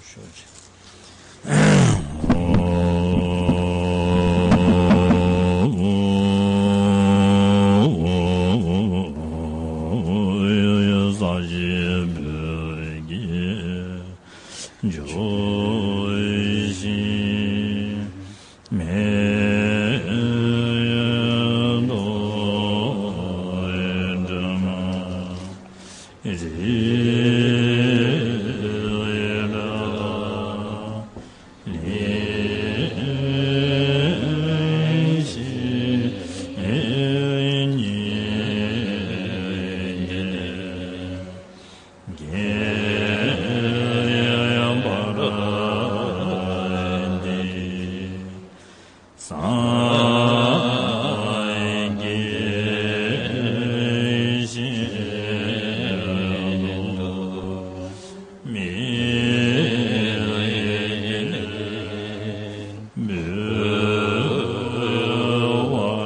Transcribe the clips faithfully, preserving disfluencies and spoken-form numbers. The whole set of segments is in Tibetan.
ཤོག་ཅིག། སངས་རྒྱས་ཞིང་དུ་མི་འབུལ་བར་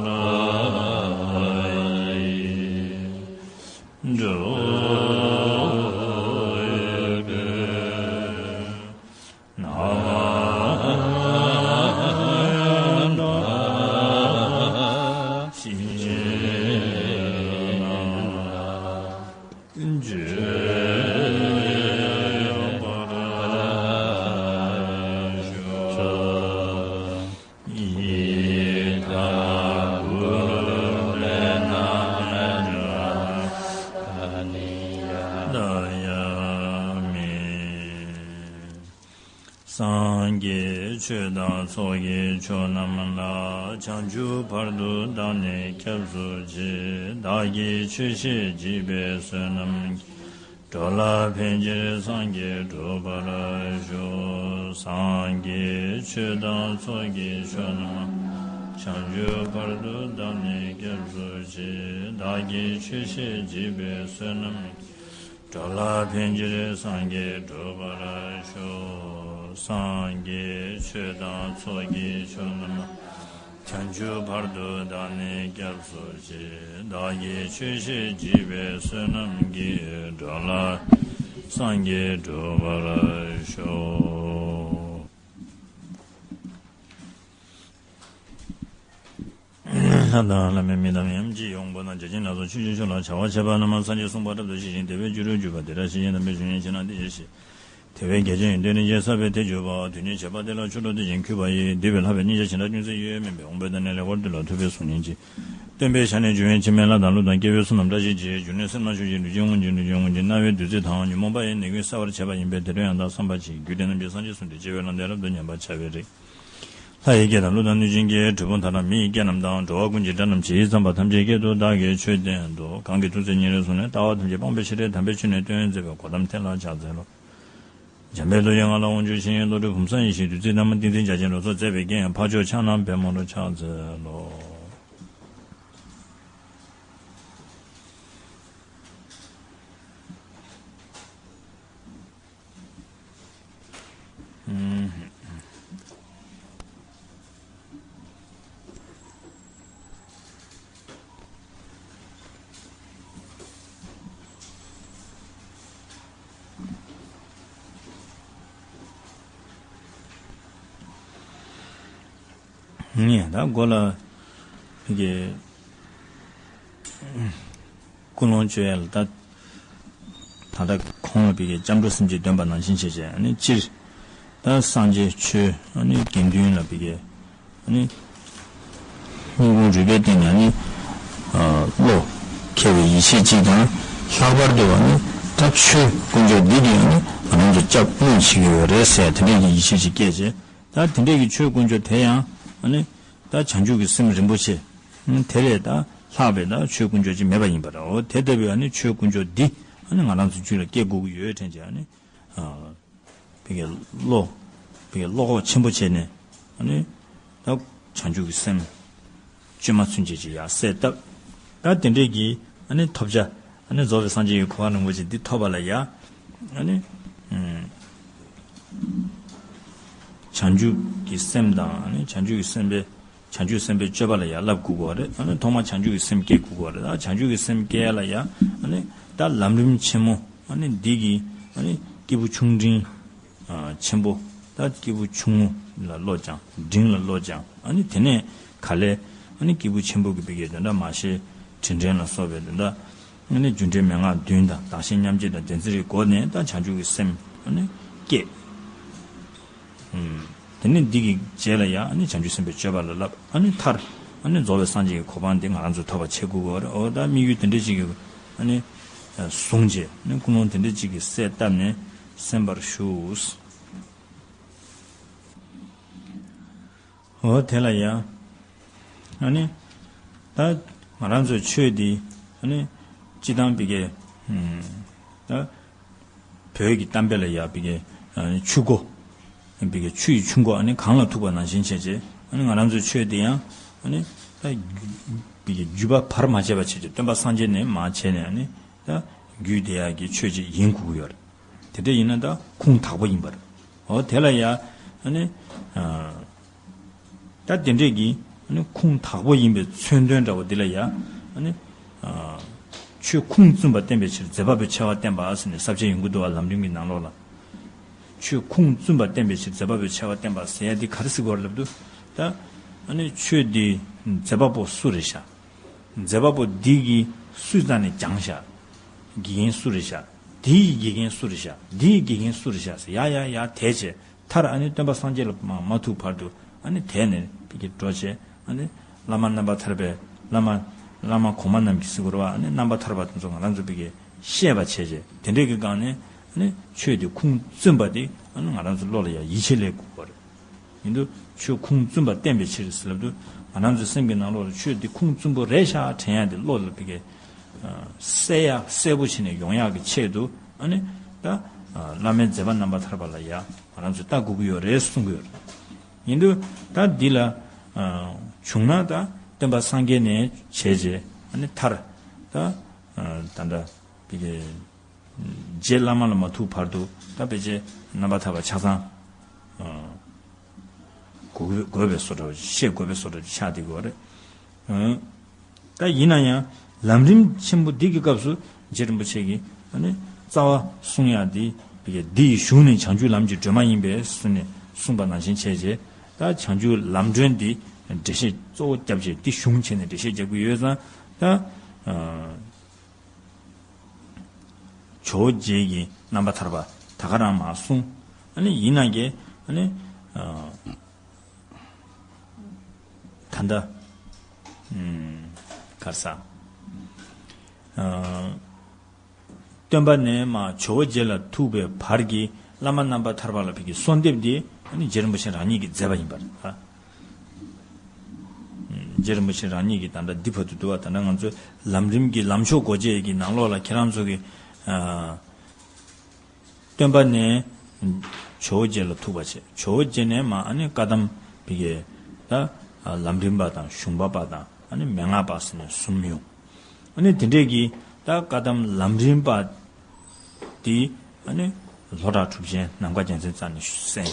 འགྲོ་བའི་ན་ཤིང་ཆེན་ན་འཇུག་པར་ཤོག། ཡི་དྭགས་ཀུན་ལས་ནམ་འདའ་ཡང་མེད། སངས་རྒྱས་ཆོས་དང་ཚོགས་ཀྱི་མཆོག་རྣམས་ལ། བྱང་ཆུབ་བར་དུ་བདག་ནི་སྐྱབས་སུ་མཆི། བདག་གིས་ཆོས་བཤད་བགྱིས་པའི་བསོད་ནམས་ཀྱིས། འགྲོ་ལ་ཕན་ཕྱིར་སངས་རྒྱས་འགྲུབ་པར་ཤོག། སངས་རྒྱས་ཆོས་དང་ཚོགས་ཀྱི་མཆོག་རྣམས་ལ། བྱང་ཆུབ་བར་དུ་བདག་ནི་སྐྱབས་སུ་མཆི། བདག་གིས་ཆོས་བཤད་བགྱིས་པའི་བསོད་ནམས་ཀྱིས། འགྲོ་ལ་ཕན་ཕྱིར་སངས་རྒྱས་འགྲུབ་པར་ཤོག། སངས་རྒྱས་ཆོས་དང་ཚོགས་ཀྱི་མཆོག་རྣམས་ལ། བྱང་ཆུབ་བར་དུ་བདག་ནི་སྐྱབས་སུ་མཆི། བདག་གིས་ཆོས་བཤད་བགྱིས་པའི་བསོད་ནམས་ཀྱིས། འགྲོ་ལ་སངས་རྒྱས་འགྲུབ་པར་ཤོག། ལྷ་དང་ལྷ་མིན་མི་དང་ཡུམ་གྱི་དབང་པོ་རྣམས། བརྒྱ་བྱིན་ལ་སོགས་ཆོས་ཀྱི་མཆོག་ལ་བྱ་བ་བྱེད་པ་རྣམས་སངས་རྒྱས་གསུངས་པ་རབ་ཏུ་ཤེས་ཤིང་། དེ་བས་སྤྱི་རོས་བརྒྱུད་པ་དེ་དག་ཤེས་བཞིན་དམ་པའི་ཆོས་ཉན་ཕྱིར་ན་འདི་སྐད་བཤད། དེ་བས་རྒྱལ་ཆེན་ཡོན་ཏན་རིན་ཆེན་ཟབ་པའི་དེ་བརྗོད་པ། དོན་གཉེར་བྱེད་པ་དེ་ལ་ཆོས་སྒྲོག་སྟེ་ཞིང་ཁྱབ་པ་ཡི། འདུས་པའི་ལྷག་པའི་གཉེན་ཆ་བྱེ་བྲག་ཅུང་ཟད་ཡོད་མིན་པས། འོངས་པའི་ད་ལྟའི་ལས་འཁོར་འདི་ལ་ཐུབ་པས་གཟུང་ཉན་གྱིས། སྟོན་པའི་ཞལ་ནས་འབྱུང་བའི་ཕྱི་མའི་ལྷ་དང་ཀླུ་དང་སྐྱེ་བོའི་གསུམ་རྣམས་བཀྲ་ཤིས་ཀྱི་རྒྱུ་ནི་སེམས་ལ་ཤོག་ཅིག། ལུས་ཅན་དབང་ཀྱི་ལུས་ཅན་དབང་ཀྱི་རྣ་བའི་བདུད་རྩི་དང་ཉོན་མོངས་པ་ཡི་ནད་ཀུན་བསལ་བར་བྱེད་པ་ཡིན་པས། དེ་འདྲ་ཡང་དག་བསམ་པ་གྱིས་རྒྱུད་སྡེ་རྣམས་ཀྱི་སངས་རྒྱས་གསུམ་དེ་སྐྱེ་བོའི་ལྷ་འདྲེ་རབ་ཏུ་ཉམས་པར་བྱ་བའི་རིགས། ལྷ་ཡི་སྐད་དང་ཀླུ་དང་གནོད་སྦྱིན་སྐད། གྲུལ་བུམ་དག་དང་མི་ཡི་སྐད་རྣམས་དང་། འགྲོ་བ་ཀུན་གྱི་སྒྲ་རྣམས་ཇི་ཙམ་པ། ཐམས་ཅད་སྐད་དུ་བདག་གིས་ཆོས་བསྟན་ཏོ། གང་གིས་ཐུགས་བརྩེ་ཉེ་རུ་བཟུང་ནས། ལྟ་བ་ཐམས་ཅད་སྤངས་པའི་ཕྱིར། དམ་པའི་ཆོས་ནི་སྟོན་མཛད་པའི། གོའུ་ཏམ་དེ་ལ་ཕྱག་འཚལ་ལོ། འཇམ་དཔལ་ཏུ་ཡང་ང་ལ་དབང་བསྒྱུར་ཞིང་། བློ་གྲོས་བུམ་གསང་ཡེ་ཤེས་བདུད་རྩིའི་ཐ་མ་ཏིང་འཛིན་རྒྱ་ཆེན་རོལ་མཚོ་མཛད་པའི་རྐྱེན། འཕགས་མཆོག་ཕྱག་ན་པདྨོ་ལ་ཕྱག་འཚལ་ལོ། ངས་ད་མགོ་ལ་ཕ་གི་ཀུན་སློང་བཅོས་ཡ་ལ་ད་ད་ལྟ་གོང་ལ་ཕ་གི་སྐྱབས་འགྲོ་སེམས་བསྐྱེད་འདོན་པ་ནང་བཞིན་བྱས་བྱས། ཨ་ནི་སྤྱིར་ད་སངས་རྒྱས་ཆོས། ཨ་ནི་དགེ་འདུན་ལ་ཕ་གི་ཨ་ནི་སྙིང་ཁུང་རུས་པའི་གཏིང་ནས་ཨ་ནི་བློ་ཁེལ་བའི་ཡིད་ཆེས་གཅིག་དང་། ལྷག་པར་དུ་ཨ་ནི་ད་ཆོས་དཀོན་མཆོག་འདི་གིས་ཨ་ནི་ང་རང་ཚོ་སྐྱབས་བསྔོ་བྱེད་ཀྱི་ཡོད་རེད་ཟེར་དེ་འདྲས་ཀྱི་ཡིད་ཆེས་ཅིག་སྐྱེས་བྱས། ད་དེ་འདྲས་ཀྱི་ཆོས་དཀོན་མཆོག་དེ་ཡང་ཨ་ནི་ད་བྱང་ཆུབ་ཀྱི་སེམས་རིན་པོ་ཆེ་དེ་ལས་ད་ལྷག་པའི་ད་ཆོས་དཀོན་མཆོག་ཅིག་མེད་པ་ཡིན་པ་རེད། འོ་དེ་ལྟ་བུའི་ཨ་ནི་ཆོས་དཀོན་མཆོག་འདི་ཨ་ནི་ང་རང་ཚོ་རྒྱུད་ལ་སྐྱེ་དགོས་ཀྱི་ཡོད་དྲན་བྱས། ཨ་ནི་བི་གའི་བློ་བི་གའི་བློ་ཁོག་ཆེན་པོ་བྱས་ནས་ཨ་ནི་ད་བྱང་ཆུབ་ཀྱི་སེམས་བཅོས་མ་ཚུན་ཆད་ཅིག་ཡར་གསལ་བཏབ། ད་དེ་འདྲས་ཀྱི་ཨ་ནི་ཐོབ་བྱ་ཨ་ནི་རྫོགས་པའི་སངས་རྒྱས་ཀྱི་གོ་འཕང་རིན་པོ་ཆེ་འདི་ཐོབ་པ་ལ་ཡ། ཨ་ནི་ཨུམ་བྱང་ཆུབ་ཀྱི་སེམས་དང་། ཨ་ནི་བྱང་ཆུབ་ཀྱི་སེམས་དཔའི་བྱང་ཆུབ་སེམས་དཔའི་སྤྱོད་པ་ལ་ཡ་བསླབ་དགོས་ཀྱི་རེད། ཨ་ནི་ཐོག་མར་བྱང་ཆུབ་ཀྱི་སེམས་བསྐྱེད་དགོས་ཀྱི་རེད། ད་བྱང་ཆུབ་ཀྱི་སེམས་བསྐྱེད་ལ་ཡ་ཨ་ནི་ད་ལམ་རིམ་ཆེན་མོ་ཨ་ནི་འདི་གི་ཨ་ནི་སྐྱེས་བུ་ཆུང་འབྲིང་ ཆེན་པོ། ད་སྐྱེས་བུ་ཆུང་ངུ་ལ་བློ་སྦྱང་། འབྲིང་ལ་བློ་སྦྱང་། ཨ་ནི་དེ་ནས་ག་ལེར་ཨ་ནི་སྐྱེས་བུ་ཆེན་པོ་གི་བི་གའི་དོན་དག་མ་ཤེས་དྲིན་དྲན་ལ་སོགས་པའི་དོན་དག་ཨ་ནི་རྒྱུ་འབྲས་མན་ངག་བདུན་དང་བདག་གཞན་མཉམ་བརྗེ་དང་བདེན་ཚིག་གི་སྒོ་ནས་ད་བྱང་ཆུབ་ཀྱི་སེམས་ཨ་ནི་སྐྱེས། དེ་ནས་འདི་གི་རྗེས་ལ་ཡང་ཨ་ནི་བྱང་ཆུབ་སེམས་དཔའི་སྤྱོད་པ་ལ་བསླབ། ཨ་ནི་མཐར་ཨ་ནི་རྫོགས་པའི་སངས་རྒྱས་ཀྱི་གོ་འཕང་འདི་ང་རང་ཚོས་ཐོབ་པ་བྱེད་དགོས་ཀྱི་ཡོད་རེད། འོ་ད་དམིགས་ཡུལ་དེ་འདྲ་ཅིག་གི་ཨ་ནི་བཟུང་བྱས་ཨ་ནི་ཀུན་སློང་དེ་འདྲ་ཅིག་གི་གསལ་བཏབ་ནས་གསན་པར་ཞུ། འོ་དེ་ལ་ཡང་ཨ་ནི་ད་ང་རང་ཚོའི་ཆོས་འདི་ཨ་ནི་སྤྱི་བཏང་བི་གའི་ད་བོད་ཀྱི་གཏམ་དཔེ་ལ་ཡ་བི་གའི་ཆུ་མགོ། བི་གའི་ཆུ་ཡི་ཆུ་མགོ་ཨ་ནི་གངས་ལ་ཐུག་པ་ནང་བཞིན་བྱས་རྗེས་ཨ་ནི་ང་རང་ཚོའི་ཆོས་འདི་ཡང་ཨ་ནི་ད་བི་གའི་བརྒྱུད་པ་བར་མ་ཆད་པ་བྱས་རྗེས་སྟོན་པ་སངས་རྒྱས་ནས་མར་བྱས་ནས་ཨ་ནི་ད་བརྒྱུད་བསྡད་ཡག་གི་ཆོས་ཅིག་ཡིན་དགོས་ཀྱི་ཡོད་རེད། དེ་འདྲ་ཡིན་ན་ད་ཁུངས་དག་པོ་ཡིན་པ་རེད། འོ་དེ་ལ་ཡ་ཨ་ནི་ད་དེ་འདྲས་ཀྱི་ཨ་ནི་ཁུངས་དག་པོ་ཡིན་པའི་མཚོན་དོན་འདྲ་བོ་འདི་ལ་ཡ་ཨ་ནི་ཆོས་ཁུངས་བཙུན་པ་བསྟན་པའི་ཕྱིར་མཛད་པ་པོའི་ཆེ་བ་བསྟན་པ་ཟེར་ནས་ས་བཅད་ཡོང་གི་འདུག་བ། ལམ་རིམ་གྱི་ནང་ལོགས་ལ། ཆོས་ཁུངས་བཙུན་པ་བསྟན་པའི་ཕྱིར་མཛད་པ་པོའི་ཆེ་བ་བསྟན་པ་ཟེར་ཡ་འདི་ག་རེ་ཟེར་དགོས་རེད་ལབ་དུས་ད་ཨ་ནི་ཆོས་འདི་མཛད་པ་པོ་སུ་རེད་ཤག་མཛད་པ་པོ་འདི་གིས་སུའི་རྩ་ནས་སྦྱངས་ཤག་དགེ་རྒན་སུ་རེད་ཤག་འདི་ཡི་དགེ་རྒན་སུ་རེད་ཤག་འདི་ཡི་དགེ་རྒན་སུ་རེད་ཤག་ཟེར་ཡ་ཡ་ཡ་དེད་བྱས་མཐར་ཨ་ནི་སྟོན་པ་སངས་རྒྱས་ལ་མ་མ་ཐུག་བར་དུ་ཨ་ནི་དེད་ནས་ཕ་གི་འགྲོ་བྱས་ཨ་ནི་བླ་མ་རྣམ་པར་ཐར་པའི་བླ་མ་བླ་མ་གོང་མ་རྣམས་ཀྱི་ཟེར་དགོས་རེད་བ། ཨ་ནི་རྣམ་པར་ཐར་པ་དེ་ཚོ་ང་རང་ཚོ་ཕ་གི་ཤེས་པ་བྱས་བྱས་དེ་འདྲས་ཀྱི་སྒང་ནས་ཨ་ནི་ཆོས་དེ་ཁུངས་བཙུན་པ་དེ་ཨ་ནི་ང་རང་ཚོ་བློ་ལ་ཡ་ཡིད་ཆེས་སླེབས་དགོས་པ་རེད། ཡིན་དུས་ཆོས་ཁུངས་བཙུན་པ་བསྟན་པའི་ཕྱིར་ཟེར་ལབ་དུས་ང་རང་ཚོའི་སེམས་ཀྱི་ནང་ལོགས་ལ་ཆོས་འདི་ཁུངས་བཙུན་པོ་རེད་ཤག་དྲན་ཡག་འདི་བློ་ལ་ཕ་གི་གསལ་ཡག་གསལ་པོ་བྱས་ནས་ཡོང་ཡག་གི་ཆེད་དུ་ཨ་ནི་ད་བླ་མའི་མཛད་པ་རྣམ་པར་ཐར་པ་ལ་ཡ་ང་རང་ཚོས་ལྟ་དགོས་ཀྱི་ཡོད་རེད་གསུང་གི་ཡོད་རེད། ཡིན་དུས་ད་འདི་ལ་བྱུང་ན་ད་སྟོན་པ་སངས་རྒྱས་ནས་བྱས་རྗེས་ཨ་ནི་མཐར་ད་ད་ལྟ་ཕ་གི་རྗེ་བླ་མ་ལ་མ་ཐུག་བར་དུ་ད་ཕལ་ཆེར་རྣམ་པར་ཐར་པ་ཆ་ཚང་དགོས་དགོས་པའི་བཟོ་འདྲ་ཤེས་དགོས་པའི་བཟོ་འདྲ་ཆགས་བསྡད་ཀྱི་ཡོད་རེད། ད་ཡིན་ན་ཡང་ལམ་རིམ་ཆེན་པོ་འདི་གི་སྐབས་སུ་རྗེ་རིན་པོ་ཆེ་གིས་ཨ་ནི་རྩ་བ་གསུང་ཡག་འདི་ཕ་གི་འདི་ཡི་གཞུང་ནས་བྱང་ཆུབ་ལམ་གྱི་སྒྲོན་མ་ཡིན་པས་ཟེར་ནས་གསུངས་པ་ནང་བཞིན་བྱས་རྗེས་ད་བྱང་ཆུབ་ལམ་སྒྲོན་འདི་འགྲེལ་བཤད་གཙོ་བོ་བརྒྱབ་བྱས་འདི་གཞུང་བྱས་ནས་འགྲེལ་བཤད་རྒྱག་གི་ཡོད་ཙང་ད། ཇོ་བོ་རྗེ་གི་རྣམ་པར་ཐར་པ་ད་ག་རང་མར་གསུངས། ཨ་ནི་ཡིན་ན་གི་ཨ་ནི་ད་ལྟ་ག་རེ་ཟ། སྟོན་པ་ནས་མར་ཇོ་བོ་རྗེ་ལ་ཐུག་པའི་བར་གྱི་བླ་མ་རྣམ་པར་ཐར་པ་ལ་ཕ་གི་གསོལ་འདེབས་འདི་ཨ་ནི་རྗེ་རིན་པོ་ཆེ་རང་ཉིད་ཀྱིས་མཛད་པ་ཡིན་པར། རྗེ་རིན་པོ་ཆེ་རང་ཉིད་ཀྱིས་ད་ལྟ་འདི་བར་དུ་འདུག་བ། ད་ལྟ་ང་ཚོའི་ལམ་རིམ་གྱི་ལམ་མཆོག་སྒོ་འབྱེད་ཀྱི་ནང་ལོགས་ལ་ཁྱེད་རང་ཚོ་གི་སྟོན་པ་ནས་ཇོ་བོ་རྗེ་ལ་ཐུག་པ་བྱས། ཇོ་བོ་རྗེ་ནས་མར་ཨ་ནི་བཀའ་གདམས་ཕ་གི་ད་ལམ་རིམ་པ་དང་གཞུང་པ་པ་དང་ཨ་ནི་མན་ངག་པ་ཟེར་ནས་གསུམ་ཡོང་། ཨ་ནི་དེ་འདྲས་ཀྱི་ད་བཀའ་གདམས་ལམ་རིམ་པ་དེ་ཨ་ནི་ལྷོ་བྲག་གྲུབ་ཆེན་ནམ་མཁའ་རྒྱལ་མཚན་རྩ་ནས་གསན།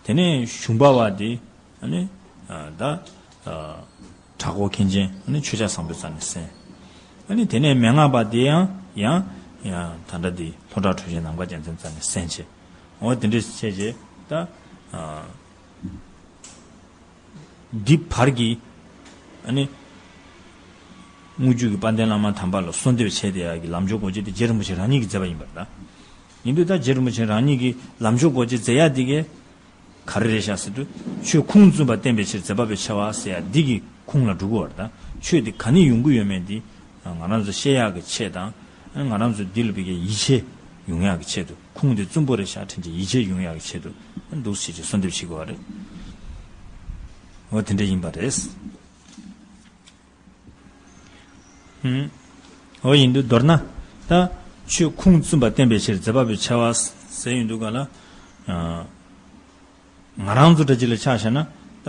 དེ་ནས་གཞུང་པ་བ་དེ་ཨ་ནི་ད་དྲག་པོ་མཁན་ཆེན་ཨ་ནི་ཆོས་རྒྱལ་བཟང་པོའི་རྩ་ནས་གསན། ཨ་ནི་དེ་ནས་མན་ངག་པ་དེ་ཡང་ཡང་ཡང་ད་ལྟ་དེ་ལྷོ་བྲག་གྲུབ་ཆེན་ནམ་མཁའ་རྒྱལ་མཚན་རྩ་ནས་གསན་བྱས། འོ་དེ་འདྲས་བྱས་རྗེས་ད། འདི་བར་གྱི་ཨ་ནི་དངུལ་ཆུ་གི་དཔལ་ལྡན་བླ་མ་དམ་པ་ལ་གསོལ་འདེབས་བྱས་བསྡད་ཡག་གི་ལམ་མཆོག་སྒོ་འབྱེད་དེ་རྗེ་རིན་པོ་ཆེ་རང་ཉིད་ཀྱིས་མཛད་པ་ཡིན་པར་གདའ། ཡིན་དུས་ད་རྗེ་རིན་པོ་ཆེ་རང་ཉིད་ཀྱིས་ལམ་མཆོག་སྒོ་འབྱེད་མཛད་ཡག་འདི་གའི་ག་རེ་རེད་ཤག་ཟེར་དུས་ཆོས་ཁུངས་བཙུན་པ་བསྟན་པའི་ཕྱིར་མཛད་པ་པོའི་ཆེ་བ་ཟེར་ཡག་འདི་གི་ཁུངས་ལ་འགྲོ་གི་ཡོད་རེད་ད། ཆོས་འདི་ག་ནས་ཡོང་གི་ཡོད་མེད་འདི་ང་རང་ཚོ་ཤེས་ཡག་གི་ཆེད་དང་། ང་རང་ཚོ་འདི་ལ་ཕ་གིའི་ཡིད་ཆེས་ཡོང་ཡག་གི་ཆེད་དུ། ཁུངས་དེ་བཙུན་པོ་རེད་ཤག་དྲན་རྗེས་ཡིད་ཆེས་ཡོང་ཡག་གི་ཆེད་དུ་འདུག་སེ་བྱས་རྗེས་གསོལ་འདེབས་བྱེད་དགོས་པ་རེད། འོ་དེ་འདྲ་ཡིན་པ་རེད། ཧུམ། འོ་ཡིན་དུས་མདོར་ན་ད་ཆོས་ཁུངས་བཙུན་པ་བསྟན་པའི་ཕྱིར་མཛད་པ་པོའི་ཆེ་བ་ཟེར་ཡོང་དུས་ག་ལ། ང་རང་ཚོ་འདྲ་ཅིག་ལ་ཆ་བཞག་ན་ད་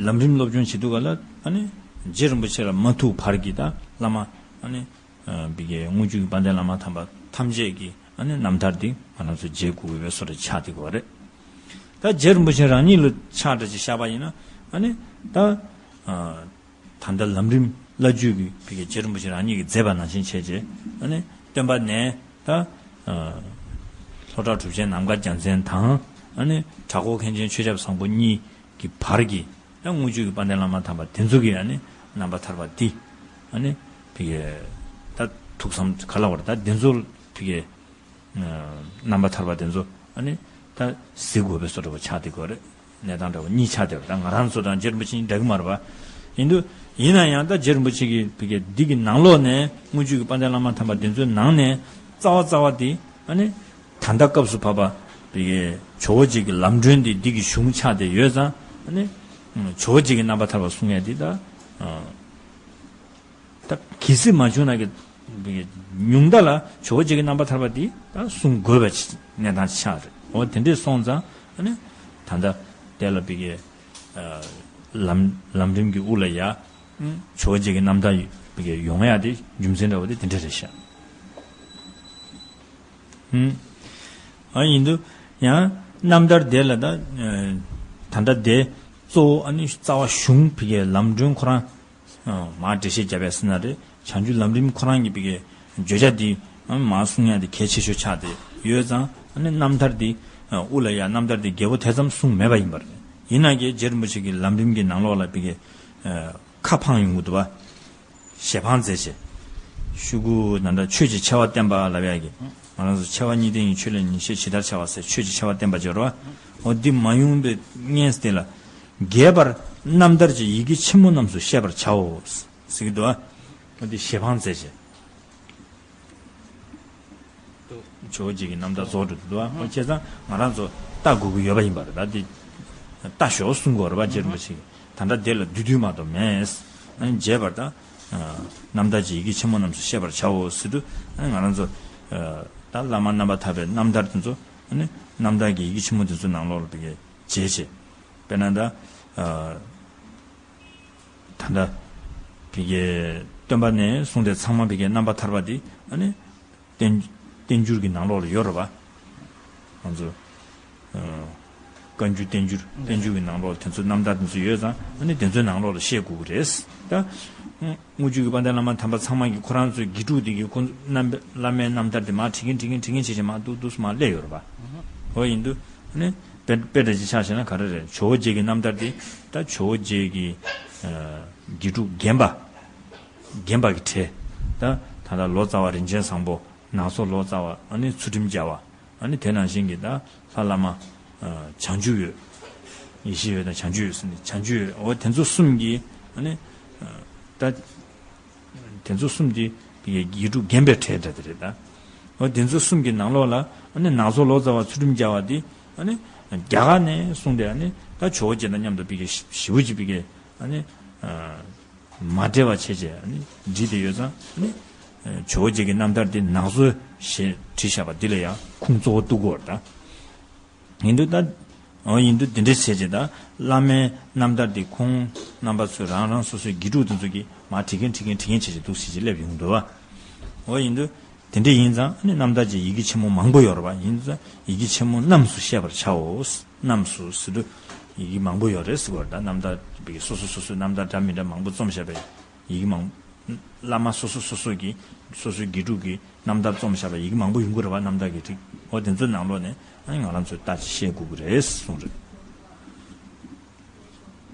ལམ་རིམ་སློབ་སྦྱོང་བྱེད་དུས་ག་ལ་ཨ་ནི་རྗེ་རིན་པོ་ཆེ་ལ་མ་ཐུག་བར་གྱི་ད་བླ་མ་ཨ་ནི་ཕ་གིའི་དངུལ་ཆུ་གི་དཔལ་ལྡན་བླ་མ་དམ་པ་ཐམས་ཅད་ཀྱི་ཨ་ནི་རྣམ་ཐར་འདི་ང་རང་ཚོ་མཇལ་དགོས་པའི་བཟོ་འདྲ་ཆགས་བསྡད་ཀྱི་ཡོད་རེད། ད་རྗེ་རིན་པོ་ཆེ་རང་ཉིད་ལ་ཆ་འདྲ་ཅིག་བཞག་པ་ཡིན་ན་ཨ་ནི་ད། ད་ལྟ་ལམ་རིམ་བླ་བརྒྱུད་ཀྱི་ཕ་གིའི་རྗེ་རིན་པོ་ཆེ་རང་ཉིད་ཀྱིས་མཛད་པ་ནང་བཞིན་བྱས་རྗེས་ཨ་ནི་སྟོན་པ་ནས་ད་ ལྷོ་བྲག་གྲུབ་ཆེན་ནམ་མཁའ་རྒྱལ་མཚན་དང་། ཨ་ནི་བྲག་འཁོར་མཁན་ཆེན་ཆོས་སྐྱབས་བཟང་པོ་གཉིས་ཀྱི་བར་གྱི། ཡང་དངུལ་ཆུ་གི་དཔལ་ལྡན་བླ་མ་དམ་པ་དེ་ཚོ་གི་ཨ་ནི་རྣམ་པ་ཐར་པ་འདི། ཨ་ནི་ཕ་གི་ད་ཐུགས་བསམ་ག་ལ་བར་ད་དེ་ཚོ་ཕ་གི་རྣམ་པ་ཐར་པ་དེ་ཚོ་ཨ་ནི་ད་གཟིགས་དགོས་པའི་བཟོ་འདྲ་བ་ཆགས་བསྡད་ཀྱི་ཡོད་རེད། གནས་སྟངས་འདྲ་བ་གཉིས་ཆགས་བསྡད་པ། ད་ང་རང་ཚོ་དང་རྗེ་རིན་པོ་ཆེ་གཉིས་འདྲ་གི་མ་རེད་པ། ཡིན་དུས་ཡིན་ན་ཡང་ད་རྗེ་རིན་པོ་ཆེ་གི་ཕ་གི་འདི་གི་ནང་ལོགས་ནས་དངུལ་ཆུ་གི་དཔལ་ལྡན་བླ་མ་དམ་པ་དེ་ཚོའི་ནང་ནས་རྩ་བ་རྩ་བ་དེ་ཨ་ནི་ད་ལྟ་སྐབས་སུ་བབ་པ་ཕ་གི་ཇོ་བོ་རྗེ་གི་ལམ་སྒྲོན་འདི་འདི་གི་གཞུང་ཆགས་བསྡད་ཡོད་ཙང་། ཨ་ནི་ཇོ་བོ་རྗེ་གི་རྣམ་པ་ཐར་པ་གསུང་ཡ་འདི་ད། ད་གལ་སྲིད་མ་བྱུང་ན་གི་ཉུང་མཐའ་ལ་ཇོ་བོ་རྗེ་གི་རྣམ་པ་ཐར་པ་འདི་ད་གསུང་དགོས་པ་ཅིག་གནས་སྟངས་ཅིག་ཆགས་རེད། འོ་དེ་འདྲས་སོང་ཙང་། ཨ་ནི་ད་ལྟ་དེ་ལ་ཕ་གི་ལམ་ལམ་རིམ་གྱི་དབུ་ལ་ཡ་ཇོ་བོ་རྗེ་གི་རྣམ་ཐར་ཕ་གི་ཡོང་ཡ་དེ་རྒྱུ་མཚན་འདྲ་བོ་དེ་དེ་འདྲས་རེད་ཤག། ཨུམ། ཨ་ཡིན་དུས་ཡང་རྣམ་ཐར་དེ་ལ་ད་ད་ལྟ་དེ་གཙོ་བོ་ཨ་ནི་རྩ་བ་གཞུང་ཕ་གི་ལམ་སྒྲོན་ཁོ་རང་མར་འགྲེལ་བཤད་བརྒྱབ་པ་ཡིན་ན་རེད། བྱང་ཆུབ་ལམ་རིམ་ཁོ་རང་གི་ཕ་གི་བརྗོད་བྱ་འདི་མར་གསུང་ཡ་དེ་གལ་ཆེ་ཤོས་ཆགས་བསྡད་ཡོད་ཙང་། ཨ་ནི་རྣམ་ཐར་འདི་དབུ་ལ་ཡ་རྣམ་ཐར་འདི་རྒྱས་པོ་དེ་ཙམ་གསུངས་མེད་པ་ཡིན་པ་རེད། ཡིན་ན་གི་རྗེ་རིན་པོ་ཆེ་གི་ལམ་རིམ་གྱི་ནང་ལོགས་ལ་ཕ་གི་ཁ་འཕངས་ཡོང་གི་འདུག་པ། ཞལ་འཕངས་མཛད་བྱས། ཤོག་གུ་ད་ལྟ་ཆོས་ཀྱི་ཆེ་བ་བསྟན་པ་ལབ་ཡ་གི། ང་རང་ཚོ་ཆེ་བ་གཉིས་ལྡན་གྱི་ཆོས་ལས་ཉིད་བཤད་ཇི་ལྟར་བྱ་བ་ཟེར། ཆོས་ཀྱི་ཆེ་བ་བསྟན་པ་སྦྱོར་བ། འོ་འདི་མ་ཡོང་པའི་སྔས་དེ་ལ། རྒྱས་པར་རྣམ་ཐར་གྱི་ཡི་གེ་ཆེན་མོ་རྣམས་སུ་བཤད་པར་བྱའོ། ཟེར་གྱི་འདུག་ཨ། འོ་འདི་ཞལ་འཕངས་མཛད་བྱས། ཇོ་བོ་རྗེ་གི་རྣམ་ཐར་རྫོགས་འགྲོ་འདུག་ཨ། འོ་བྱས་ཙང་ང་རང་ཚོ་ལྟ་དགོས་ཀྱི་ཡོད་པ་ཡིན་པ་རེད། ད་འདི་ལྟ་ཞོག་གསུང་དགོས་རེད་པ། རྗེ་རིན་པོ་ཆེ་གིས་ད་ལྟ་དེ་ལ་བསྡུས་བསྡུས་མ་གཏོགས་མེད། ཨ་ནི་རྒྱས་པར་ད་རྣམ་ཐར་གྱི་ཡི་གེ་ཆེན་མོ་རྣམས་སུ་བཤད་པར་བྱའོ་ཟེར་དུས། ཨ་ནི་ང་རང་ཚོ་ད་བླ་མ་རྣམ་པར་ཐར་པའི་རྣམ་ཐར་དེ་ཚོ། ཨ་ནི་རྣམ་ཐར་གྱི་ཡི་གེ་ཆེན་མོ་དེ་ཚོའི་ནང་ལོགས་ལ་ཕ་གི་འབྱེད་བྱས། དཔེར་ན་ད། ད་ལྟ་ཕ་གི་སྟོན་པ་ནས་གསུངས་ཏེ་ཚང་མ་ཕ་གི་རྣམ་པར་ཐར་པ་འདི། ཨ་ནི་བསྟན་བསྟན་འགྱུར་གྱི་ནང་ལོགས་ལ་ཡོད་རེད་པ། ང་ཚོ་བཀའ་འགྱུར་བསྟན་འགྱུར་བསྟན་འགྱུར་གྱི་ནང་ལོགས་ལ་དེ་ཚོའི་རྣམ་ཐར་དེ་ཚོ་ཡོད་ཙང་། ཨ་ནི་དེ་ཚོའི་ནང་ལོགས་ལ་བཤད་དགོས་ཀྱི་རེད། ད་དངུལ་ཆུ་གི་དཔལ་ལྡན་བླ་མ་དམ་པ་ཚང་མ་གི་ཁོ་རང་ཚོའི་དགེ་ཕྲུག་དེ་གི་ཁོ་རྣམ་པ་བླ་མའི་རྣམ་ཐར་དེ་མར་བྲིས་ཀྱིན་བྲིས་ཀྱིན་བྲིས་ཀྱིན་བྱས་བྱས་མར་འདུག་འདུག་མར་སླེབས་ཡོད་རེད་པ། འོ་ཡིན་དུས་ཨ་ནི་དཔེ་དཔེ་འདྲ་ཅིག་ཆ་བཞག་ན་ག་རེ་རེད། ཇོ་བོ་རྗེ་གི་རྣམ་ཐར་དེ་ད་ཇོ་བོ་རྗེ་གི་དགེ་ཕྲུག་རྒན་པ། རྒན་པ་གི་གྲས། ད་ད་ལྟ་ལོ་ཙཱ་བ་རིན་ཆེན་བཟང་པོ། ནང་སོ་ལོ་ཙཱ་བ། ཨ་ནི་ཚུལ་ཁྲིམས་རྒྱལ་བ། ཨ་ནི་དེ་ནང་བཞིན་གྱི་ད་ལྷ་བླ་མ་བྱང་ཆུབ་འོད། ཡེ་ཤེས་འོད་དང་བྱང་ཆུབ་འོད་ཟེར་ནས། བྱང་ཆུབ་འོད། འོ་དེ་ཚོ་གསུམ་གྱི། ཨ་ནི་ད་དེ་ཚོ་གསུམ་གྱི་དགེ་ཕྲུག་རྒན་པའི་གྲས་འདྲ་དེ་རེད་ད། འོ་དེ་ཚོ་གསུམ་གྱི་ནང་ལོགས་ལ། ཨ་ནི་ནང་སོ་ལོ་ཙཱ་བ་ཚུལ་ཁྲིམས་རྒྱལ་བ་འདི། ཨ་ནི་རྒྱ་གར་ནས་གསུངས་ཏེ། ཨ་ནི་ད་ཇོ་བོ་རྗེ་དང་མཉམ་དུ་ཕ་གི་ཞེ་པོ་ཅིག་ཕ་གི་ཨ་ནི་མ་འབྲེལ་བ་བྱས་བྱས། ཨ་ནི་བྲིས་ཏེ་ཡོད་ཙང་། ཨ་ནི་ཇོ་བོ་རྗེ་གི་རྣམ་ཐར་འདི་ནང་སོ་ཞེས་བྲིས་བཞག་པ་འདི་ལ་ཡང་ཁུངས་གཙོ་བོ་གཏུག་དགོས་རེད་ད། ཡིན་དུས་ད། འོ་ཡིན་དུས་འདི་འདྲ་བྱས་བྱས། ད་བླ་མའི་རྣམ་ཐར་འདི་ཁོང་རྣམ་པ་ཚོས་རང་རང་སོ་སོའི་དགེ་ཕྲུག་དེ་ཚོ་གིས་མར་བྲིས་ཀྱིན་བྲིས་ཀྱིན་བྲིས་ཀྱིན་བྱས་བྱས་འདུག་སེ་བྱས་བྱས་སླེབས་ཡོང་འདུག་པ། འོ་ཡིན་དུས་དེ་འདྲ་ཡིན་ཙང་། ཨ་ནི་རྣམ་ཐར་གྱི་ཡི་གེ་ཆེན་མོ་མང་པོ་ཡོད་རེད་པ། ཡིན་ཙང་ཡི་གེ་ཆེན་མོ་རྣམས་སུ་བཤད་པར་བྱའོ། རྣམས་སུ་ཟེར་དུས་ཡི་གེ་མང་པོ་ཡོད་རེད་ཟེར་བ་རེད་ད། རྣམ་ཐར་ཕ་གི་སོ་སོ་སོ་སོའི་རྣམ་ཐར་འདྲ་མི་འདྲ་མང་པོ་རྩོམ་བཞག་པའི་ཡི་གེ་མང་། བླ་མ་སོ་སོ་སོ་སོ་གི་སོ་སོའི་དགེ་ཕྲུག་གི་རྣམ་ཐར་རྩོམ་བཞག་པའི་ཡི་གེ་མང་པོ་ཡོང་གི་རེད་པ། རྣམ་ཐར་གྱི་རིགས། འོ་དེ་ཚོའི་ནང་ལོགས་ནས་ཨ་ནི་ང་རང་ཚོས་ལྟ་ཅིག་བཤད་དགོས་ཀྱི་རེད་གསུངས་རེད།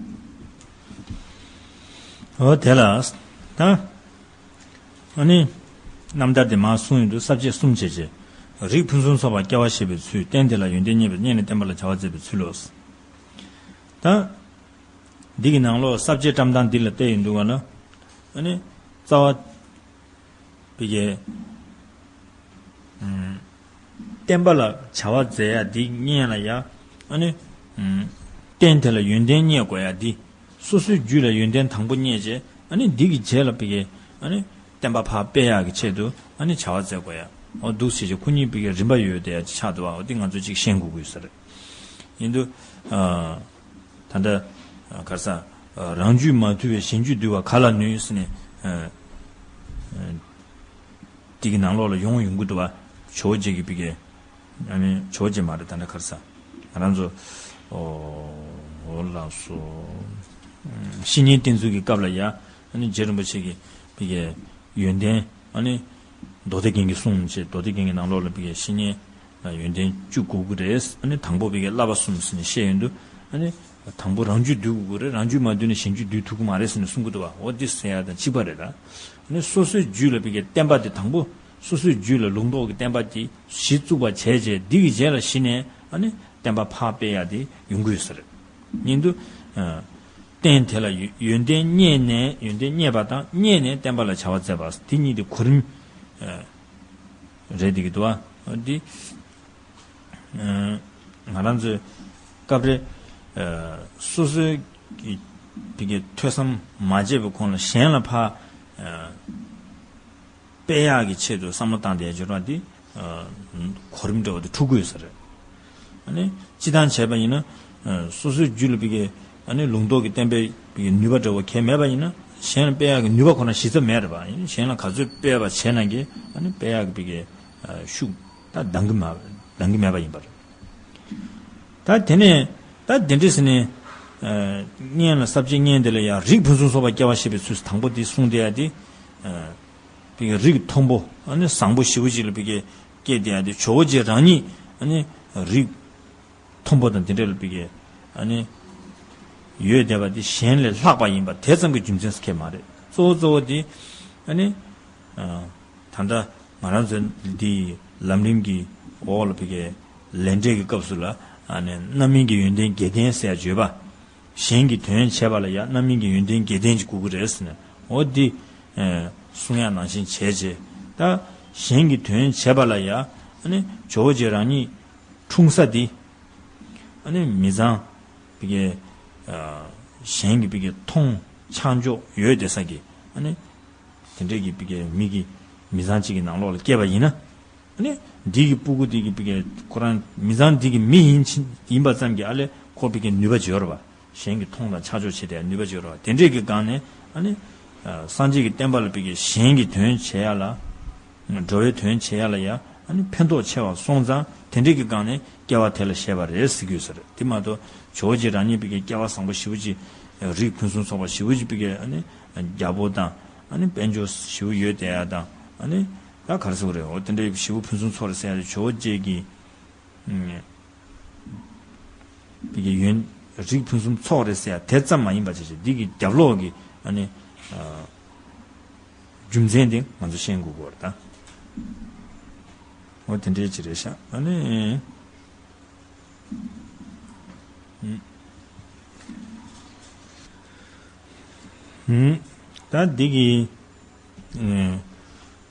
འོ་དེ་ལ་ད་ཨ་ནི་རྣམ་ཐར་དེ་མར་གསུངས་ཡོང་དུས་ས་བཅད་གསུམ་བྱས་བྱས། རིགས་ཕུན་སུམ་ཚོགས་པ་སྐྱེ་བར་བྱེད་པའི་ཚུལ། རྟེན་དེ་ལ་ཡོན་ཏན་བརྙེས་པས་བརྙེས་ནས་བསྟན་པ་ལ་བྱ་བ་མཛད་པའི་ཚུལ་ལོ། ད་འདི་གི་ནང་ལོགས་ས་བཅད་བཀྲམ་སྟངས་འདི་ལ་བལྟས་ཡོང་དུས་ག་ལ། ཨ་ནི་རྩ་བ་ཕ་གི་ཨུམ། བསྟན་པ་ལ་བྱ་བ་མཛད་ཡ་འདི་བརྙེས་ལ་ཡ། ཨ་ནི་ཨུམ། རྟེན་དེ་ལ་ཡོན་ཏན་བརྙེས་དགོས་ཡ་འདི། སོ་སོའི་རྒྱུད་ལ་ཡོན་ཏན་དང་པོ་བརྙེས་བྱས། ཨ་ནི་འདི་གི་རྗེས་ལ་ཕ་གི་ཨ་ནི་བསྟན་པ་ཕར་སྤེལ་ཡག་གི་ཆེད་དུ་ཨ་ནི་བྱ་བ་མཛད་དགོས་ཡ། འོ་འདུག་སེ་བྱས་བྱས་ཁོ་གཉིས་ཕ་གི་རིམ་པ་ཡོད་བསྡད་ཡ་ཅིག་ཆགས་འདུག་པ། འོ་འདི་ང་ཚོས་ཅིག་ཤེས་དགོས་ཀྱི་ཡོད་ས་རེད། ཡིན་དུས་ཨ། ད་ལྟ་ག་རེ་ཟ། རང་རྒྱུད་མ་ཐུལ་བས་གཞན་རྒྱུད་འདུལ་བ་ག་ལ་ནུས་ཟེར་ནས། དེ་གི་ནང་ལོགས་ལ་ཡོང་ཡོང་གི་འདུག་པ། ཇོ་བོ་རྗེ་གི་ཕ་གི་ཨ་ནི་ཇོ་བོ་རྗེ་མ་རེད། ད་ལྟ་ག་རེ་ཟ། ང་རང་ཚོ། འོ་ལགས་སོ། བཤེས་གཉེན་བསྟེན་ཚུལ་གྱི་སྐབས་ལ་ཡ། ཨ་ནི་རྗེ་རིན་པོ་ཆེ་གི་ཕ་གི་ཡོན་ཏན། ཨ་ནི་མདོ་སྡེ་རྒྱན་གྱི་གསུང་བྱས། མདོ་སྡེ་རྒྱན་གྱི་ནང་ལོགས་ལ་ཕ་གི་བཤེས་གཉེན། ཡོན་ཏན་བཅུ་དགོས་ཀྱི་རེད། ཨ་ནི་དང་པོ་བི་གའི་བསླབ་པ་གསུམ་ཟེར་ནས་བཤད་ཡོང་དུས། ཨ་ནི་དང་པོ་རང་རྒྱུད་འདུལ་དགོས་ཀྱི་རེད། རང་རྒྱུད་མ་འདུལ་ན་གཞན་རྒྱུད་འདུལ་ཐུབ་ཀྱི་མ་རེད་ཟེར་ནས་གསུང་གི་འདུག་བ། འོ་འདི་ཟེར་ཡ་དང་གཅིག་པ་རེད་ད། ཨ་ནི་སོ་སོའི་རྒྱུད་ལ་བི་གའི་བརྟན་པ་དེ་དང་པོ། སོ་སོའི་རྒྱུད་ལ་ལུང་རྟོགས་ཀྱི་བརྟན་པ་དེ་གཞི་བཙུགས་པ་བྱས་རྗེས། འདི་གི་རྗེས་ལ་གཞི་ནས་ཨ་ནི་བརྟན་པ་ཕར་སྤེལ་ཡ་དེ་ཡོང་གི་ཡོད་ས་རེད། ཡིན་དུས། ཨ། རྟེན་དེ་ལ་ཡོ་ཡོན་ཏན་རྙེད་ནས། ཡོན་ཏན་རྙེད་པ་དང་རྙེད་ནས་བརྟན་པ་ལ་བྱ་བ་མཛད་པ་དེ་གཉིས་དེ་གོ་རིམ། ཨ། རེད་འདི་གི་འདུག་བ། འདི། ཨ། ང་རང་ཚོས་སྐབས་རེ། ཨ། སོ་སོའི་གི་བི་གའི་ཐོས་བསམ་མ་བྱས་པའི་གོང་ལ་གཞན་ལ་ཕར། ཨ། སྤེལ་ཡག་གི་ཆེད་དུ་བསམ་བློ་བཏང་བསྡད་ཡ་འབྱོར་བ་འདི། ཨ། གོ་རིམ་འདྲ་བ་དེ་འཁྲུག་གི་ཡོད་ས་རེད། ཨ་ནི་སྤྱི་བཏང་བྱས་པ་ཡིན་ན། ཨ། སོ་སོའི་རྒྱུད་ལ་བི་གའི་ཨ་ནི་ལུང་རྟོགས་ཀྱི་བརྟན་པའི་བི་གའི་ནུས་པ་འདྲ་བ་གང་ཡང་མེད་པ་ཡིན་ན། གཞན་ལ་སྤེལ་ཡག་གི་ནུས་པ་ཁོ་ན་གཞི་རྩ་མེད་རེད་པ། ཡིན་གཞན་ལ་ག་ཚོད་སྤེལ་བ་བྱས་ན་གི་ཨ་ནི་སྤེལ་ཡག་གི་བི་གའི། ཨ། ཤུགས་ད་འདང་གི་མ་འདང་གི་མེད་པ་ཡིན་པ་རེད། ད་དེ་ནས་ད་དེ་འདྲ་ཟེར་ནས། ཨ། གཉེན་ལ་ས་བཅད་གཉེན་དེ་ལ་ཡང་རིགས་ཕུན་སུམ་ཚོགས་པ་སྐྱེ་བ་བཞེས་པའི་ཚུལ་དང་པོ་དེ་གསུངས་བསྡད་ཡ་དེ། ཨ། བི་གའི་རིགས་མཐོན་པོ་ཨ་ནི་བཟང་པོ་ཞེ་པོ་ཅིག་ལ་བི་གའི་སྐྱེས་བསྡད་ཡ་དེ་ཇོ་བོ་རྗེ་རང་ཉིད་ཨ་ནི་རིགས་མཐོན་པོ་དང་དེ་འདྲ་ལ་བི་གའི་ཨ་ནི་ཡོད་བསྡད་པ་དེ་གཞན་ལས་ལྷག་པ་ཡིན་པ་དེ་ཙམ་གྱི་རྒྱུ་མཚན་ཁེལ་མ་རེད། གཙོ་བོ་གཙོ་བོ་དེ་ཨ་ནི། ཨ། ད་ལྟ་ང་རང་ཚོ་འདི་ལམ་རིམ་གྱི་འོག་ལ་བི་གའི་ལས་འབྲས་ཀྱི་སྐབས་སུ་ལ། ཨ་ནི་རྣམ་སྨིན་གྱི་ཡོན་ཏན་བརྒྱད་ལྡན་ཟེར་ཡ་བརྗོད་པ། གཞན་གྱི་དོན་བྱེད་པ་ལ་ཡང་རྣམ་སྨིན་གྱི་ཡོན་ཏན་བརྒྱད་ལྡན་ཅིག་དགོས་ཀྱི་རེད་ཟེར་ནས། འོ་འདི། ཨ། གསུང་ཡག་ནང་བཞིན་བྱས་རྗེས། ད་གཞན་གྱི་དོན་བྱེད་པ་ལ་ཡང་ཨ་ནི་ཇོ་བོ་རྗེ་རང་ཉིད་འཁྲུངས་ས་འདི་ཨ་ནི་མི་ཚང་བི་གའི། ཨ། གཞན་གྱི་བི་གའི་མཐོང་ཆགས་འཇོག་ཡོད་བསྡད་ས་གི་ཨ་ནི། དེ་འདྲས་ཀྱི་བི་གའི་མི་གི་མི་ཚང་གཅིག་གི་ནང་ལོགས་ལ་སྐྱེས་པ་ཡིན་ན། ཨ་ནི་འདི་གི་སྤུ་གུ་འདི་གི་བི་གའི་ཁོ་རང་མི་ཚང་འདི་གི་མི་ཡིན་ཕྱིན་ཡིན་པ་ཙམ་གྱིས་ཨ་ལས་ཁོ་བི་གའི་ནུས་པ་ཅིག་ཡོད་རེད་པ། གཞན་གྱི་མཐོང་དང་ཆགས་འཇོག་བྱེད་དེ་ནུས་པ་ཅིག་ཡོད་རེད་པ། དེ་འདྲས་ཀྱི་སྒང་ནས་ཨ་ནི། ཨ། སངས་རྒྱས་ཀྱི་བསྟན་པ་ལ་བི་གའི་གཞན་གྱི་དོན་བྱེད་ཡ་ལ། འགྲོ་བའི་དོན་བྱེད་ཡ་ལ་ཡ་ཨ་ནི་ཕན་ཐོགས་ཆེ་བ་སོང་ཙང་དེ་འདྲས་ཀྱི་སྒང་ནས་སྐྱེ་བ་དེ་ལ་བཞེས་པ་རེད་ཟེར་གྱི་ཡོད་ས་རེད། དེ་མ་གཏོགས་ཇོ་བོ་རྗེ་རང་ཉིད་བི་གའི་སྐྱེ་བ་བཟང་པོ་ཞེ་པོ་ཅིག་རིགས་ཕུན་སུམ་ཚོགས་པ་ཞེ་པོ་ཅིག་བི་གའི་ཨ་ནི་རྒྱལ་པོ་དང་ཨ་ནི་དཔལ་འབྱོར་ཞེ་པོ་ཡོད་བསྡད་ཡ་དང་། ཨ་ནི་ད་ག་རེ་ཟེར་དགོས་རེད། འོ་དེ་འདྲའི་ཞེ་པོ་ཕུན་སུམ་ཚོགས་རེད་ཟེར་ཡ་དེ་ཇོ་བོ་རྗེ་གི། ཨ། བི་གའི་ཡོན། རིགས་ཕུན་སུམ་ཚོགས་རེད་ཟེར་ཡ་དེ་ཙམ་མ་ཡིན་པ་བྱས་བྱས་འདི་གི་རྒྱབ་ལོགས་ཀྱི་ཨ་ནི། ཨ། རྒྱུ་མཚན་དེ་ང་ཚོ་ཤེས་དགོས་ཀྱི་ཡོད་རེད་ད། འོ་དེ་འདྲའི་ཅིག་རེད་ཤག་ཨ་ནི། ཨུམ། ཨུམ། ད་འདི་གི། ཨ།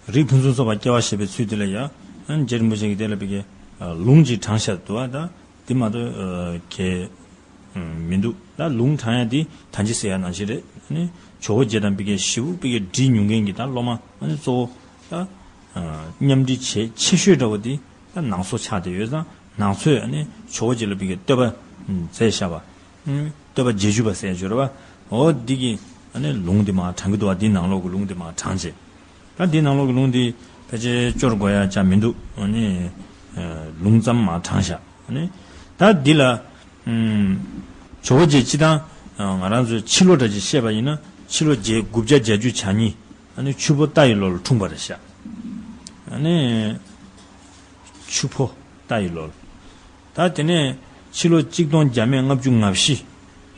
རིགས་ཕུན་སུམ་ཚོགས་པ་སྐྱེ་བ་བཞེས་པའི་ཚུལ་དེ་ལ་ཡང་། ཨ། རྗེ་རིན་པོ་ཆེ་གིས་དེ་ལ་བི་གའི་ལུང་ཅིག་དྲངས་བཞག་འདུག་པ། ད་དེ་མ་གཏོགས་གལ་མི་འདུག་ད་ལུང་དྲངས་ཡ་དེ་ད་ཅི་ཟེར་ཡ་ནང་བཞིན་རེད། ཨ་ནི་ཇོ་བོ་རྗེ་དང་བི་གའི་ཞེ་པོ་བི་གའི་འདྲིས་མྱོང་མཁན་གྱི་ད་སློབ་མ་ཨ་ནི་གཙོ་བོ་ད། ཨ། མཉམ་འདྲིས་བྱེད་ཆེ་ཤོས་འདྲ་བོ་དེ་ད་ནང་སོ་ཆགས་བསྡད་ཡོད་ཙང་ནང་སོས་ཨ་ནི་ཇོ་བོ་རྗེ་ལ་བི་གའི་བསྟོད་པ་མཛད་བཞག་པ། བསྟོད་པ་རྗེས་འཇུག་པ་ཟེར་ཡ་ཅིག་ཡོད་རེད་པ། འོ་འདི་གི་ཨ་ནི་ལུང་འདི་མར་དྲངས་ཀྱི་འདུག་པ། འདི་ནང་ལོགས་ཀྱི་ལུང་འདི་མར་དྲངས་བྱས། ད་འདི་ནང་ལོགས་ཀྱི་ལུང་འདི་ཕལ་ཆེར་སྐྱོར་དགོས་ཡ་ཅང་མི་འདུག་ཨ་ནི། ཨ། ལུང་ཙམ་མར་དྲངས་བཞག་ཨ་ནི། ད་འདི་ལ། ཨུམ། ཇོ་བོ་རྗེ་སྤྱིར་བཏང་ང་རང་ཚོའི་ཕྱི་ལོ་འདྲ་ཅིག་བཤད་པ་ཡིན་ན་ཕྱི་ལོ་བརྒྱད་དགུ་བརྒྱ་བརྒྱད་ཅུ་གྱ་གཉིས། ཨ་ནི་ཆུ་ཕོ་རྟ་ཡི་ལོ་ལ་འཁྲུངས་པ་རེད་ཤག་ཨ་ནི། ཆུ་ཕོ་རྟ་ཡི་ལོ་ལ། ད་དེ་ནས་ཕྱི་ལོ་གཅིག་སྟོང་བརྒྱ་མེད་ལྔ་བཅུ་ང་བཞི།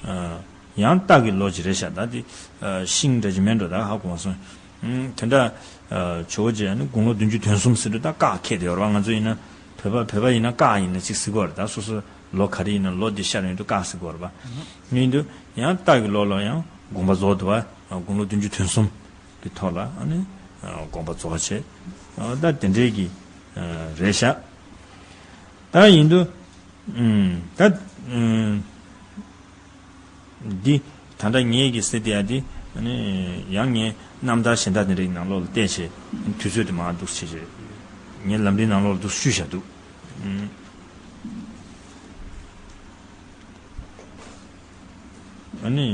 ཨ། ཡང་སྟག་གི་ལོ་ཅིག་རེད་ཤག་ད་དེ། ཨ། ཤིང་འདྲ་ཅིག་མེད་འགྲོ། ད་ཧ་གོ་མ་སོང་། ཨུམ། དེ་འདྲ། ཨ། ཇོ་བོ་རྗེ་ནི་དགུང་ལོ་བདུན་ཅུ་དོན་གསུམ་ཟེར་དུས་ད་སྐག་འཁེལ་བསྡད་ཡོད་རེད་པ། ང་ཚོ་ཡིན་ན་བོད་པ་བོད་པ་ཡིན་ན་སྐག་ཡིན་ན་ཅིག་ཟེར་གྱི་ཡོད་རེད། ད་སོ་སོ་ལོ་ག་རེ་ཡིན་ན་ལོ་འདི་ཤར་ཡོང་དུས་སྐག་ཟེར་གྱི་ཡོད་རེད་པ། ཡིན་དུས་ཡང་སྟག་གི་ལོ་ལ་ཡང་དགོངས་པ་རྫོགས་འདུག་པ། དགུང་ལོ་བདུན་ཅུ་དོན་གསུམ་གྱི་ཐོག་ལ་ཨ་ནི། ཨ། དགོངས་པ་རྫོགས་བྱས། ཨ། ད་དེ་འདྲའི་གི། ཨ། རེད་ཤག་ད་ཡིན་དུས། ཨུམ། ད། ཨུམ། འདི་ད་ལྟ་ངས་ཀྱི་ཟེར་བསྡད་ཡ་འདི་ཨ་ནི་ཡང་ངས་རྣམ་ཐར་གཞན་དག་དེ་འདྲའི་ནང་ལོགས་ལ་བལྟས་བྱས་དུས་ཚོད་དེ་མར་འདུག་བྱས་བྱས་ངས་ལམ་རིམ་ནང་ལོགས་ལ་འདུག་བཤུས་བཞག་འདུག་ཨུམ། ཨ་ནི།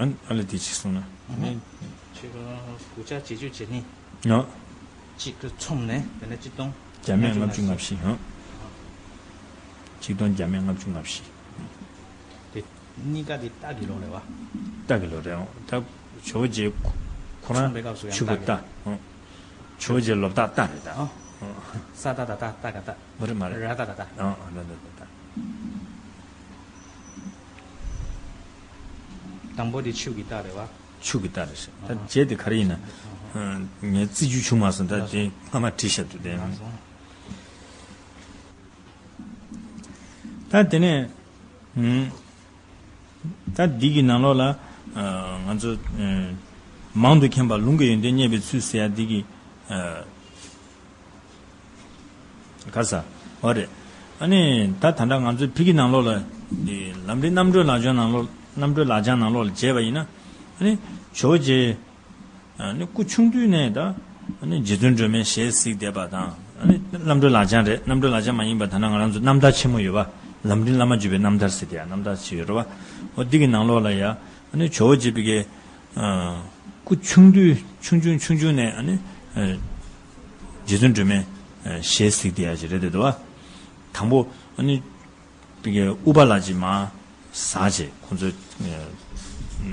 ཨ་ཨ་ལས་དེ་ཅིག་གསུངས་ན། ཨ་ནི། ཕྱི་ལོ་དགུ་བརྒྱ་བརྒྱད་ཅུ་གྱ་གཉིས། ཡང་། གཅིག་གི་ཚུམ་ནས་དེ་ནས་གཅིག་སྟོང་། བརྒྱ་མེད་ལྔ་བཅུ་ང་བཞི། ཡང་། གཅིག་སྟོང་བརྒྱ་མེད་ལྔ་བཅུ་ང་བཞི། དེ་གཉིས་ཀ་དེ་སྟག་གི་ལོ་རེད་པ། སྟག་གི་ལོ་རེད། ད་ཇོ་བོ་རྗེ་ཁོ་རང་ཆུ་བོ་རྟ། ཨོ། ཇོ་བོ་རྗེ་ལོ་རྟགས་རྟ་རེད་ད། ཨོ། ས་ཏ་བཏགས་སྟ་ག་རྟ། མ་རེད་མ་རེད། ར་ཏ་བཏགས་རྟ། ཨ་ཨ་ར་ཏ་བཏགས་རྟ། དང་པོ་དེ་ཆུ་གི་རྟ་རེད་བ། ཆུ་གི་རྟ་རེད་ཤག་ད་རྗེས་དེ་ག་རེ་ཡིན་ན། ངས་རྩི་རྒྱུ་བྱུང་མ་སོང་། ད་དེ་སྔ་མ་བྲིས་བཞག་འདུག་དེ། ད་དེ་ནས་ད་འདི་གི་ནང་ལོགས་ལ་ང་ཚོ་མང་དུ་མཁྱེན་པ་ལུང་གི་ཡོན་ཏན་རྙེད་པའི་ཚུལ་ཟེར་ཡ་འདི་གི། ག་ས། འོ་རེད། ཨ་ནི་ད་ད་ལྟ་ང་ཚོའི་ཕ་གི་ནང་ལོགས་ལ་འདི་ལམ་རིམ་རྣམ་གྲོལ་ལག་བཅངས་ནང་ལོགས། རྣམ་གྲོལ་ལག་བཅངས་ནང་ལོགས་ལ་མཇལ་བ་ཡིན་ན། ཨ་ནི་ཇོ་བོ་རྗེ་ཨ་ནི་སྐུ་ཆུང་དུས་ནས་ད་ཨ་ནི་རྗེ་བཙུན་སྒྲོལ་མའི་ཞལ་གཟིགས་བསྡད་པ་དང་། ཨ་ནི་རྣམ་གྲོལ་ལག་བཅངས་རེད། རྣམ་གྲོལ་ལག་བཅངས་མ་ཡིན་པ་ད་ལྟ་ང་རང་ཚོ་རྣམ་ཐར་ཆེན་མོ་ཡོད་པ། ལམ་རིམ་བླ་མ་བརྒྱུད་པའི་རྣམ་ཐར་ཟེར་དེ་ཡང་རྣམ་ཐར་ཅིག་ཡོད་རེད་བ། འོ་འདི་གི་ནང་ལོགས་ལ་ཡ་ཨ་ནི་ཇོ་བོ་རྗེ་ཕ་གི་སྐུ་ཆུང་དུས་ཆུང་ཆུང་ཆུང་ཆུང་ནས་ཨ་ནི་རྗེ་བཙུན་སྒྲོལ་མའི་ཞལ་གཟིགས་བསྡད་ཡ་ཅིག་རེད་དེ་འདུག་བ། དང་པོ་ཨ་ནི་ཕ་གི་ཨུ་པ་ལ་ཅིག་མར་ཟགས་བྱས། ཁོང་ཚོའི་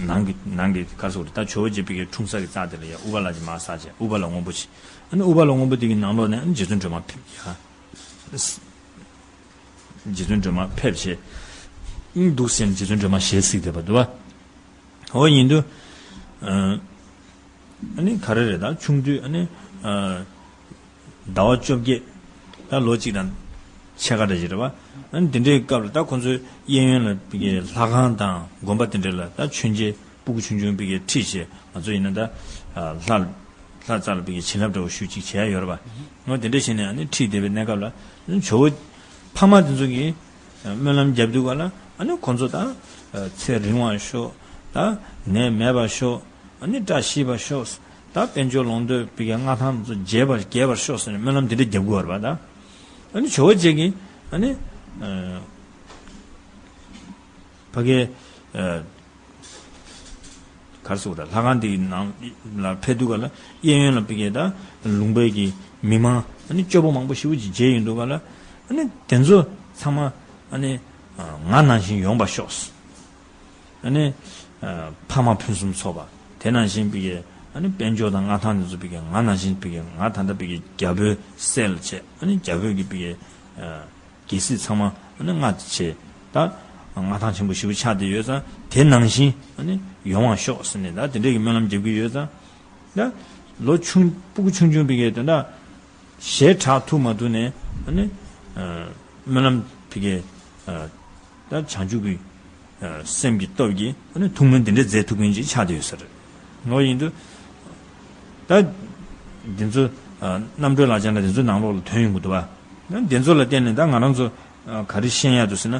ནང་གི་ནང་གི་ག་རེ་ཟེར་དགོས་རེད། ད་ཇོ་བོ་རྗེ་ཕ་གི་འཁྲུངས་ས་གི་རྩ་དེ་ལ་ཡ་ཨུ་པ་ལ་ཅིག་མར་ཟགས་བྱས། ཨུ་པ་ལ་སྔོན་པོ་ཅིག་ཨ་ནི་ཨུ་པ་ལ་སྔོན་པོ་དེ་གི་ནང་ལོགས་ནས་ཨ་ནི་རྗེ་བཙུན་སྒྲོལ་མ་ཕེབས་ཡ། རྗེ་བཙུན་སྒྲོལ་མ་ཕེབས་བྱས་འདུག་ཟེར་ནས་རྗེ་བཙུན་སྒྲོལ་མ་ཞལ་གཟིགས་བསྡད་པ་འདུག་བ། འོ་ཡིན་དུས་ཨ་ནི་ག་རེ་རེད། ད་ཆུང་དུས་ཨ་ནི་ཟླ་བ་བཅོ་བརྒྱད། ད་ལོ་གཅིག་དང་ཕྱེད་ཀ་འདྲ་ཞིག་རེད་བ། ཨ་ནི་དེ་འདྲའི་སྐབས་ལ་ད་ཁོང་ཚོའི་གཡས་གཡོན་ལ་ཕ་གི་ལྷ་ཁང་དང་དགོན་པ་དེ་འདྲ་ལ་ད་མཆོད་མཇལ་སྤུ་གུ་ཆུང་ཆུང་ཕ་གི་ཁྲིད་བྱས། ང་ཚོ་ཡིན་ན་ད་ལྷ་ལྷ་རྩ་ལ་ཕ་གི་བྱིན་རླབས་འདྲ་བོ་ཞུ་ཅིག་བྱས་ཡོད་རེད་བ། འོ་དེ་འདྲ་བྱས་ནས་ཨ་ནི་ཁྲིད་བསྡད་པའི་གནས་སྐབས་ལ་ཇོ་བོ་ཕ་མ་དེ་ཚོ་གིས་སྨོན་ལམ་རྒྱབ་དུས་ག་ལ་ཨ་ནི་ཁོང་ཚོ་ད་ཚེ་རིང་བར་ཤོག་ད་ནད་མེད་པར་ཤོག་ཨ་ནི་བཀྲ་ཤིས་པར་ཤོག་ད་དཔལ་འབྱོར་ལོངས་སྤྱོད་ཕ་གི་མངའ་ཐང་དེ་ཚོ་རྒྱས་པར་རྒྱས་པར་ཤོག་ཟེར་ནས་སྨོན་ལམ་འདི་འདྲ་རྒྱབ་དགོས་རེད་བ། ད་ཨ་ནི་ཇོ་བོ་རྗེ་གིས་ཨ་ནི་ཕ་གི་ག་རེ་ཟེར་དགོས་རེད། ལྷ་ཁང་འདིའི་ནང་ལ་ཕེབས་དུས་ག་ལ་གཡས་གཡོན་ལ་ཕ་གི་ད་ལུང་པའི་གི་མི་མང་ཨ་ནི་སྐྱོ་པོ་མང་པོ་ཞེ་པོ་ཅིག་མཇལ་ཡོང་དུས་ག་ལ་ཨ་ནི་དེ་ཚོ་ཚང་མ་ཨ་ནི་ང་ནང་བཞིན་ཡོང་བར་ཤོག་ཨ་ནི་ཕ་མ་ཕུན་སུམ་ཚོགས་པ། དེ་ནང་བཞིན་ཕ་གི་ཨ་ནི་དཔལ་འབྱོར་དང་མངའ་ཐང་འདི་ཚོ་ཕ་གི་ང་ནང་བཞིན་ཕ་གི་ང་ད་ལྟ་ཕ་གི་རྒྱལ་པོའི་སྲས་ལ་བྱས། ཨ་ནི་རྒྱལ་པོའི་གི་ཕ་གི་རྒྱལ་སྲིད་ཚང་མ་ཨ་ནི་མངའ་བྱས། ད་མངའ་ཐང་ཆེན་པོ་ཞེ་པོ་ཆགས་བསྡད་ཡོད་ཙང་དེ་ནང་བཞིན་ཨ་ནི་ཡོང་བར་ཤོག་ཟེར་ནས་ད་དེ་འདྲས་ཀྱི་སྨོན་ལམ་རྒྱབ་ཀྱི་ཡོད་ཙང་། ད་ལོ་ཆུང་སྤུ་གུ་ཆུང་ཆུང་ཕ་གི་དེ་འདྲ་ཞལ་གྲགས་ཐུབ་མ་ཐུབ་ནས་ཨ་ནི་སྨོན་ལམ་ཕ་གི་ད་བྱང་ཆུབ་ཀྱི་སེམས་ཀྱི་སྟོབས་ཀྱིས་ཨ་ནི་ཐུགས་སྨོན་འདི་འདྲས་མཛད་ཐུབ་མཁན་ཅིག་ཆགས་བསྡད་ཡོད་ས་རེད། འོ་ཡིན་དུས་ད་འདི་ཚོ་རྣམ་གྲོལ་ལག་བཅངས་ལ་འདི་ཚོ་ནང་ལོགས་ལ་ཐོན་ཡོང་གི་འདུག་བ། ད་འདི་ཚོ་ལ་བརྟེན་ནས་ད་ང་རང་ཚོ་ག་རེ་ཤེས་ཡ་འདུག་ཟེར་ན།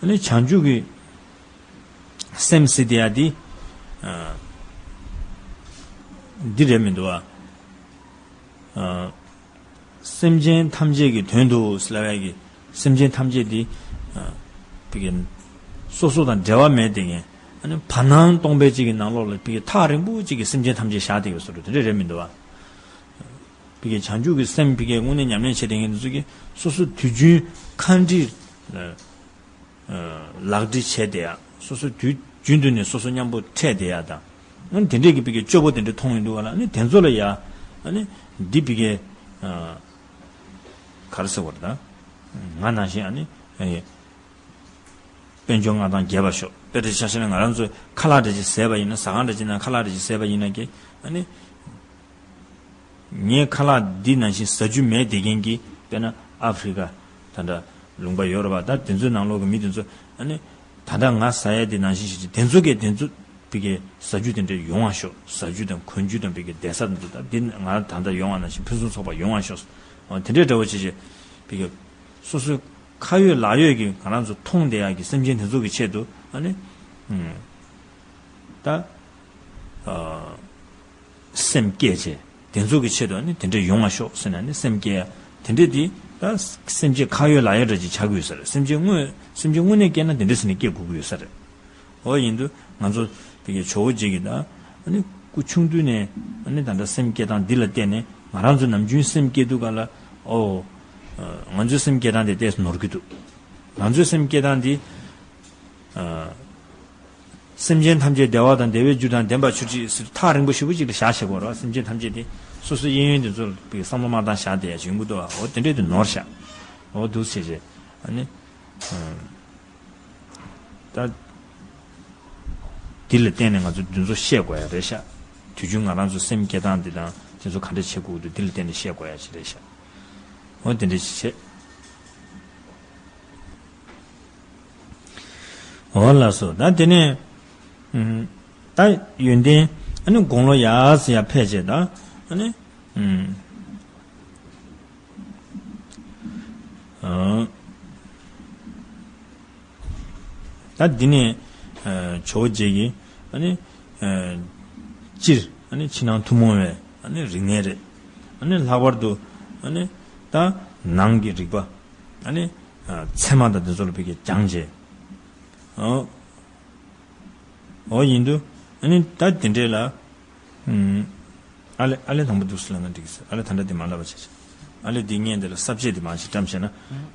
ཨ་ནི་བྱང་ཆུབ་ཀྱི་སེམས་ཟེར་དེ་ཡ་འདི་འདི་རེད་མི་འདུག་བ། སེམས་ཅན་ཐམས་ཅད་ཀྱི་དོན་དུ་ཟེར་ལབ་ཡ་གི་སེམས་ཅན་ཐམས་ཅད་འདི་ཕ་གི་སོ་སོ་དང་འབྲེལ་བ་མེད་དེ་ངས་ཨ་ནི་བར་སྣང་སྟོང་པའི་གཅིག་གི་ནང་ལོགས་ལ་ཕ་གི་ཐག་རིང་པོ་གཅིག་གི་སེམས་ཅན་ཐམས་ཅད་བཞག་བསྡད་ཡོད་ས་རེད། དེ་འདྲ་རེད་མི་འདུག་བ། ཕ་གི་བྱང་ཆུབ་ཀྱི་སེམས་ཕ་གི་དངོས་གནས་ཉམས་ལེན་བྱེད་བསྡད་མཁན་འདི་ཚོ་གིས་སོ་སོ་དུས་རྒྱུན་ཁ་འདྲི་ལག་འདྲི་བྱས་བསྡད་ཡ། སོ་སོ་དུས་རྒྱུན་དུ་ནས་སོ་སོ་མཉམ་པོ་འཕྲད་བསྡད་ཡ་དང་། ཨ་ནི་དེ་འདྲས་ཀྱི་ཕ་གི་སྐྱོ་པོ་དེ་འདྲས་མཐོང་ཡོང་དུས་ག་ལ་ཨ་ནི་དེ་ཚོ་ལ་ཡ་ཨ་ནི་འདི་ཕ་གི་ག་རེ་ཟེར་བ་རེད། ད་ང་ནང་བཞིན་ཨ་ནི་དཔལ་འབྱོར་མངའ་ཐང་རྒྱས་པར་ཤོག་དཔེ་འདྲ་ཆ་བཞག་ན་ང་རང་ཚོས་ཁ་ལག་འདྲ་ཅིག་བཟས་པ་ཡིན་ན། ཟ་ཁང་འདྲ་ཅིག་ནང་ཁ་ལག་འདྲ་ཅིག་བཟས་པ་ཡིན་ན་ཀྱེ་ཨ་ནི། ངས་ཁ་ལག་འདི་ནང་བཞིན་ཟ་རྒྱུ་མེད་བསྡད་མཁན་གྱི་དཔེར་ན་ཨ་ཧྥི་རི་ཀ་ད་ལྟ་ལུང་པ་ཡོད་རེད་པ། ད་དེ་ཚོའི་ནང་ལོགས་ཀྱི་མི་དེ་ཚོ་ཨ་ནི་ད་ལྟ་ང་ཟ་ཡ་འདི་ནང་བཞིན་ཞིག་དེ་ཚོ་གས་དེ་ཚོ་ཕ་གི་ཟ་རྒྱུ་དེ་འདྲ་ཡོང་བ་ཤོག་ཟ་རྒྱུ་དང་གོན་རྒྱུ་དང་ཕ་གི་བསྡད་ས་དེ་ཚོ་ད་འདི་ང་ད་ལྟ་ཡོང་བ་ནང་བཞིན་ཕུན་སུམ་ཚོགས་པ་ཡོང་བ་ཤོག་འོ་དེ་འདྲའི་འདྲ་བོ་བྱས་བྱས་ཕ་གི་སོ་སོའི་ཁ་ཡོད་ལག་ཡོད་ཀྱི་ང་རང་ཚོ་མཐོང་བསྡད་ཡ་གི་སེམས་ཅན་དེ་ཚོ་གི་ཆེད་དུ་ཨ་ནི་ད། སེམས་བསྐྱེད་བྱས། དེ་ཚོ་གི་ཆེད་དུ་ནི་དེ་འདྲ་ཡོང་བ་ཤོག་ཟེར་ནས་ནི་སེམས་བསྐྱེད་ཡ། དེ་འདྲ་དེ་ད་སེམས་ཅན་ཁ་ཡོད་ལག་ཡོད་འདྲ་ཅིག་ཆགས་ཀྱི་ཡོད་ས་རེད། སེམས་ཅན་དངོས་སེམས་ཅན་དངོས་གནས་སྐྱེས་ན་དེ་འདྲ་ཟེར་ནས་སྐྱེ་དགོས་ཀྱི་ཡོད་ས་རེད། འོ་ཡིན་དུས་ང་ཚོ་དེ་གའི་ཇོ་བོ་རྗེ་གི་ད་ནི་སྐུ་ཆུང་དུས་ནས་ནི་ད་ལྟ་སེམས་བསྐྱེད་སྟངས་འདི་ལ་བརྟེན་ནས་ང་རང་ཚོ་ནམ་རྒྱུན་སེམས་བསྐྱེད་དུས་ག་ལ་ཨོ་ང་ཚོའི་སེམས་བསྐྱེད་སྟངས་དེ་ཏོག་ཙམ་ནོར་གྱི་འདུག་ང་ཚོའི་སེམས་བསྐྱེད་སྟངས་འདི། སེམས་ཅན་ཐམས་ཅད་བདེ་བ་དང་བདེ་བའི་རྒྱུ་དང་ལྡན་པར་གྱུར་ཅིག་ཟེར་ཐག་རིང་པོ་ཞེ་པོ་ཅིག་ལ་བཞག་བྱེད་དགོས་རེད་བ། སེམས་ཅན་ཐམས་ཅད་དེ་ སོ་སོའི་གཡས་གཡོན་དེ་ཚོ་བསམ་བློ་མ་བཏང་བཞག་བསྡད་ཡ་ཅིག་ཡོང་གི་འདུག་བ། འོ་དེ་འདྲས་དེ་ནོར་བཞག་འོ་འདུག་བྱས་བྱས་ཨ་ནི། ད། འདི་ལ་བརྟེན་ནས་ང་ཚོ་འདི་ཚོ་ཤེས་དགོས་ཡ་རེད་ཤག་དུས་རྒྱུན་ང་རང་ཚོ་སེམས་སྐྱེ་སྟངས་འདི་དང་དེ་ཚོ་ག་འདྲ་བྱེད་དགོས་འདུག་འདི་ལ་བརྟེན་ནས་ཤེས་དགོས་ཡ་ཅིག་རེད་ཤག་འོ་དེ་འདྲ་ཞིག་བྱེད། འོ་ལགས་སོ། ད་དེ་ནས་ཨུམ། ད་ཡོན་ཏན་ཨ་ནི་དགུང་ལོ་ཡར་སི་ཡར་འཕེལ་བྱས་ད་ཨ་ནི་ཨུམ། ཨ། ད་འདི་ནས་ཇོ་བོ་རྗེ་གིས་ཨ་ནི་སྤྱིར་ཨ་ནི་ཕྱི་ནང་ཐུན་མོང་བའི་ཨ་ནི་རིག་གནས་རེད། ཨ་ནི་ལྷག་པར་དུ་ཨ་ནི་ད་ནང་གི་རིག་པ་ཨ་ནི་ཚད་མ་དང་དེ་ཚོ་ལ་ཕ་གིར་སྦྱངས་བྱས། ཨོ་ཡིན་དུས་ཨ་ནི་ད་འདི་འདྲས་ལ། ཨ་ལས་ཨ་ལས་དང་པོ་འདུག་སེ་ལབ་ན་འགྲིག་གི་ཟེར། ཨ་ལས་ད་ལྟ་འདི་མ་ལབ་པ་བྱས་བྱས། ཨ་ལས་འདི་བརྙན་འདི་ལ་ས་བཅད་འདི་མ་ཞིག་བཀྲམ་བྱས་ན།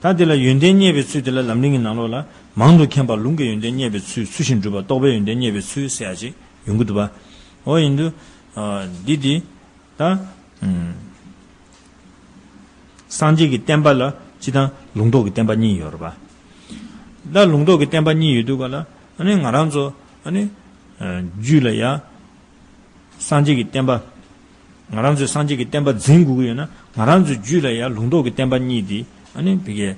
ད་འདི་ལ་ཡོན་ཏན་རྙེད་པའི་ཚུལ་འདི་ལ་ལམ་རིམ་གྱི་ནང་ལོགས་ལ་མང་དུ་མཁྱེན་པ་ལུང་གི་ཡོན་ཏན་རྙེད་པའི་ཚུལ། ཚུལ་བཞིན་སྒྲུབ་པ་རྟོགས་པའི་ཡོན་ཏན་རྙེད་པའི་ཚུལ་ཟེར་ཡ་ཅིག་ཡོང་གི་འདུག་པ། འོ་ཡིན་དུས། འདི་འདི། ད། སངས་རྒྱས་ཀྱི་བསྟན་པ་ལ་སྤྱིར་བཏང་ལུང་རྟོགས་ཀྱི་བསྟན་པ་གཉིས་ཡོད་རེད་པ། ད་ལུང་རྟོགས་ཀྱི་བསྟན་པ་གཉིས་ཡོད་དུས་ག་ལ་ཨ་ནི་ང་རང་ཚོ་ཨ་ནི་རྒྱུད་ལ་ཡ། སངས་རྒྱས་ཀྱི་བསྟན་པ། ང་རང་ཚོས་སངས་རྒྱས་ཀྱི་བསྟན་པ་འཛིན་དགོས་ཀྱི་ཡོད་ན་ང་རང་ཚོའི་རྒྱུད་ལ་ཡ་ལུང་རྟོགས་ཀྱི་བསྟན་པ་གཉིས་འདི་ཨ་ནི་བི་གའི་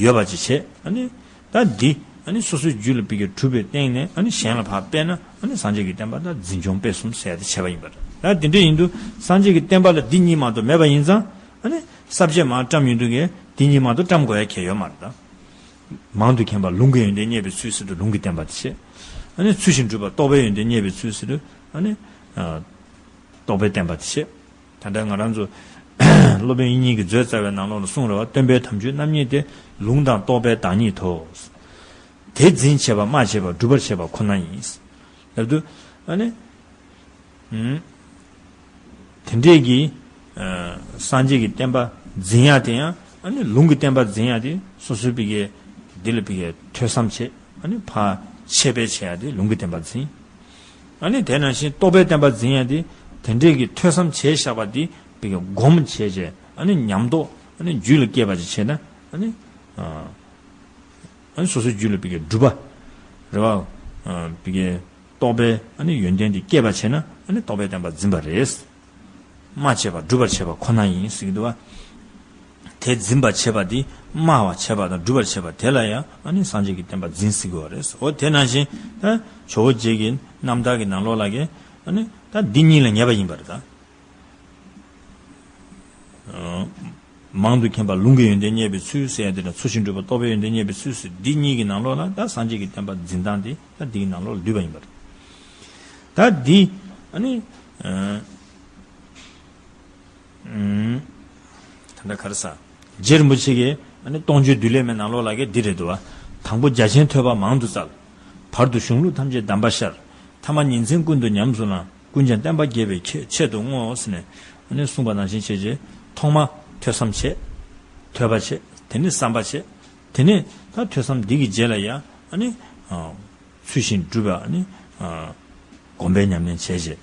ཡོད་པ་ཅིག་བྱས་ཨ་ནི། ད་འདི་ཨ་ནི་སོ་སོའི་རྒྱུད་ལ་བི་གའི་གྲུབ་པའི་སྟེང་ནས་ཨ་ནི་གཞན་ལ་ཕར་སྤེལ་ན་ཨ་ནི་སངས་རྒྱས་ཀྱི་བསྟན་པ་ད་འཛིན་སྐྱོང་སྤེལ་གསུམ་ཟེར་ཡ་དེ་བྱས་པ་ཡིན་པ་རེད། ད་འདི་འདྲ་ཡིན་དུས་སངས་རྒྱས་ཀྱི་བསྟན་པ་ལ་འདི་གཉིས་མ་གཏོགས་མེད་པ་ཡིན་ཙང་ཨ་ནི་ས་བཅད་མར་བཀྲམ་ཡོང་དུས་ཀའི་འདི་གཉིས་མ་གཏོགས་བཀྲམ་དགོས་ཡ་གལ་ཡོད་མ་རེད་ད། མང་དུ་མཁྱེན་པ་ལུང་གི་ཡོན་ཏན་རྙེད་པའི་ཚུལ་ཟེར་དུས་ལུང་གི་བསྟན་པ་དེ་བྱས། ཨ་ནི་ཚུལ་བཞིན་སྒྲུབ་པ་རྟོགས་པའི་ཡོན་ཏན་རྙེད་པའི་ཚུལ་ཟེར་དུས་ཨ་ནི། རྟོགས་པའི་བསྟན་པ་དེ་བྱས། ད་ལྟ་ང་རང་ཚོ་སློབ་དཔོན་དབྱིག་གཉེན་གྱི་མཛོད་རྩ་བའི་ནང་ལོགས་ལ་གསུངས་རེད་བ། སྟོན་པའི་དམ་ཆོས་རྣམ་གཉིས་ཏེ། ལུང་དང་རྟོགས་པའི་བདག་ཉིད་དོ། དེ་འཛིན་བྱེད་པ་སྨྲ་བྱེད་པ་སྒྲུབ་པར་བྱེད་པ་ཁོ་ན་ཡིན། ལབ་དུས་ཨ་ནི། དེ་འདྲས་ཀྱི་སངས་རྒྱས་ཀྱི་བསྟན་པ་འཛིན་ཡ་དེ་ཡང་ཨ་ནི་ལུང་གི་བསྟན་པ་འཛིན་ཡ་དེ་སོ་སོའི་བི་གའི་འདི་ལ་བི་གའི་ཐོས་བསམ་བྱེད་ཨ་ནི་ཕར་འཆད་སྤེལ་བྱེད་ཡ་དེ་ལུང་གི་བསྟན་པ་འཛིན། ཨ་ནི་དེ་ནང་བཞིན་རྟོགས་པའི་བསྟན་པ་འཛིན་ཡ་དེ་དེ་འདྲས་ཀྱི་ཐོས་བསམ་བྱས་བཞག་པ་དེ་བི་གའི་སྒོམ་བྱས་བྱས་ཨ་ནི་ཉམས་རྟོགས་ཨ་ནི་རྒྱུད་ལ་སྐྱེས་པ་ཅིག་བྱས་ན་ཨ་ནི། ཨ་ནི་སོ་སོའི་རྒྱུད་ལ་བི་གའི་སྒྲུབ་པ་རེད་བ། བི་གའི་རྟོགས་པའི་ཨ་ནི་ཡོན་ཏན་དེ་སྐྱེས་པ་བྱས་ན་ཨ་ནི་རྟོགས་པའི་བསྟན་པ་འཛིན་པ་རེད། སྨྲ་བྱེད་པ་སྒྲུབ་པར་བྱེད་པ་ཁོ་ན་ཡིན་ཟེར་གྱི་འདུག་བ། དེ་འཛིན་པར་བྱེད་པ་འདི་སྨྲ་བར་བྱེད་པ་དང་སྒྲུབ་པར་བྱེད་པ་དེ་ལ་ཡང་ཨ་ནི་སངས་རྒྱས་ཀྱི་བསྟན་པ་འཛིན་ཟེར་གྱི་ཡོད་རེད། འོ་དེ་ནང་བཞིན་ད་ཇོ་བོ་རྗེ་གི་རྣམ་ཐར་གྱི་ནང་ལོགས་ལ་གི་ཨ་ནི་ད་འདི་གཉིས་ལ་ངེས་པ་ཡིན་པ་རེད་ད། མང་དུ་མཁྱེན་པ་ལུང་གི་ཡོན་ཏན་རྙེད་པའི་ཚུལ་ཟེར་ཡ་དེ་དང་ཚུལ་བཞིན་སྒྲུབ་པ་རྟོགས་པའི་ཡོན་ཏན་རྙེད་པའི་ཚུལ་ཟེར་འདི་གཉིས་ཀྱི་ནང་ལོགས་ལ་ད་སངས་རྒྱས་ཀྱི་བསྟན་པ་འཛིན་སྟངས་དེ་ད་འདི་གི་ནང་ལོགས་ལ་འདུས་པ་ཡིན་པ་རེད། ད་འདི་ཨ་ནི་ད་ལྟ་ག་རེ་ཟ། རྗེ་རིན་པོ་ཆེ་གིས་ཨ་ནི་སྟོང་མཆོད་བདུད་ལས་མའི་ནང་ལོགས་ལ་གི་འདི་རེད་འདུག་བ། དང་པོ་རྒྱ་ཆེན་ཐོས་པ་མང་དུ་བཙལ། བར་དུ་གཞུང་ལུགས་ཐམས་ཅད་གདམས་པ་ཤར། ཐ་མ་ཉིན་མཚན་ཀུན་ཏུ་ཉམས་སུ་བླངས། ཀུན་ཀྱང་བསྟན་པ་རྒྱས་པའི་ཆེད་ཆེད་དུ་བསྔོ་ཟེར་ནས་ཨ་ནི་གསུངས་པ་ནང་བཞིན་བྱས་རྗེས་ཐོག་མ་ཐོས་བསམ་བྱས། ཐོས་པ་བྱས། དེ་ནས་བསམ་པ་བྱས། དེ་ནས་ད་ཐོས་བསམ་འདི་གི་རྗེས་ལ་ཡང་ཨ་ནི་ཚུལ་བཞིན་སྒྲུབ་པ་ཨ་ནི་སྒོམ་པའི་ཉམས་ལེན་བྱས་རྗེས།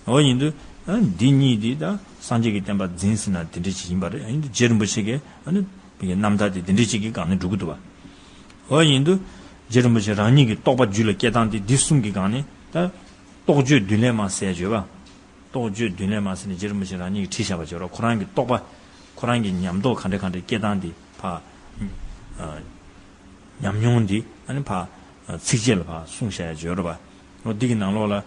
འོ་ཡིན་དུས་ཨ་ནི་འདི་གཉིས་འདི་ད་སངས་རྒྱས་ཀྱི་བསྟན་པ་འཛིན་ཟེར་ན་དེ་འདྲ་ཅིག་ཡིན་པ་རེད། ཡིན་དུས་རྗེ་རིན་པོ་ཆེ་གིས་ཨ་ནི་རྣམ་ཐར་དེ་དེ་འདྲ་ཅིག་གི་སྒང་ནས་འགྲོ་གི་འདུག་བ། འོ་ཡིན་དུས་རྗེ་རིན་པོ་ཆེ་རང་ཉིད་ཀྱི་རྟོགས་པ་རྒྱུད་ལ་སྐྱེ་སྟངས་དེ་འདི་གསུམ་གྱི་སྒང་ནས་ད། རྟོགས་བརྗོད་བདུད་ལས་མ་ཟེར་བརྗོད་པ། རྟོགས་བརྗོད་བདུད་ལས་མ་ཟེར་ནས་རྗེ་རིན་པོ་ཆེ་རང་ཉིད་ཀྱིས་བྲིས་བཞག་པ་བརྗོད་རོགས། ཁོ་རང་གི་རྟོགས་པ། ཁོ་རང་གི་ཉམས་རྟོགས་ག་འདྲ་ག་འདྲ་སྐྱེ་སྟངས་འདི་ཕ། ཉམས་མྱོང་འདི་ཨ་ནི་ཕ། ཚིགས་བཅད་ལ་ཕ་གསུངས་བཞག་ཡ་བརྗོད་རོགས་པ། འོ་འདི་གི་ནང་ལོགས་ལ།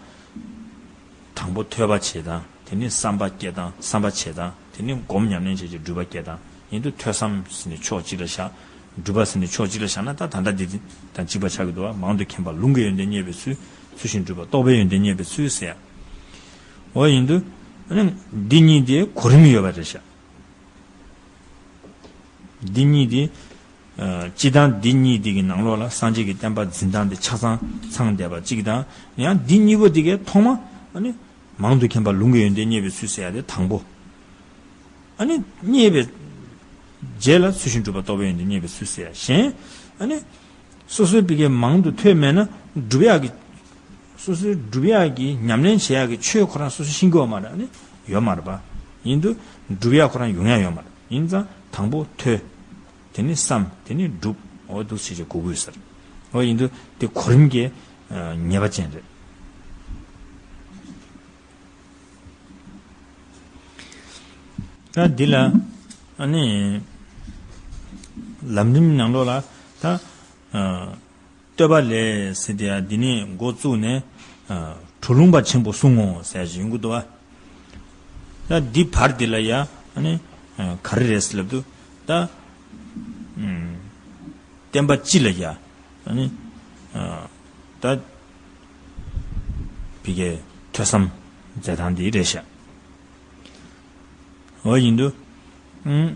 དང་པོ་ཐོས་པ་བྱེད་སྟངས། དེ་ནས་བསམ་པ་སྐྱེ་སྟངས། བསམ་པ་བྱེད་སྟངས། དེ་ནས་སྒོམ་ཉམས་ལེན་བྱེད་ཀྱི་སྒྲུབ་པ་སྐྱེ་སྟངས། ཡིན་དུས་ཐོས་བསམ་ཟེར་ནས་ཕྱོགས་གཅིག་ལ་བཞག་སྒྲུབ་པ་ཟེར་ནས་ཕྱོགས་གཅིག་ལ་བཞག་ན་ད་ད་ལྟ་འདི་དང་གཅིག་པ་ཆགས་ཀྱི་འདུག་བ། མང་དུ་མཁྱེན་པ་ལུང་གི་ཡོན་ཏན་རྙེད་པའི་ཚུལ། ཚུལ་བཞིན་སྒྲུབ་པ་རྟོགས་པའི་ཡོན་ཏན་རྙེད་པའི་ཚུལ་ཟེར་ཡ། འོ་ཡིན་དུས། ཨ་ནི་འདི་གཉིས་དེ་གོ་རིམ་ཡོད་པ་རེད་ཤག་འདི་གཉིས་དེ། སྤྱི་དང་འདི་གཉིས་དེ་གི་ནང་ལོགས་ལ་སངས་རྒྱས་ཀྱི་བསྟན་པ་འཛིན་སྟངས་དེ་ཆ་ཚང་ཚང་བསྡད་པ་གཅིག་དང་། ཡང་འདི་གཉིས་པོ་དེ་གའི་ཐོག་མ་ཨ་ནི། མང་དུ་མཁྱེན་པ་ལུང་གི་ཡོན་ཏན་རྙེད་པའི་ཚུལ་ཟེར་ཡ་དེ་དང་པོ། ཨ་ནི་རྙེད་པའི་རྗེས་ལ་ཚུལ་བཞིན་སྒྲུབ་པ་རྟོགས་པའི་ཡོན་ཏན་རྙེད་པའི་ཚུལ་ཟེར་ཡ་གཞན། ཨ་ནི་སོ་སོའི་བི་གའི་མང་དུ་ཐོས་མེད་ན་སྒྲུབ་ཡག་གི། སོ་སོའི་སྒྲུབ་ཡག་གི་ཉམས་ལེན་བྱེད་ཡག་གི་ཆོས་ཁོ་རང་སོ་སོ་ཤེས་ཀྱི་ཡོད་མ་རེད། ཨ་ནི་ཡོད་མ་རེད་པ། ཡིན་དུས་སྒྲུབ་ཡག་ཁོ་རང་ཡོང་ཡག་ཡོད་མ་རེད། ཡིན་ཙང་དང་པོ་ཐོས། དེ་ནི་བསམ། དེ་ནི་སྒྲུབ། འོ་འདུག་སེ་བྱས་དགོས་ཀྱི་ཡོད་ས་རེད། འོ་ཡིན་དུས་དེ་གོ་རིམ་གྱི་ཉེས་པ་ཅན་རེད། ད་འདི་ལ་ཨ་ནི་ལམ་རིམ་ནང་ལོགས་ལ་ད་ཨ་བསྟོད་པ་ལས་ཟེར་དེ་ཡ་འདི་ནས་འགོ་བཙུགས་ནས་ཨ་གྲོ་ལུང་པ་ཆེན་པོ་གསུང་ངོ་ཟེར་ཞིག་ཡོང་གི་འདུག་བ། ད་འདི་བར་འདི་ལ་ཡ་ཨ་ནི་ཨ་ག་རེ་རེད་ཟེར་ལབ་དུས་ད་ཨ་བསྟན་པ་སྤྱི་ལ་ཡ་ཨ་ནི་ཨ་ད་བི་ཀའི་ཐོས་བསམ་མཛད་སྟངས་འདི་རེད་ཤག་འོ་ཡིན་དུས། ཨུམ།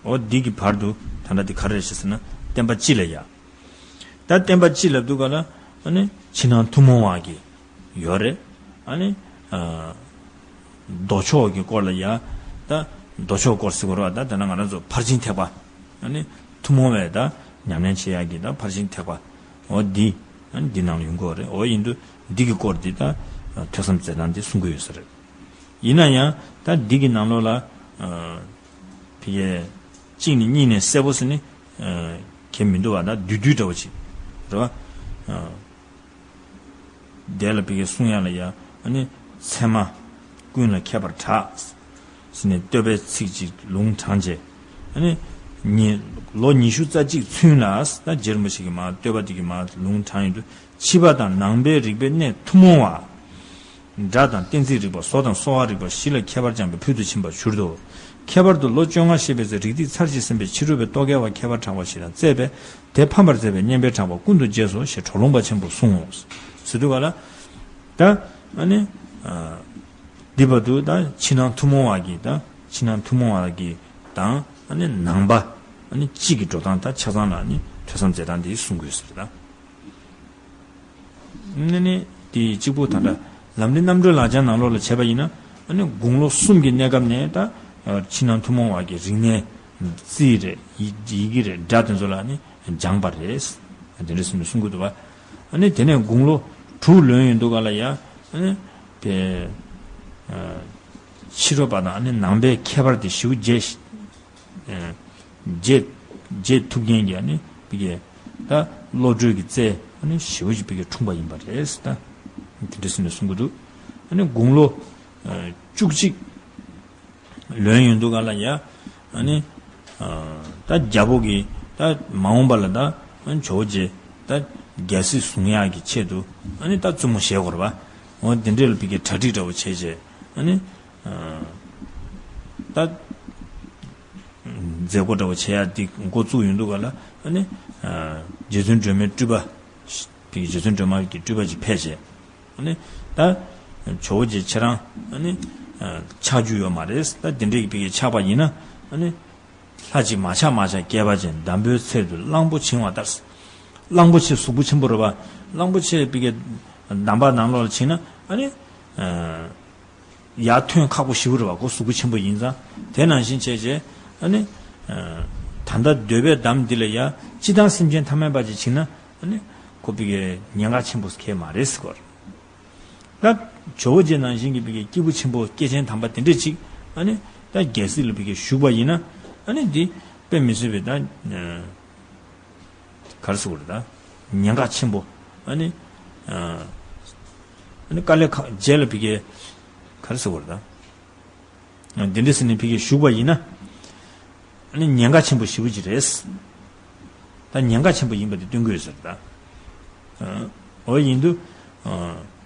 འོ་འདི་གི་བར་དུ་ད་ལྟ་འདི་ག་རེ་རེད་ཟེར་ན་བསྟན་པ་སྤྱི་ལ་ཡ། ད་བསྟན་པ་སྤྱི་ལབ་དུས་ག་ལ་ཨ་ནི་ཕྱི་ནང་ཐུན་མོང་བ་གི་ཡོད་རེད། ཨ་ནི་ཨ་མདོ་ཕྱོགས་ཀྱི་སྐོར་ལ་ཡ། ད་མདོ་ཕྱོགས་སྐོར་ཟེར་དགོས་རེད་བ། ད་དེ་ན་ང་རང་ཚོ་ཕར་ཕྱིན་ཐེག་པ། ཨ་ནི་ཐུན་མོང་བའི་ད་ཉམས་ལེན་བྱེད་ཡག་གི་ད་ཕར་ཕྱིན་ཐེག་པ། འོ་འདི། ཨ་ནི་འདི་ནང་ལ་ཡོང་གི་ཡོད་རེད། འོ་ཡིན་དུས་འདི་གི་སྐོར་འདི་ད་ཐོས་བསམ་མཛད་སྟངས་འདི་གསུང་གི་ཡོད་ས་རེད། ཡིན་ན་ཡང་ད་འདི་གི་ནང་ལོགས་ལ་ཨ་ཕ་གིའི་གཅིག་ནས་གཉིས་ནས་གསལ་པོ་ཟེར་ནི་ཨ་གལ་མི་འདུག་བ། ད་བསྡུས་བསྡུས་འདྲ་བོ་ཅིག་རེད་བ། ཨ་དེ་ལ་ཕ་གིའི་གསུང་ཡག་ལ་ཡ་ཨ་ནི་ཚད་མ་ཀུན་ལ་མཁས་པར་གྲགས་ཟེར་ནས་བསྟོད་པའི་ཚིག་ཅིག་ལུང་དྲངས་རྗེས། ཨ་ནི་ཉི་ལོ་ཉི་ཤུ་རྩ་གཅིག་ཚུན་ལ་ད་རྗེ་རིན་པོ་ཆེ་གིས་མར་བསྟོད་པ་འདི་གི་མར་ལུང་དྲངས་ཡོང་དུས། ཕྱི་པ་དང་ནང་པའི་རིག་པའི་གནས་ཐུན་མོང་བ། སྒྲ་དང་གཏན་ཚིགས་རིག་པ་བཟོ་དང་གསོ་བ་རིག་པ་བཞི་ལ་ཁྱད་པར་སྦྱངས་པའི་ཕུལ་དུ་ཕྱིན་པ་བཞུར་ཏོ། ཁྱད་པར་དུ་ལོ་བཅོ་ལྔ་བཞེས་པའི་ཚེ་རིགས་གཏེར་ཚར་གཅིག་ཟིན་པའི་ཕྱི་རོལ་པའི་རྟོག་གེ་བ་ཁྱད་པར་གྲགས་པ་ཞིག་དང་རྩད་པས་དེ་ཕམ་པར་མཛད་པའི་སྙན་པའི་གྲགས་པ་ཀུན་ཏུ་རྗེས་སོ་ཞེས་གྲོ་ལུང་པ་ཆེན་པོར་གསུངས་འོང་། ཟེར་དུས་ག་ལ། ད་ཨ་ནི་ཨ་འདི་བར་དུ་ད་ཕྱི་ནང་ཐུན་མོང་བ་གི་ད་ཕྱི་ནང་ཐུན་མོང་བ་གི་དང་ཨ་ནི་ནང་པ་ཨ་ནི་གཅིག་གི་འགྲོ་སྟངས་ད་ཆ་ཚང་ལ་ཨ་ནི་ཐོས་བསམ་མཛད་སྟངས་འདི་གསུང་དགོས་ཟེར་ད། ནི་ནི་དེ་གཅིག་པུ་ད་ལྟ་ལམ་རིམ་རྣམ་གྲོལ་ལག་བཅངས་ནང་ལོགས་ལ་བྱས་པ་ཡིན་ན། ཨ་ནི་དགུང་ལོ་གསུམ་གྱི་གནས་སྐབས་ནས་ད་ཕྱི་ནང་ཐུན་མོང་བ་གི་རིག་གནས་རྩིས་རེད། ཡི་ཡི་གེ་རེད། སྒྲ་དེ་ཚོ་ལ་ནི་སྦྱངས་པ་རེད། དེ་འདྲ་སེ་ནི་གསུང་གི་འདུག་བ། ཨ་ནི་དེ་ནས་དགུང་ལོ་དྲུག་ལོན་ཡོང་དུས་ག་ལ་ཡ། ཨ་ནི་དེ་ཕྱི་རོལ་པ་དང་ཨ་ནི་ནང་པའི་ཁྱད་པར་དེ་ཞེ་པོ་རྗེས། རྗེད་རྗེད་ཐུབ་མཁན་གྱི་ཨ་ནི་ཕ་གིའི་ད་བློ་གྲོས་ཀྱི་རྩལ་ཨ་ནི་ཞེ་པོ་ཅིག་ཕ་གིའི་འཁྲུངས་པ་ཡིན་པ་རེད་ད། དེ་འདྲ་སེ་ནས་གསུང་གི་འདུག་ཨ་ནི་དགུང་ལོ་བཅུ་གཅིག་ལོན་ཡོང་དུས་ག་ལ་ཡ། ཨ་ནི་ད་རྒྱལ་པོ་གིས་ད་མ་འོངས་པ་ལ་ད་ཇོ་བོ་རྗེ་ད་རྒྱལ་སྲིད་བཟུང་ཡག་གི་ཆེད་དུ་ཨ་ནི་ད་བཙུན་མོ་བཞེས་དགོས་རེད་པ། འོ་དེ་འདྲས་ལ་ཕ་གིའི་གྲ་སྒྲིག་འདྲ་བོ་བྱས་རྗེས་ཨ་ནི། ད་མཛད་སྒོ་འདྲ་བོ་བྱེད་ཡག་འདི་འགོ་བཙུགས་ཡོང་དུས་ག་ལ་ཨ་ནི་རྗེ་བཙུན་སྒྲོལ་མའི་སྤྲུལ་པ་དེ་རྗེ་བཙུན་སྒྲོལ་མ་གི་སྤྲུལ་པ་ཅིག་ཕེབས་བྱས། ཨ་ནི་ད་ཇོ་བོ་རྗེ་ཁྱེད་རང་ཨ་ནི་ཆགས་རྒྱུ་ཡོད་མ་རེད། ད་དེ་འདྲས་ཀྱི་ཕ་གིའི་ཆགས་པ་ཡིན་ན་ཨ་ནི་ལྷ་ཅིག་མ་ཆགས་མ་ཆགས་སྐལ་པ་ཅན་འདམ་བུའི་ཚལ་དུ་གླང་པོ་བྱིང་བ་ལྟར། གླང་པོ་ཆེ་གཟུགས་པོ་ཆེན་པོ་རེད་པ། གླང་པོ་ཆེ་ཕ་གིའི་འདམ་པ་ནང་ལོགས་ལ་བྱིང་ན་ཨ་ནི། ཡར་ཐོན་ཁག་པོ་ཞེ་པོ་རེད་བ། ཁོ་གཟུགས་པོ་ཆེན་པོ་ཡིན་ཙང་། དེ་ནང་བཞིན་བྱས་རྗེས་ཨ་ནི། ད་ལྟ་འདོད་པའི་འདམ་འདི་ལ་ཡ་སྤྱིར་བཏང་སེམས་ཅན་ཐ་མལ་པ་ཅིག་བྱིང་ན་ཨ་ནི་ཁོ་ཕ་གིའི་ཉེན་ཁ་ཆེན་པོ་ཁེལ་མ་རེད་ཟེར་གོ། ད་ཇོ་བོ་རྗེ་ནང་བཞིན་གྱི་ཕ་གིའི་སྐྱེས་བུ་ཆེན་པོ་སྐྱེས་ཆེན་དམ་པ་དེ་འདྲས་ཅིག་ཨ་ནི་ད་རྒྱལ་སྲིད་ལ་ཕ་གིའི་བཞུགས་པ་ཡིན་ན་ཨ་ནི་འདི་དཔེ་མི་སྲིད་པའི་ད། ག་རེ་ཟེར་དགོས་རེད་ད། ཉེན་ཁ་ཆེན་པོ། ཨ་ནི། ཨ་ནི་དཀའ་ལས་ཁག་རྗེས་ལ་ཕ་གིའི་ག་རེ་ཟེར་དགོས་རེད་ད། འདི་འདྲ་ཟེར་ནས་ཕ་གིའི་བཞུགས་པ་ཡིན་ན། ཨ་ནི་ཉེན་ཁ་ཆེན་པོ་ཞེ་པོ་ཅིག་རེད། ད་ཉེན་ཁ་ཆེན་པོ་ཡིན་པ་དེ་སྟོན་གྱི་ཡོད་ཟེར་ད། འོ་ཡིན་དུས།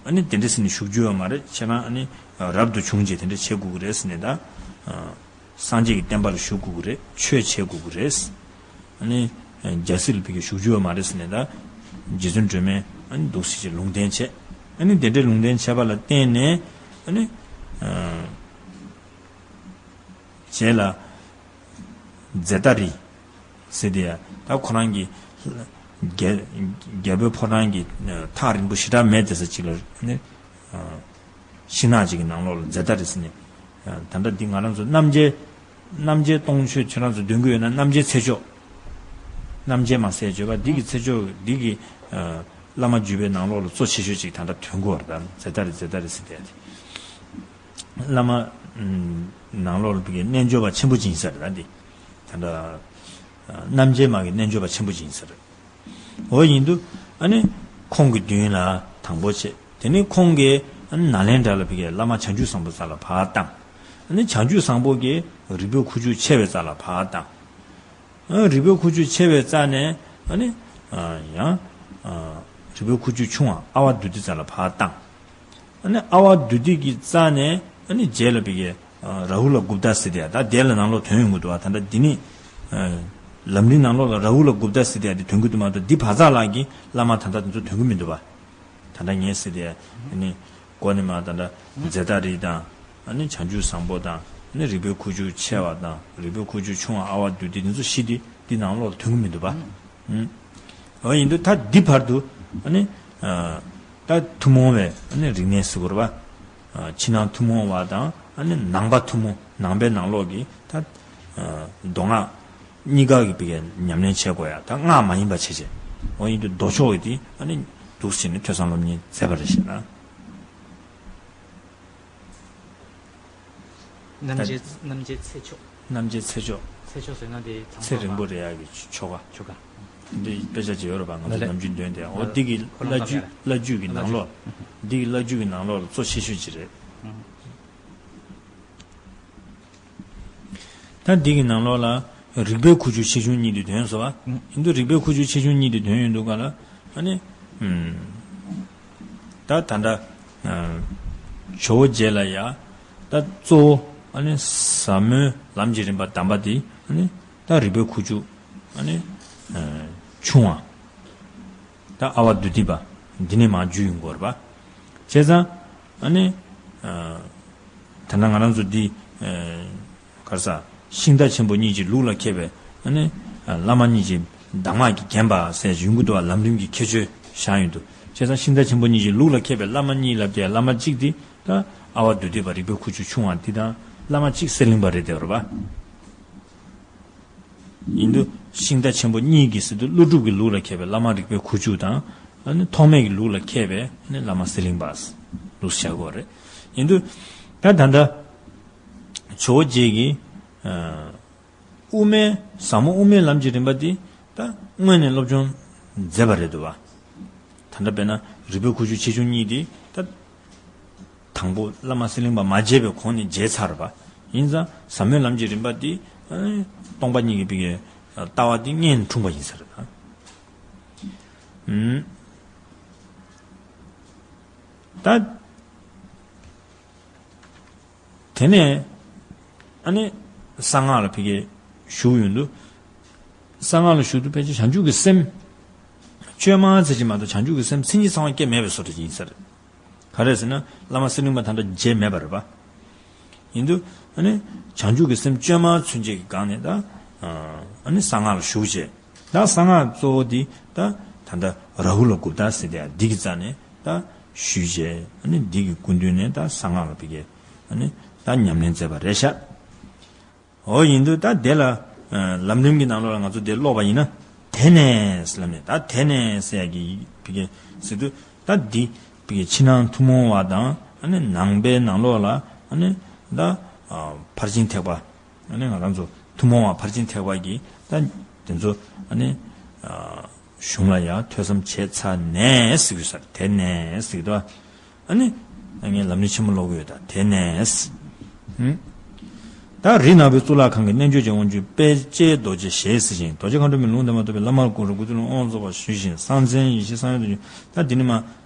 ཨ་ནི་དེ་འདྲ་ཟེར་ནས་བཞུགས་རྒྱུ་ཡོད་མ་རེད། ཁྱེད་རང་ཨ་ནི་རབ་ཏུ་བྱུང་རྗེས་དེ་འདྲ་བྱེད་དགོས་ཀྱི་རེད་ཟེར་ནས་ད། སངས་རྒྱས་ཀྱི་བསྟན་པ་ལ་ཞུགས་དགོས་ཀྱི་རེད། ཆོས་བྱེད་དགོས་ཀྱི་རེད། ཨ་ནི་རྒྱལ་སྲིད་ལ་ཕ་གིའི་ཞུགས་རྒྱུ་ཡོད་མ་རེད་ཟེར་ནས་ད། རྗེ་བཙུན་སྒྲོལ་མས་ཨ་ནི་འདུག་སེ་ཅིག་ལུང་བསྟན་བྱས། ཨ་ནི་དེ་འདྲའི་ལུང་བསྟན་བྱས་པ་ལ་བརྟེན་ནས་ཨ་ནི། རྗེས་ལ་ཛེ་ཏ་རི་ཟེར་དེ་ཡ་ད་ཁོ་རང་གི་རྒྱལ་རྒྱལ་པོའི་ཕོ་བྲང་གི་ཐག་རིང་པོ་ཞེ་དྲག་མེད་དེ་ས་ཅིག་ལ་ནི། ཤིང་ནགས་ཅིག་གི་ནང་ལོགས་ལ་ཛེ་ཏ་རི་ཟེར་ནས། ད་ལྟ་འདི་ང་རང་ཚོ་རྣམ་རྒྱལ། རྣམ་རྒྱལ་སྟོང་མཆོད་ཁྱེད་རང་ཚོ་འདོན་གི་ཡོད་ན་རྣམ་རྒྱལ་ཚེ་མཆོག་རྣམ་རྒྱལ་མ་ཟེར་བརྗོད་པ་འདི་གི་ཚེ་མཆོག་འདི་གི་བླ་མ་བརྒྱུད་པའི་ནང་ལོགས་ལ་གཙོ་ཆེ་ཤོས་ཅིག་ད་ལྟ་ཐོན་གི་ཡོད་རེད། ད་ཛེ་ཏ་རི་ཛེ་ཏ་རི་ཟེར་དེ་ཡ་དེ། བླ་མ་ནང་ལོགས་ལ་ཕ་གི་རྣལ་འབྱོར་པ་ཆེན་པོ་ཅིག་ཡིན་ས་རེད་ད་འདི། ད་ལྟ་རྣམ་རྒྱལ་མ་གི་རྣལ་འབྱོར་པ་ཆེན་པོ་ཅིག་ཡིན་ས་རེད། འོ་ཡིན་དུས་ཨ་ནི་ཁོང་གི་མདུན་ལ་དང་པོ་བྱས། དེ་ནས་ཁོང་གིས་ཨ་ནི་ནཱ་ལེནྡྲ་ལ་ཕ་གི་བླ་མ་བྱང་ཆུབ་བཟང་པོའི་རྩ་ལ་ཕར་བཏང་། ཨ་ནི་བྱང་ཆུབ་བཟང་པོ་གིས་རིག་པའི་ཁུ་བྱུག་ཆེ་བའི་རྩ་ལ་ཕར་བཏང་། ཨ་རིག་པའི་ཁུ་བྱུག་ཆེ་བའི་རྩ་ནས་ཨ་ནི་ཡང་རིག་པའི་ཁུ་བྱུག་ཆུང་བ་ཨ་བ་དུ་ཏི་རྩ་ལ་ཕར་བཏང་། ཨ་ནི་ཨ་བ་དུ་ཏི་གི་རྩ་ནས་ཨ་ནི་རྗེས་ལ་ཕ་གི་ར་ཧུ་ལ་གུབ་ཏ་ཟེར་དེ་ཡ་ད་དེ་ལ་ནང་ལོགས་ཐོན་ཡོང་གི་འདུག་བ། ད་ལྟ་འདི་ནི་ལམ་རིམ་ནང་ལོགས་ལ་ར་ཧུ་ལ་གུབ་ཏ་ཟེར་དེ་ཡ་དེ་ཐོན་གི་འདུག་མ་གཏོགས་འདི་བར་མཚམས་ལ་གི་བླ་མ་ད་ལྟ་དེ་ཚོ་ཐོན་གི་མི་འདུག་བ། ད་ལྟ་ངས་ཟེར་དེ་ཨ་ནི་གོ་ནི་མ་ད་ལྟ་ཛེ་ཏ་རི་དང་ཨ་ནི་བྱང་ཆུབ་བཟང་པོ་དང་ཨ་ནི་རིག་པའི་ཁུ་བྱུག་ཆེ་བ་དང་རིག་པའི་ཁུ་བྱུག་ཆུང་བ་ཨ་བ་དུ་ཏི་དེ་ཚོ་བཞི་དེ་འདི་ནང་ལོགས་ལ་ཐོན་གི་མི་འདུག་བ། ཨུམ། འོ་ཡིན་དུས་ད་འདི་བར་དུ་ཨ་ནི་ད་ཐུན་མོང་བའི་ཨ་ནི་རིག་གནས་ཟེར་དགོས་རེད་བ། ཕྱི་ནང་ཐུན་མོང་བ་དང་ཨ་ནི་ནང་པ་ཐུན་མོང་ནང་པའི་ནང་ལོགས་ཀྱི་ད་མདོ་སྔགས་གཉིས་ཀ་གི་བི་གའི་ཉམས་ལེན་བྱེད་དགོས་ཡ་ད་སྔགས་མ་ཡིན་པ་བྱེད་བྱེད། འོ་ཡིན་དུས་མདོ་ཕྱོགས་ཀྱི་དེ་ཨ་ནི་འདུག་ཟེར་ནས་ཐོས་བསམ་སློབ་གཉེར་མཛད་པ་རེད་ཞེ་ན། རྣམ་འབྱེད་རྣམ་འབྱེད་ཚེ་མཆོག་རྣམ་འབྱེད་ཚེ་མཆོག་ཚེ་མཆོག་ཟེར་ན་དེ་ཚེ་རིང་པོ་རེད་ཡ་གི་ཆོ་ག་ཆོ་ག་འདི་དཔེ་ཆ་ཅིག་ཡོད་རེད་པ། ང་ཚོ་ནམ་རྒྱུན་འདོན་དེ་འོ་འདི་གི་བླ་བརྒྱུད་བླ་བརྒྱུད་ཀྱི་ནང་ལོགས་འདི་གི་བླ་བརྒྱུད་ཀྱི་ནང་ལོགས་ལ་གཙོ་ཆེ་ཤོས་ཅིག་རེད། ད་འདི་གི་ནང་ལོགས་ལ་རིག་པའི་ཁུ་བྱུག་ཆེ་ཆུང་གཉིས་དེ་ཐོན་སོང་བ། ཡིན་དུས་རིག་པའི་ཁུ་བྱུག་ཆེ་ཆུང་གཉིས་དེ་ཐོན་ཡོང་དུས་ག་ལ་ཨ་ནི། ད་ད་ལྟ་ཇོ་བོ་རྗེ་ལ་ཡ་ད་གཙོ་བོ་ཨ་ནི་ཟབ་མོའི་ལམ་གྱི་རིམ་པ་གདམས་པ་དེ་ཨ་ནི་ད་རིག་པའི་ཁུ་བྱུག་ཨ་ནི་ཆུང་བ། ད་ཨ་བ་དུ་ཏི་པ་འདི་ནས་མར་རྒྱུད་ཡོང་དགོས་རེད་པ། བྱས་ཙང་ཨ་ནི་ད་ལྟ་ང་རང་ཚོ་འདི་ག་རེ་ཟ་ཤིང་རྟ་ཆེན་པོ་གཉིས་ཀྱི་ལུགས་ལ་མཁས་པའི་ཨ་ནི་བླ་མ་གཉིས་ཀྱི་གདམས་ངག་གིས་བརྒྱན་པ་ཟེར་ཡོང་གི་འདུག་བ། ལམ་རིམ་གྱི་ཁྱད་ཆོས་བཞག་ཡོང་དུས་བྱས་ཙང་ཤིང་རྟ་ཆེན་པོ་གཉིས་ཀྱི་ལུགས་ལ་མཁས་པའི་བླ་མ་གཉིས་ལབ་དེ་བླ་མ་གཅིག་དེ་ད་ཨ་བ་དུ་ཏི་པ་རིག་པའི་ཁུ་བྱུག་ཆུང་བ་འདི་དང་བླ་མ་གཅིག་གསེར་གླིང་པ་རེད་དེ་རེད་པ། ཡིན་དུས་ཤིང་རྟ་ཆེན་པོ་གཉིས་ཀྱི་ཟེར་དུས་ཀླུ་སྒྲུབ་ཀྱི་ལུགས་ལ་མཁས་པའི་བླ་མ་རིག་པའི་ཁུ་བྱུག་དང་ཨ་ནི་ཐོགས་མེད་ཀྱི་ལུགས་ལ་མཁས་པའི་ཨ་ནི་བླ་མ་གསེར་གླིང་པ་ལུགས་བྱ་དགོས་རེད། ཡིན་དུས་ད་ད་ལྟ་ཇོ་བོ་རྗེ་གིས་དབུ་མའི་ཟབ་མོ་དབུ་མའི་ལམ་གྱི་རིམ་པ་འདི་ད་སྔོན་ནས་སློབ་སྦྱོང་མཛད་པ་རེད་འདུག་བ། ད་ལྟ་དཔེར་ན་རིག་པའི་ཁུ་བྱུག་ཆེ་ཆུང་གཉིས་འདི་ད། དང་པོ་བླ་མ་གསེར་གླིང་པ་མ་མཇལ་བའི་གོང་ནས་མཇལ་ཚར་བ་ཡིན་ཙང་ཟབ་མོའི་ལམ་གྱི་རིམ་པ་འདི་སྟོང་པ་ཉིད་ཀྱི་པའི་ལྟ་བ་འདི་སྔོན་འཁྲུངས་པ་ཡིན་ས་རེད། ད་དེ་ནས་ཨ་ནི་གསང་སྔགས་ལ་ཕ་གི་ཞུགས་ཡོང་དུས་གསང་སྔགས་ལ་ཞུགས་དུས་ཕལ་ཆེར་བྱང་ཆུབ་ཀྱི་སེམས་བཅོས་མ་ཚད་ཅིག་མ་གཏོགས་བྱང་ཆུབ་ཀྱི་སེམས་མཚན་ཉིད་ཚང་བ་སྐྱེ་མེད་པའི་བཟོ་འདྲ་ཅིག་ཡིན་ས་རེད། ག་རེ་ཟེར་ན་བླ་མ་གསེར་གླིང་པ་ད་ལྟ་མཇལ་མེད་པ་རེད་པ། ཡིན་དུས་ཨ་ནི་བྱང་ཆུབ་ཀྱི་སེམས་བཅོས་མ་ཚུན་ཆད་ཀྱི་སྒང་ནས་ད་ཨ་ནི་གསང་སྔགས་ལ་ཞུགས་བྱས། ད་གསང་སྔགས་གཙོ་བོ་འདི་ད་ད་ལྟ་ར་ཧུ་ལ་གུབ་ཏ་ཟེར་དེ་འདི་གི་རྩ་ནས་ད་ཞུས་བྱས། ཨ་ནི་འདི་གི་སྐུ་མདུན་ནས་ད་གསང་སྔགས་ལ་ཕ་གི་ཨ་ནི་ད་ཉམས་ལེན་མཛད་པ་རེད་ཤག་འོ་ཡིན་དུས་ད་དེ་ལ་ལམ་རིམ་གྱི་ནང་ལོགས་ལ་ང་ཚོ་དེ་ཀློག་པ་ཡིན་ན་དེ་ནས་ལབ་ནས་ད་དེ་ནས་ཟེར་ཡ་གི་ཕ་གི་ཟེར་དུས་ད་འདི་ཕ་གི་ཕྱི་ནང་ཐུན་མོང་བ་དང་ཨ་ནི་ནང་པའི་ནང་ལོགས་ལ་ཨ་ནི་ད་ཕར་ཕྱིན་ཐེག་པ་ཨ་ནི་ང་རང་ཚོ་ཐུན་མོང་བ་ཕར་ཕྱིན་ཐེག་པ་གི་ད་དེ་ཚོ་ཨ་ནི་གཞུང་ལ་ཡང་ཐོས་བསམ་བྱས་ཚར་ནས་ཟེར་གི་ས་དེ་ནས་ཟེར་གི་འདུག་ཨ་ནི། ངས་ལམ་རིམ་ཆེན་མོ་ཀློག་གི་ཡོད་ད་དེ་ནས། ད་རི་ནག་པོའི་གཙུག་ལག་ཁང་གི་རྣལ་འབྱོར་གྱི་དབང་ཕྱུག་དཔལ་ལྕེའི་རྡོ་རྗེ་ཞེས་གསོལ་ཞིང་རྡོ་རྗེ་མཁའ་འགྲོ་མའི་ལུང་བསྟན་པ་ཐོབ་པའི་བླ་མར་གུས་པར་སྐུ་ཚེ་ལོ་དབང་རྫོགས་པར་ཞུ་ཞིང་གསང་མཚན་ཡེ་ཤེས་གསང་བའི་རྡོ་རྗེ་ད་འདི་ནི་མ་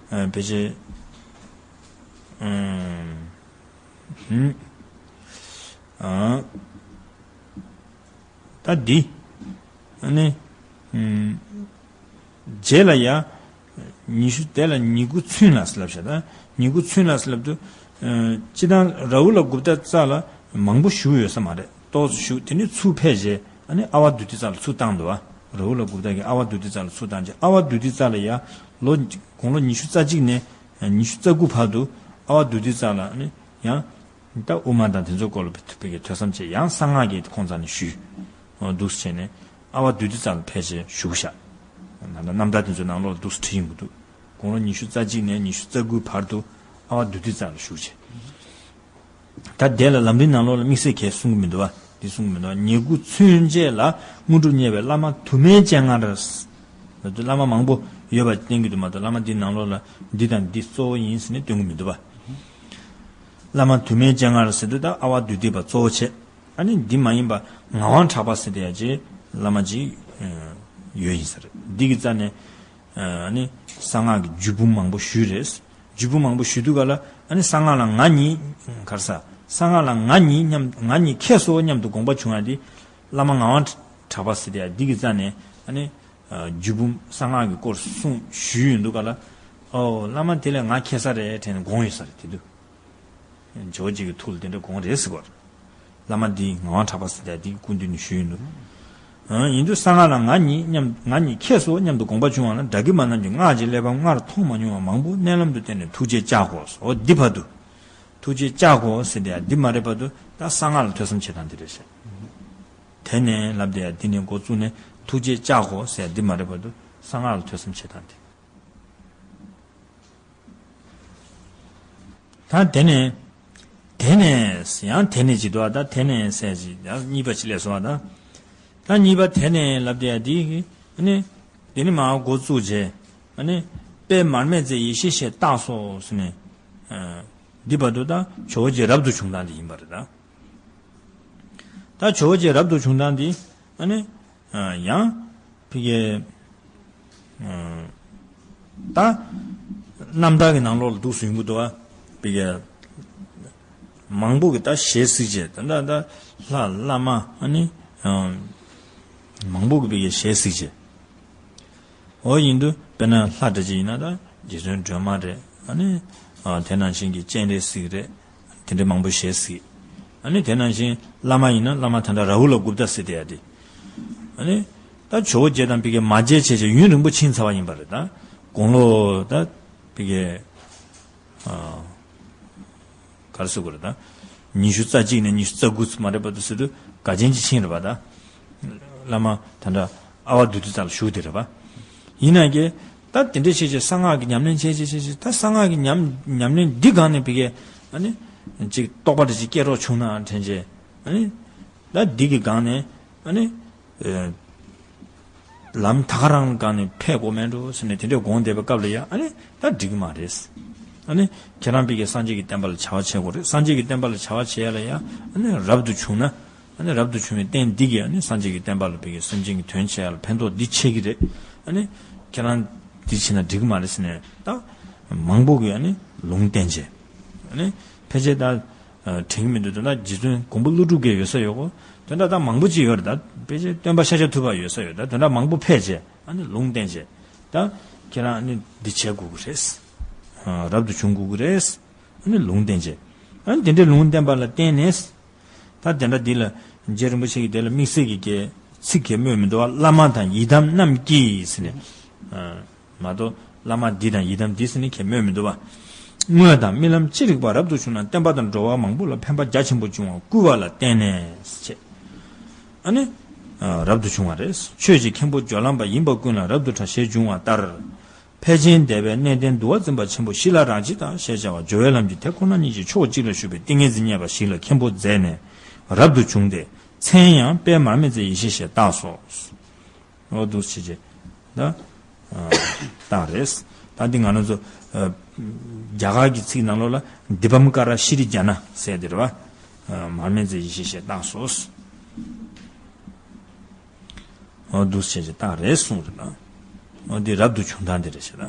ཕལ་ཆེར། ད་འདི་ཨ་ནི། རྗེས་ལ་ཡ། ཉི་ཤུ་དེ་ལ་ཉི་དགུ་ཚུན་ལ་ཟེར་ལབ་བྱ་ད། ཉི་དགུ་ཚུན་ལ་ཟེར་ལབ་དུས། སྤྱི་བཏང་ར་ཧུ་ལ་གུབ་ཏ་རྩ་ལ་མང་པོ་བཞུགས་ཡོད་ས་མ་རེད། ཏོག་ཙམ་བཞུགས་དེ་ནས་ཚུར་ཕེབས་རྗེས་ཨ་ནི་ཨ་བ་དུ་ཏི་རྩ་ལ་ཚུར་བཏང་འདུག་བ། ར་ཧུ་ལ་གུབ་ཏ་གིས་ཨ་བ་དུ་ཏི་རྩ་ལ་ཚུར་བཏང་རྗེས་ཨ་བ་དུ་ཏི་རྩ་ལ་ཡ། ལོ་དགུང་ལོ་ཉི་ཤུ་རྩ་གཅིག་ནས་ཉི་ཤུ་རྩ་དགུ་བར་དུ་ཨ་བ་དུ་ཏི་རྩ་ལ་ཨ་ནི་ཡང་། ད་དབུ་མ་དང་དེ་ཚོའི་སྐོར་ལ་ཕ་གི་ཐོས་བསམ་བྱས་ཡང་གསང་སྔགས་ཀྱི་ཁོང་རྩ་ནས་ཞུས། འདུག་སེ་བྱས་ནས་ཨ་བ་དུ་ཏི་རྩ་ལ་ཕེབས་བྱས་བཞུགས་ཤག་ད་ལྟ་རྣམ་ཐར་དེ་ཚོའི་ནང་ལོགས་ལ་འདུག་སེ་བྲིས་ཡོང་གི་འདུག་དགུང་ལོ་ཉི་ཤུ་རྩ་གཅིག་ནས་ཉི་ཤུ་རྩ་དགུའི་བར་དུ་ཨ་བ་དུ་ཏི་རྩ་ལ་བཞུགས་བྱས། ད་དེ་ལ་ལམ་རིམ་ནང་ལོགས་ལ་དམིགས་བསལ་གྱིས་གསུང་གི་མི་འདུག་བ། འདི་གསུང་གི་མི་འདུག་བ། ཉེར་དགུ་ཚུན་ཆད་ལ་དངོས་གྲུབ་བརྙེས་པའི་བླ་མ་དུ་མའི་སྤྱན་སྔར། བླ་མ་མང་པོ་ཡོད་པ་བསྟན་གྱི་འདུག་མ་གཏོགས། བླ་མ་འདི་ནང་ལོགས་ལ་འདི་དང་འདི་གཙོ་བོ་ཡིན་ཟེར་ནས་སྟོན་གྱི་མི་འདུག་བ། བླ་མ་དུ་མའི་སྤྱན་སྔར་ཟེར་དུས་ད་ཨ་ཝ་བདུད་སྡིག་པ་གཙོ་བོ་བྱས། ཨ་ནི་འདི་མ་ཡིན་པ་ངག་དབང་གྲགས་པ་ཟེར་དེ་ཡ་ཅིག་བླ་མ་ཅིག་ཡོད་ཡིན་ས་རེད། འདི་གི་རྩ་ནས་ཨ་ནི་གསང་སྔགས་ཀྱི་རྒྱུད་འབུམ་མང་པོ་ཞུས་རེད། རྒྱུད་འབུམ་མང་པོ་ཞུ་དུས་ག་ལ་ཨ་ནི་གསང་སྔགས་ལ་ང་ཉིད་ག་རེ་ཟ། གསང་སྔགས་ལ་ང་ཉིད་མཉམ་ང་ཉིད་ཁྱེད་སོ་སྙམ་དུ་དགོངས་པ་བྱུང་ཡ་འདི་བླ་མ་ངག་དབང་གྲགས་པ་ཟེར་དེ་ཡ་འདི་གི་རྩ་ནས་ཨ་ནི་རྒྱུད་འབུམ་གསང་སྔགས་ཀྱི་སྐོར་གསུངས་ཞུས་ཡོང་དུས་ག་ལ་ཨོ་བླ་མ་དེ་ལས་ང་ཁྱེད་ས་རེད་དྲན་ནས་དགོངས་ཡོད་ས་རེད། དེ་དུས། ཇོ་བོ་རྗེ་གི་ཐུགས་ལ་དེ་འདྲ་དགོངས་རེད་ཟེར་བ་རེད། བླ་མ་འདིས་ངག་དབང་གྲགས་པ་ཟེར་དེ་འདི་སྐུ་མདུན་ནས་ཞུས་ཡོད་འདུག་ཨང་། ཡིན་དུས་གསང་སྔགས་ལ་ང་ཉིད་སྙམ་ང་ཉིད་ཁྱེད་སོ་སྙམ་དུ་དགོངས་པ་བྱུང་བ་ན། ཌཱ་ཀི་མ་རྣམས་ཀྱིས་སྔགས་ཀྱི་གླེགས་བམ་སྔར་མཐོང་མ་མྱོང་བ་མང་པོ་མནལ་ལམ་དུ་བསྟན་ནས་ཐུགས་རྗེས་བཅག་གོ། འོ་འདི་བར་དུ་ཐུགས་རྗེས་བཅག་གོ་ཟེར་དེ་ཡང་འདི་མ་རེད་བར་དུ་ད་གསང་སྔགས་ལ་ཐོས་བསམ་བྱེད་སྟངས་འདི་རེད་ཤག་དེ་ནས་ལབ་དེ་ཡང་འདི་ནས་འགོ་བཙུགས་ནས་ཐུགས་རྗེས་བཅག་གོ་ཟེར་འདི་མ་རེད་བར་དུ་གསང་སྔགས་ལ་ཐོས་བསམ་བྱེད་སྟངས་འདི། ད་དེ་ནས། དེ་ནས་ཡང་དེ་ནས་ཅི་འདུག་ཨ། ད་དེ་ནས་ཟེར་ཅིག་ཡང་གཉིས་པ་ཅིག་སླེབས་སོང་ཨ། ད་ད་གཉིས་པ་དེ་ནས་ལབ་དེ་ཡ་འདི་གི་ཨ་ནི་དེ་ནི་མ་འགོ་བཙུགས་རྗེས་ཨ་ནི་དཔལ་མར་མེ་མཛད་ཡེ་ཤེས་ཞེས་བཏགས་སོ་ཟེར་ནས་འདི་བར་དུ་ད་ཇོ་བོ་རྗེ་རབ་ཏུ་བྱུང་སྟངས་འདི་ཡིན་པ་རེད་ད། ད་ཇོ་བོ་རྗེ་རབ་ཏུ་བྱུང་སྟངས་འདི་ཨ་ནི། ཡང་ཕ་གི་ད་རྣམ་ཐར་གྱི་ནང་ལོགས་ལ་འདུག་སེ་ཡོང་གི་འདུག་བ། ཕ་གི་མང་པོ་གི་ད་ཞལ་གཟིགས་བྱས་ད་ད་ད་ལྷ་བླ་མ་ཨ་ནི་མང་པོ་གི་ཕ་གི་ཞལ་གཟིགས་བྱས། འོ་ཡིན་དུས་དཔེར་ན་ལྷ་འདྲ་ཅིག་ཡིན་ན་ད་རྗེ་བཙུན་སྒྲོལ་མ་རེད། ཨ་ནི་དེ་ནང་བཞིན་གྱི་སྤྱན་རས་གཟིགས་རེད། དེ་འདྲའི་མང་པོ་ཞལ་གཟིགས། ཨ་ནི་དེ་ནང་བཞིན་བླ་མ་ཡིན་ན་བླ་མ་ད་ལྟ་རཱ་ཧུ་ལ་གུཔྟ་ཟེར་དེ་ཡ་དེ། ཨ་ནི་ད་ཇོ་བོ་རྗེ་དང་ཕ་གི་མ་མཇལ་བྱས་བྱས་ཡུན་རིང་པོ་ཕྱིན་ཚར་བ་ཡིན་པ་རེད་ད། དགུང་ལོ་ད་ཕ་གི་ག་རེ་ཟེར་དགོས་རེད་ད། ཉི་ཤུ་རྩ་གཅིག་ནས་ཉི་ཤུ་རྩ་དགུ་ཙམ་མ་རེད་པ་དུ་ཟེར་དུས་དགའ་ཆེན་གྱི་ཕྱིན་རེད་པ་ད། བླ་མ་ད་ལྟ་ཨ་ཝ་བདུད་འདུལ་རྩ་ལ་བཞུགས་དེ་རེད་པ། ཡིན་ན་ཀྱེ། ད་དེ་འདྲ་བྱས་བྱས་གསང་སྔགས་ཀྱི་ཉམས་ལེན་བྱས་བྱས་བྱས་བྱས་ད་གསང་སྔགས་ཀྱི་ཉམས་ཉམས་ལེན་འདི་སྒང་ནས་ཕ་གི་ཨ་ནི་ཅིག་རྟོགས་པ་འདྲ་ཅིག་སྐྱེ་རོགས་བྱུང་ན་དྲན་བྱས་ཨ་ནི་ད་འདི་གི་སྒང་ནས་ཨ་ནི་ལམ་ད་ག་རང་སྒང་ནས་ཕེབས་དགོས་མེད་འགྲོ་ཟེར་ནས་དེ་འདྲ་དགོངས་བསྡད་པའི་སྐབས་ལ་ཡ་ཨ་ནི་ད་འགྲིག་གི་མ་རེད། ཨ་ནི་ཁྱེད་རང་ཕ་གི་སངས་རྒྱས་ཀྱི་བསྟན་པ་ལ་བྱ་བ་བྱེད་དགོས་རེད། སངས་རྒྱས་ཀྱི་བསྟན་པ་ལ་བྱ་བ་བྱེད་ཡ་ལ་ཡ་ཨ་ནི་རབ་ཏུ་བྱུང་ན། ཨ་ནི་རབ་ཏུ་བྱུང་བའི་རྟེན་འདི་གིས་ཨ་ནི་སངས་རྒྱས་ཀྱི་བསྟན་པ་ལ་ཕ་གི་སེམས་ཅན་གྱི་དོན་བྱེད་ཡ་ལ་ཕན་ཐོགས་འདི་ཆེ་གི་རེད། ཨ་ནི་ཁྱེད་རང་འདི་བྱས་ན་འགྲིག་གི་མ་རེད་ཟེར་ནས་ད་མང་པོ་གིས་ཨ་ནི་ལུང་བསྟན་བྱས། ཨ་ནི་ཕལ་ཆེར་ད་དྲན་གྱི་མི་འདུག་དོན་དག་རྗེ་བཙུན་མགོན་པོ་ཀླུ་སྒྲུབ་ཀྱི་ཡོད་ས་ཡོད་གོ། དོན་དག་ད་མང་པོ་ཅིག་ཡོད་རེད་ད། ཕལ་ཆེར་སྟོན་པ་ཤཱཀྱ་ཐུབ་པ་ཡོད་ས་ཡོད་ད། དོན་དག་མང་པོ་ཕེབས་བྱས་ཨ་ནི་ལུང་བསྟན་བྱས། ད་ཁྱེད་རང་ཨ་ནི་འདི་བྱེད་དགོས་ཀྱི་རེད། རབ་ཏུ་བྱུང་དགོས་ཀྱི་རེད། ཨ་ནི་ལུང་བསྟན་བྱས། ཨ་ནི་དེ་འདྲའི་ལུང་བསྟན་པ་ལ་བརྟེན་ནས། ད་དེ་འདྲ་འདི་ལ་རྗེ་རིན་པོ་ཆེ་གིས་དེ་ལ་དམིགས་བསལ་གྱི་གི་ཚིག་གི་སྨོས་མི་འདུག་བ། བླ་མ་དང་ཡི་དམ་རྣམས་ཀྱིས་ཟེར་ནས། མ་གཏོགས་བླ་མ་འདི་དང་ཡི་དམ་འདི་ཟེར་ནས་གི་སྨོས་མི་འདུག་བ། དངོས་དང་རྨི་ལམ་ཅི་རིགས་པ་རབ་ཏུ་བྱུང་ན། བསྟན་པ་དང་འགྲོ་བ་མང་པོ་ལ་ཕན་པ་རྒྱ་ཆེན་པོ་འབྱུང་བར་བསྐུལ་བ་ལ་བརྟེན་ནས་ཟེར་བྱས། ཨ་ནི། རབ་ཏུ་བྱུང་བ་རེད། ཆོས་ཀྱི་མཁན་པོ་སྦྱོར་ལམ་པ་ཡིན་པ་ཀུན་ལ་རབ་ཏུ་གྲགས་ཞེས་འབྱུང་བ་ལྟར། ཕལ་ཆེན་སྡེ་པའི་གནས་བརྟན་འདུལ་བ་འཛིན་པ་ཆེན་པོ་ཞི་ལ་རང་བྱེད་དང་ཞེས་བྱ་བ་སྦྱོར་བའི་ལམ་གྱི་དེ་ཁོ་ན་ཉིད་ཀྱི་ཕྱོགས་གཅིག་ལ་བཞུགས་པའི་ཏིང་ངེ་འཛིན་བརྙེས་པ་ཞིག་ལ་མཁན་པོ་མཛད་ནས་རབ་ཏུ་བྱུང་སྟེ། མཚན་ཡང་དཔལ་མར་མེ་མཛད་ཡེ་ཤེས་ཞེས་བཏགས་སོ། འོ་འདུག་སེ་བྱས་ད། བཏགས་རེད། ད་འདི་ང་རང་ཚོ་རྒྱ་གར་གྱི་ཚིག་ནང་ལོགས་ལ་དཱི་པཾ་ཀ་ར་ཤྲཱི་ཛྙཱ་ན་ཟེར་དེ་རེད་བ། མར་མེ་མཛད་ཡེ་ཤེས་ཞེས་བཏགས་སོ། འོ་འདུག་སེ་བྱས་བཏགས་རེད་གསུངས་རེད་ན། འོ་འདི་རབ་ཏུ་བྱུང་སྟངས་འདི་རེད་ཞེས་ན།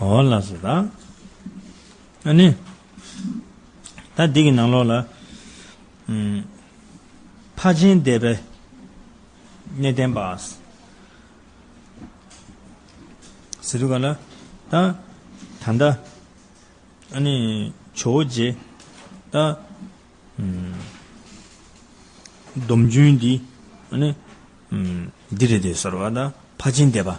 འོ་ལགས་སོ་ད། ཨ་ནི། ད་འདི་གི་ནང་ལོགས་ལ། ཕར་ཕྱིན་སྡེ་པའི་གནས་བརྟན་པ། ཟེར་དུས་ག་ལ། ད། ད་ལྟ། ཨ་ནི་ཇོ་བོ་རྗེ་ད། སྡོམ་རྒྱུན་འདི་ཨ་ནི་འདི་རེད་དེ་ཟེར་བ་དང་ཕར་ཕྱིན་སྡེ་པ།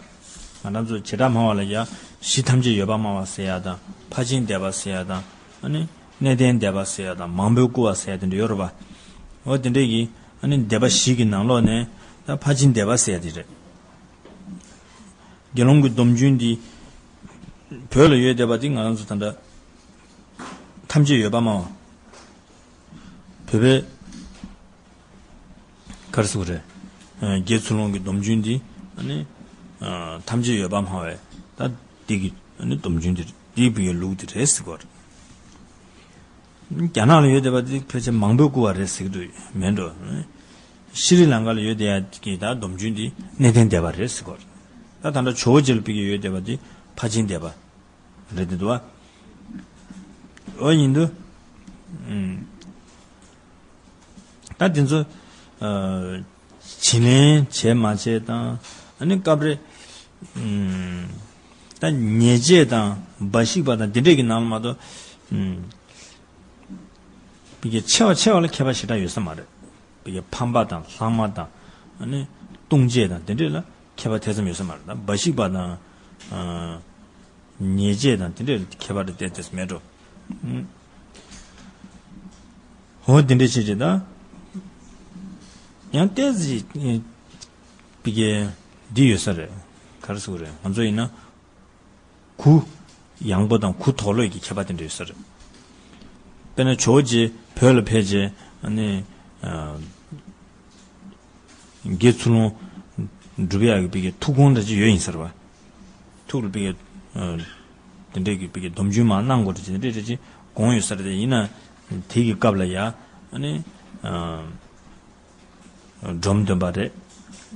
ང་རང་ཚོ་བྱེ་བྲག་སྨྲ་བ་ལ་ཡ་གཞི་ཐམས་ཅད་ཡོད་པར་སྨྲ་བ་ཟེར་ཡ་དང་ཕར་ཕྱིན་སྡེ་པ་ཟེར་ཡ་དང་ཨ་ནི་གནས་བརྟན་སྡེ་པ་ཟེར་ཡ་དང་མང་པོས་བསྐུལ་བ་ཟེར་ཡ་དེ་འདྲ་ཡོད་རེད་པ། འོ་དེ་འདྲས་ཀྱི་ཨ་ནི་སྡེ་པ་བཞི་གི་ནང་ལོགས་ནས་ད་ཕར་ཕྱིན་སྡེ་པ་ཟེར་ཡ་དེ་རེད། དགེ་སློང་གི་སྡོམ་རྒྱུན་འདི་ བོད་ལ་ཡོད་བསྡད་པ་འདི་ང་རང་ཚོ་ད་ལྟ་ཐམས་ཅད་ཡོད་པར་སྨྲ་བ། བོད་པའི་ག་རེ་ཟེར་དགོས་རེད། ཨ། དགེ་ཚུལ་སློང་གི་སྡོམ་རྒྱུན་འདི་ཨ་ནི་ཨ་ཐམས་ཅད་ཡོད་པར་སྨྲ་བས། ད་འདི་གི་ཨ་ནི་སྡོམ་རྒྱུན་འདི་འདི་བོད་ཀྱི་ལུགས་འདི་རེད་ཟེར་གྱི་ཡོད་རེད། རྒྱ་ནག་ལ་ཡོད་བསྡད་པ་འདི་ཕལ་ཆེར་མང་པོས་བཀུར་བ་རེད་ཟེར་གྱི་འདུག་མེད་འགྲོ། ཤྲི་ལང་ཀ་ལ་ཡོད་བསྡད་ཡ་གི་ད་སྡོམ་རྒྱུན་འདི་གནས་བརྟན་སྡེ་པ་རེད་ཟེར་གྱི་ཡོད་རེད། ད་ད་ལྟ་ཇོ་བོ་རྗེ་ལ་བོད་ཀྱི་ཡོད་བསྡད་པ་འདི་ཕར་ཕྱིན་སྡེ་པ་རེད་འདུག་བ། འོ་ཡིན་དུས། ཨུམ། ད་དེ་ཚོ་ཨ་བྱིན་ལེན་བྱས་མ་བྱས་དང་། ཨ་ནི་སྐབས་རེ་ཨུམ། ད་ཉེས་བྱས་དང་འབའ་ཞིག་པ་དང་དེ་འདྲས་ཀྱི་ནང་ལ་མ་གཏོགས། ཨུམ། བི་གའི་ཆེ་བ་ཆེ་བ་ལ་ཁྱད་པར་ཞེ་དྲག་ཡོད་ས་མ་རེད། བི་གའི་ཕམ་པ་དང་ལྷག་མ་དང་། ཨ་ནི་ལྟུང་བྱེད་དང་དེ་འདྲས་ལ་ཁྱད་པར་དེ་ཙམ་ཡོད་ས་མ་རེད། ད་འབའ་ཞིག་པ་དང་། ཨ། ཉེས་བྱས་དང་དེ་འདྲའི་ཁྱད་པར་དེ་ཏོག་ཙམ་མེད་འགྲོ། ཨུམ། འོ་དེ་འདྲའི་ཆེད་ཀྱི་ད། ཡང་ཏོག་ཙམ་བི་གའི་འདི་ཡོད་ས་རེད། ག་རེ་ཟེར་དགོས་རེད། ང་ཚོ་ཡིན་ན་གུ་ཡངས་པོ་དང་གུ་མཐོ་ལོས་ཀྱི་ཁྱད་པར་དེ་འདྲ་ཡོད་ས་རེད། དཔེར་ན་ཇོ་བོ་རྗེ་བོད་ལ་ཕེབས་རྗེས་ཨ་ནི། ཨ། དགེ་ཚུལ་སློང་སྒྲུབ་ཡག་གི་བི་གའི་ཐུགས་དགོངས་འདྲ་ཅིག་ཡོད་ཡིན་ས་རེད་བ། ཐུགས་ལ་བི་གའི་ཨ་དེ་འདྲས་ཀྱི་བི་གའི་སྡོམ་རྒྱུན་མར་གནང་དགོས་འདྲ་ཅིག་དེ་འདྲས་འདྲ་ཅིག་དགོངས་ཡོད་ས་རེད། དེ་ཡིན་ན་དེ་གི་སྐབས་ལ་ཡ་ཨ་ནི་ཨ་འབྲོམ་སྟོན་པ་རེད།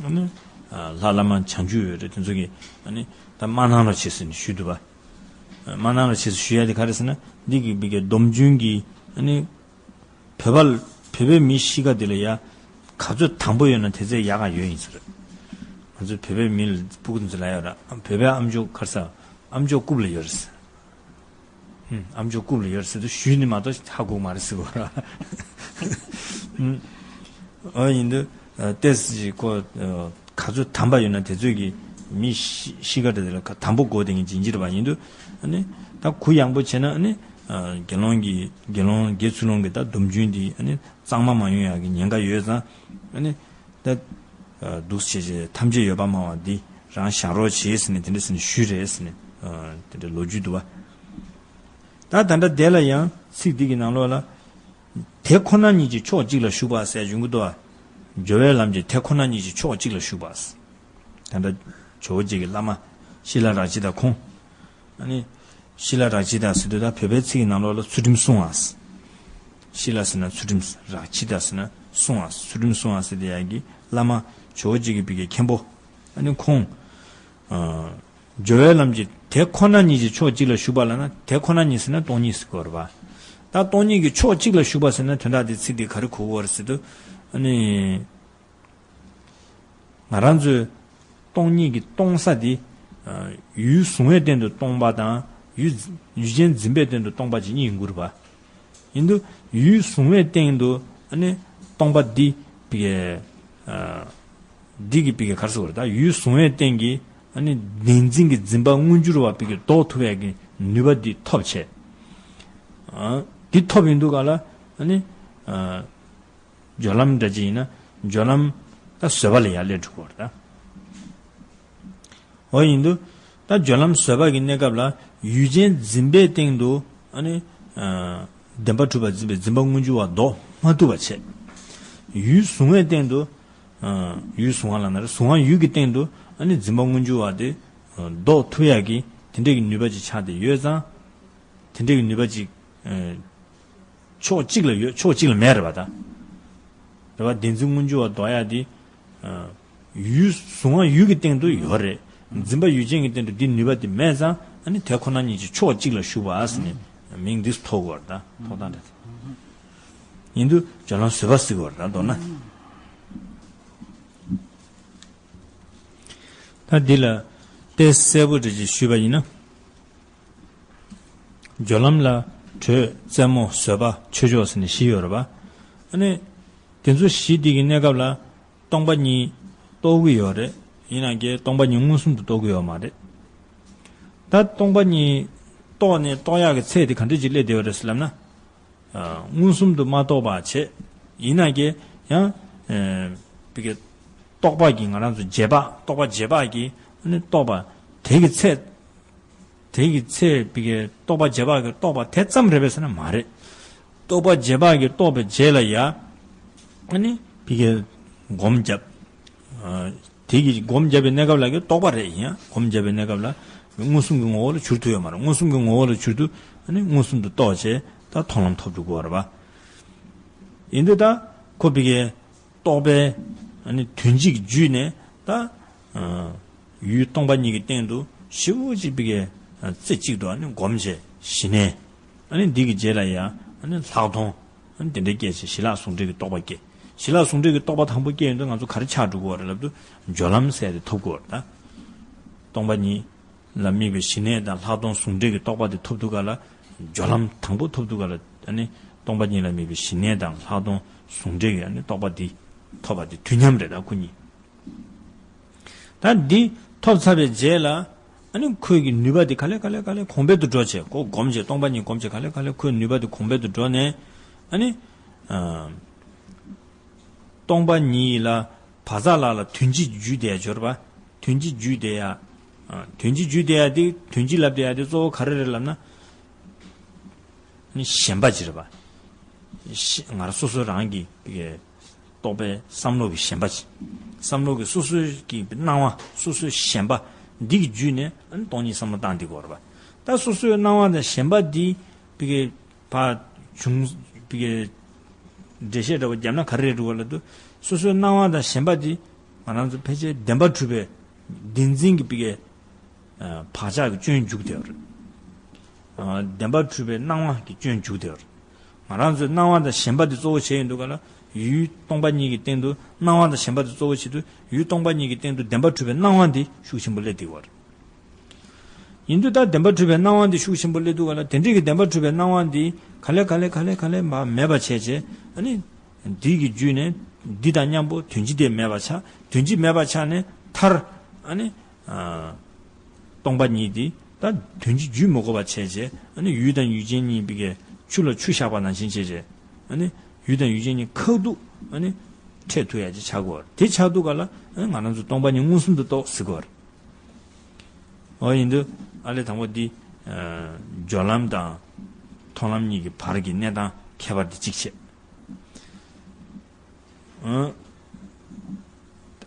ཨ་ནི་ཨ་ལྷ་བླ་མ་བྱང་ཆུབ་འོད་རེད། དེ་ཚོ་གིས་ཨ་ནི་ད་མ་གནང་རོགས་བྱེད་ཟེར་ནས་ཞུས་འདུག་བ། མ་གནང་རོགས་བྱེད་ཟེར་ཞུ་ཡ་དེ་ག་རེ་ཟེར་ན། འདི་གི་བི་གའི་སྡོམ་རྒྱུན་གྱི་ཨ་ནི། བོད་པ་ལ་བོད་པའི་མི་གཤིས་ཀ་འདི་ལ་ཡ་ག་ཚོད་དམ་པོ་ཡོད་ན་དེ་ཚོད་ཡག་ག་ཡོད་ཡིན་ཟེར། ང་ཚོས་བོད་པའི་མི་ལ་སྤུ་གུ་ཚོ་ལ་ཡོད་ར། བོད་པའི་ཨམ་ཅོག་ག་རེ་ཟེར། ཨམ་ཅོག་རྐུབ་ལ་ཡོད་རེད་ཟེར། ཨམ་ཅོག་རྐུབ་ལ་ཡོད་རེད་ཟེར་དུས་ཞུས་ནས་མ་གཏོགས་ཧ་གོ་མ་རེད་ཟེར་གོ་ར། འོ་ཡིན་དུས་ཏེས་ཀྱི་ཁོ། ག་ཚོད་དམ་པ་ཡོད་ན་དེ་ཚོད་ཀྱི་མི་གཤིས་ཀ་དེ་ལ་དམ་པོ་དགོས་དེ་ངས་ཇི་འཇིར་བ་ཡིན་དུས། ཨ་ནི་ད་གུ་ཡངས་པོ་བྱས་ན་ཨ་ནི་དགེ་སློང་གི་དགེ་སློང་དགེ་ཚུལ་སློང་གི་ད་སྡོམ་རྒྱུན་འདི་ཨ་ནི་གཙང་མ་མ་ཡོང་ཡག་གི་ཉེན་ཁ་ཡོད་ཙང་། ཨ་ནི་ད་འདུག་བྱས་བྱས་ཐམས་ཅད་ཡོད་པར་སྨྲ་བ་འདི་རང་བཞག་རོགས་བྱེད་ཟེར་ནས་དེ་འདྲ་ཟེར་ནས་ཞུས་རེད་ཟེར་ནས་དེ་འདྲ་ལོ་རྒྱུས་འདུག་བ། ད་ད་ལྟ་དེ་ལ་ཡང་ཚིག་འདི་གི་ནང་ལོགས་ལ། དེ་ཁོ་ན་ཉིད་ཀྱི་ཕྱོགས་གཅིག་ལ་ཞུགས་པ་ཟེར་ཡོང་གི་འདུག་བ། སྦྱོར་བའི་ལམ་གྱི་དེ་ཁོ་ན་ཉིད་ཀྱི་ཕྱོགས་གཅིག་ལ་ཞུགས་པ། ད་ལྟ་ཇོ་བོ་རྗེ་གི་བླ་མ་ཤི་ལ་ར་ཇི་ད་ཁོང་། ཨ་ནི་ཤི་ལ་ར་ཇི་ད་ཟེར་དུས་ད་བོད་པའི་ཚིག་གི་ནང་ལོགས་ལ་ཚུལ་ཁྲིམས་སྲུང་བ། ཤི་ལ་ཟེར་ན་ཚུལ་ཁྲིམས། ར་ཇི་ད་ཟེར་ན་སྲུང་བ། ཚུལ་ཁྲིམས་སྲུང་བ་ཟེར་དེ་ཡ་གི་བླ་མ་ཇོ་བོ་རྗེ་གི་བི་གའི་མཁན་པོ། ཨ་ནི་ཁོང་། ཨ། སྦྱོར་བའི་ལམ་གྱི་དེ་ཁོ་ན་ཉིད་ཀྱི་ཕྱོགས་གཅིག་ལ་ཞུགས་པ་ལབ་ན། དེ་ཁོ་ན་ཉིད་ཟེར་ན་སྟོང་ཉིད་ཟེར་གྱི་ཡོད་རེད་པ། ད་སྟོང་ཉིད་ཀྱི་ཕྱོགས་གཅིག་ལ་ཞུགས་པ་ཟེར་ན་དོན་དག་དེ་ཚིག་དེ་ག་རེ་གོ་གི་ཡོད་རེད་ཟེར་དུས། ཨ་ནི། ང་རང་ཚོས་སྟོང་ཉིད་ཀྱི་སྟོང་ས་དེ། ཨ། ཡུལ་གཟུང་བའི་སྟེང་དུ་སྟོང་པ་དང་ཡུལ་ཡུལ་ཅན་འཛིན་པའི་སྟེང་དུ་སྟོང་པ་ཅིག་གཉིས་ཡིན་དགོས་རེད་པ། ཡིན་དུས་ཡུལ་གཟུང་བའི་སྟེང་དུ་ཨ་ནི་སྟོང་པ་འདི་བི་གའི། ཨ། འདི་གི་བི་གའི་ག་རེ་ཟེར་དགོས་རེད། ད་ཡུལ་གཟུང་བའི་སྟེང་གི་ཨ་ནི་བདེན་འཛིན་གྱི་འཛིན་པ་མངོན་གྱུར་བ་བི་གའི་ལྡོག་ཐུབ་ཡག་གི་ནུས་པ་འདི་ཐོབ་བྱས། ཨ། འདི་ཐོབ་ཡོང་དུས་ག་ལ་ཨ་ནི། ཨ། སྦྱོར་ལམ་འདྲ་ཅིག་ཡིན་ན་སྦྱོར་ལམ་ད་བཟོད་པ་ལ་ཡར་སླེབས་འགྲོ་གི་ཡོད་རེད་ད། འོ་ཡིན་དུས་ད་སྦྱོར་ལམ་བཟོད་པ་གི་གནས་སྐབས་ལ་ཡུལ་ཅན་འཛིན་པའི་སྟེང་དུ་ཨ་ནི། ཨ། བདེན་པར་གྲུབ་པ་འཛིན་པའི་འཛིན་པ་མངོན་གྱུར་བ་ལྡོག་མ་ཐུབ་པ་བྱས། ཡུལ་གཟུང་བའི་སྟེང་དུ། ཨ། ཡུལ་གཟུང་བ་ལབ་ན་རེད། གཟུང་བ་ཡུལ་གྱི་སྟེང་དུ་ཨ་ནི་འཛིན་པ་མངོན་གྱུར་བ་དེ་ལྡོག་ཐུབ་ཡག་གི་དེ་འདྲས་ཀྱི་ནུས་པ་ཅིག་ཆགས་བསྡད་ཡོད་ཙང་། དེ་འདྲས་ཀྱི་ནུས་པ་ཅིག་ཨ། ཕྱོགས་གཅིག་ལ་ཡོད། ཕྱོགས་གཅིག་ལ་མེད་རེད་པ་ད། རེད་པ། བདེན་འཛིན་མངོན་གྱུར་བ་ལྡོག་ཡག་དེ། ཨ། ཡུལ་གཟུང་བ་ཡུལ་གྱི་སྟེང་དུ་ཡོད་རེད། འཛིན་པ་ཡུལ་ཅན་གྱི་སྟེང་དུ་འདི་ནུས་པ་དེ་མེད་ཙང་ཨ་ནི་དེ་ཁོ་ན་ཉིད་ཀྱི་ཕྱོགས་གཅིག་ལ་ཞུགས་པ་ཟེར་ནས་མིང་འདི་ཐོགས་དགོས་རེད་ད། ཐོགས་སྟངས་རེད། ཡིན་དུས་སྦྱོར་ལམ་བཟོད་པ་ཟེར་དགོས་རེད་ད། མདོར་ན། ད་འདི་ལ་དཔེ་གསལ་པོ་འདྲ་ཅིག་ཞུས་པ་ཡིན་ན། སྦྱོར་ལམ་ལ་དྲོད། རྩེ་མོ། བཟོད་པ། ཆོས་མཆོག་ཟེར་ནས་བཞི་ཡོད་རེད་པ། ཨ་ནི་དེ་ཚོ་བཞི་འདི་གི་གནས་སྐབས་ལ་སྟོང་པ་ཉིད་རྟོགས་ཀྱི་ཡོད་རེད། ཡིན་ནའང་སྟོང་པ་ཉིད་མངོན་སུམ་དུ་རྟོགས་ཀྱི་ཡོད་མ་རེད། ད་སྟོང་པ་ཉིད་རྟོགས་ནས་རྟོགས་ཡག་གི་ཚད་དེ་ག་འདྲ་ཅིག་སླེབས་བསྡད་ཡོད་རེད་ཟེར་ལབ་ན། ཨ། མངོན་སུམ་དུ་མ་རྟོགས་པ་བྱས། ཡིན་ནའང་ཡང་། ཨ། བི་གའི་རྟོག་པ་གིས། ང་རང་ཚོ་རྗེས་དཔག་རྟོག་པ་རྗེས་དཔག་གིས་ཨ་ནི་རྟོགས་པ་དེ་གི་ཚད། དེ་གི་ཚེ་བི་གའི་རྟོག་པ་རྗེས་དཔག་གི་རྟོགས་པ་དེ་ཙམ་རེད་པས་ཟེར་ན་མ་རེད། རྟོག་པ་རྗེས་དཔག་གི་རྟོགས་པའི་རྗེས་ལ་ཡ། ཨ་ནི་བི་གའི་སྒོམ་བརྒྱབ། དེ་གི་སྒོམ་བརྒྱབ་པའི་གནས་སྐབས་ལ་གི་རྟོག་པ་རེད་ཡིན་ཡང་སྒོམ་བརྒྱབ་པའི་གནས་སྐབས་ལ་མངོན་སུམ་གྱི་ངོ་བོ་ལ་གྱུར་ཐུབ་ཡོད་མ་རེད། མངོན་སུམ་གྱི་ངོ་བོ་ལ་གྱུར་དུས་ཨ་ནི་མངོན་སུམ་དུ་རྟོགས་བྱས་ད་མཐོང་ལམ་ཐོབ་འགྲོ་དགོས་རེད་པ། ཡིན་དུས་ད་ཁོ་བི་གའི་རྟོག་པའི་ཨ་ནི་དོན་སྤྱི་གི་བརྒྱུད་ནས་ད་ཡུལ་སྟོང་པ་ཉིད་ཀྱི་སྟེང་དུ་ཞེ་པོ་ཅིག་བི་གའི་རྩེ་གཅིག་ཏུ་ཨ་ནི་སྒོམ་བྱས་ཞི་གནས། ཨ་ནི་འདི་གི་རྗེས་ལ་ཡང་ཨ་ནི་ལྷག་མཐོང་། ཨ་ནི་དེ་འདྲའི་སྐད་ཆ་ཞི་ལྷག་ཟུང་འབྲེལ་གྱི་རྟོག་པ་སྐྱེ། ཞི་ལྷག་ཟུང་འབྲེལ་གྱི་རྟོག་པ་དང་པོ་སྐྱེ་ཡོང་དུས་ང་ཚོ་ག་རེ་ཆགས་འགྲོ་གི་ཡོད་རེད་ལབ་དུས་སྦྱོར་ལམ་ཟེར་དེ་ཐོབ་དགོས་རེད་ད། སྟོང་པ་ཉིད་ལ་དམིགས་པའི་ཞི་གནས་དང་ལྷག་མཐོང་ཟུང་འབྲེལ་གྱི་རྟོག་པ་དེ་ཐོབ་དུས་ག་ལ། སྦྱོར་ལམ་དང་པོ་ཐོབ་དུས་ག་ལ་ཨ་ནི་སྟོང་པ་ཉིད་ལ་དམིགས་པའི་ཞི་གནས་དང་ལྷག་མཐོང་ཟུང་འབྲེལ་གྱི་ཨ་ནི་རྟོག་པ་དེ་ཐོབ་པ་དེ་དུས་མཉམ་རེད་ད་ཁོ་གཉིས། ད་འདི་ཐོབ་ཚར་བའི་རྗེས་ལ་ཨ་ནི་ཁོའི་གི་ནུས་པ་དེ་ག་ལེ་ག་ལེ་ག་ལེ་གོང་འཕེལ་དུ་འགྲོ་བྱས་ཁོ་སྒོམ་བྱས་སྟོང་པ་ཉིད་སྒོམ་བྱས་ག་ལེ་ག་ལེ་ཁོའི་ནུས་པ་དེ་གོང་འཕེལ་དུ་འགྲོ་ནས་ཨ་ནི་ཨ་སྟོང་པ་ཉིད་ལ་བག་ཆགས་ལ་ལ་དོན་སྤྱི་རྒྱུད་དེ་ཡ་སྦྱོར་བ། དོན་སྤྱི་རྒྱུད་དེ་ཡ། ཨ་དོན་སྤྱི་རྒྱུད་དེ་ཡ་དེ་དོན་སྤྱི་ལབ་དེ་ཡ་དེ་གཙོ་བོ་ག་རེ་རེད་ལབ་ན། ནི་ཞེན་པ་ཅིག་རེད་པ། ཤེ་ང་རང་སོ་སོ་རང་གི་གི་རྟོག་པའི་བསམ་བློ་གི་ཞེན་པ་ཅིག་བསམ་བློ་གི་སོ་སོའི་གི་སྣང་བ་སོ་སོའི་ཞེན་པ་འདི་གི་བརྒྱུད་ནས་ཨ་ནི་སྟོང་ཉིད་བསམ་བློ་བཏང་འདི་དགོས་རེད་པ། ད་སོ་སོའི་སྣང་བ་དང་ཞེན་པ་འདི་བི་གའི་ཕར་བྱུང་བི་གའི་འགྲེལ་བཤད་འདྲ་བོ་བརྒྱབ་ན་ག་རེ་རེད་འགྲོ་བ་ལབ་དུས་སོ་སོའི་སྣང་བ་དང་ཞེན་པ་འདི་ང་རང་ཚོ་ཕལ་ཆེར་བདེན་པ་གྲུབ་པའི་བདེན་འཛིན་གྱི་བི་གའི་བག་ཆགས་ཀྱི་སྐྱོན་འཇུག་བསྡད་པ་རེད། བདེན་པ་གྲུབ་པའི་སྣང་བ་གི་སྐྱོན་འཇུག་བསྡད་པ་རེད། ང་རང་ཚོའི་སྣང་བ་དང་ཞེན་པ་དེ་གཙོ་བོ་བྱས་ཡོང་དུས་ག་ལ་ཡུལ་སྟོང་པ་ཉིད་ཀྱི་སྟེང་དུ་སྣང་བ་དང་ཞེན་པ་དེ་གཙོ་བོ་བྱེད་དུས་ཡུལ་སྟོང་པ་ཉིད་ཀྱི་སྟེང་དུ་བདེན་པ་གྲུབ་པའི་སྣང་བ་འདི་ཤུགས་ཆེན་པོ་སླེབས་བསྡད་པ་རེད། ཡིན་དུས་ད་བདེན་པ་གྲུབ་པའི་སྣང་བ་འདི་ཤུགས་ཆེན་པོ་སླེབས་དུས་ག་ལ་དེ་འདྲའི་གི་བདེན་པ་གྲུབ་པའི་སྣང་བ་འདི་ག་ལེ་ག་ལེ་ག་ལེ་ག་ལེ་མ་མེད་པ་བྱས་བྱས་ཨ་ནི་འདི་གི་བརྒྱུད་ནས་འདི་དང་མཉམ་པོ་དོན་སྤྱི་དེ་མེད་པ་ཆགས། དོན་སྤྱི་མེད་པ་ཆགས་ནས་མཐར་ཨ་ནི། སྟོང་པ་ཉིད་དེ་ད་དོན་སྤྱི་བརྒྱུད་མི་དགོས་པ་བྱས་རྗེས་ཨ་ནི་ཡུལ་དང་ཡུལ་ཅན་གཉིས་པའི་གི་ཆུ་ལ་ཆུ་བཞག་པ་ནང་བཞིན་བྱས་རྗེས་ཨ་ནི་ཡུལ་དང་ཡུལ་ཅན་གཉིས་ཁ་ཐུག་ཨ་ནི་འཕྲད་ཐུབ་ཡ་ཅིག་ཆགས་དགོས་པ་རེད། དེ་ཆགས་དུས་ག་ལ་ཨ་ནི་ང་རང་ཚོ་སྟོང་པ་ཉིད་མངོན་སུམ་དུ་རྟོགས་ཟེར་དགོས་པ་རེད། འོ་ཡིན་དུས་ཨ་ལས་དང་པོ་འདི་སྦྱོར་ལམ་དང་མཐོང་ལམ་གཉིས་ཀྱི་བར་གྱི་གནས་སྟངས་ཁྱད་པར་འདི་གཅིག་བཤད། ཨང་།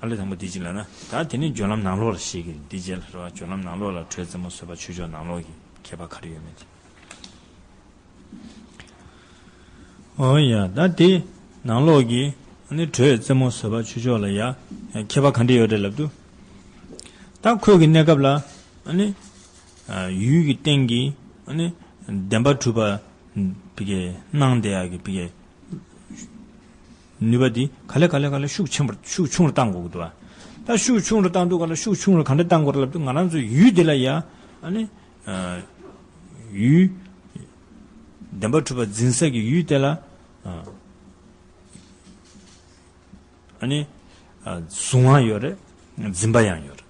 ཨ་ལས་དང་པོ་འདི་གཅིག་ལབ་ན། ད་དེ་ནས་སྦྱོར་ལམ་ནང་ལོགས་ལ་ཤེས་ཀྱི་འདི་རྗེས་ལ་རེད་བ། སྦྱོར་ལམ་ནང་ལོགས་ལ་དྲོད་རྩེ་མོ་བཟོད་པ་ཆོས་མཆོག་ནང་ལོགས་ཀྱི་ཁྱད་པར་ག་རེ་ཡོད་མེད་ཅིག་ཨོ་ཡ་ད་དེ་ནང་ལོགས་ཀྱི་ཨ་ནི་དྲོད་རྩེ་མོ་བཟོད་པ་ཆོས་མཆོག་ལ་ཡ་ཁྱད་པར་ག་འདྲ་ཡོད་རེད་ལབ་དུས། ད་ཁོས་ཀྱི་གནས་སྐབས་ལ་ཨ་ནི་ཡུལ་གྱི་སྟེང་གི་ཨ་ནི་བདེན་པ་གྲུབ་པ་བི་གའི་སྣང་བསྡད་ཡག་གི་བི་གའི་ནུས་པ་འདི་ག་ལེ་ག་ལེ་ག་ལེ་ཤུགས་ཆེན་པོར་ཤུགས་ཆུང་རུ་བཏང་དགོས་ཀྱི་འདུག་བ། ད་ཤུགས་ཆུང་རུ་བཏང་དུས་ག་ལེ་ཤུགས་ཆུང་རུ་ག་འདྲ་བཏང་དགོས་རེད་ལབ་དུས་ང་རང་ཚོའི་ཡུལ་དེ་ལ་ཡ་ཨ་ནི་ཡུལ་བདེན་པ་གྲུབ་པ་འཛིན་ས་གི་ཡུལ་དེ་ལ་ཨ་ནི་གཟུང་བ་ཡོད་རེད། འཛིན་པ་ཡང་ཡོད་རེད།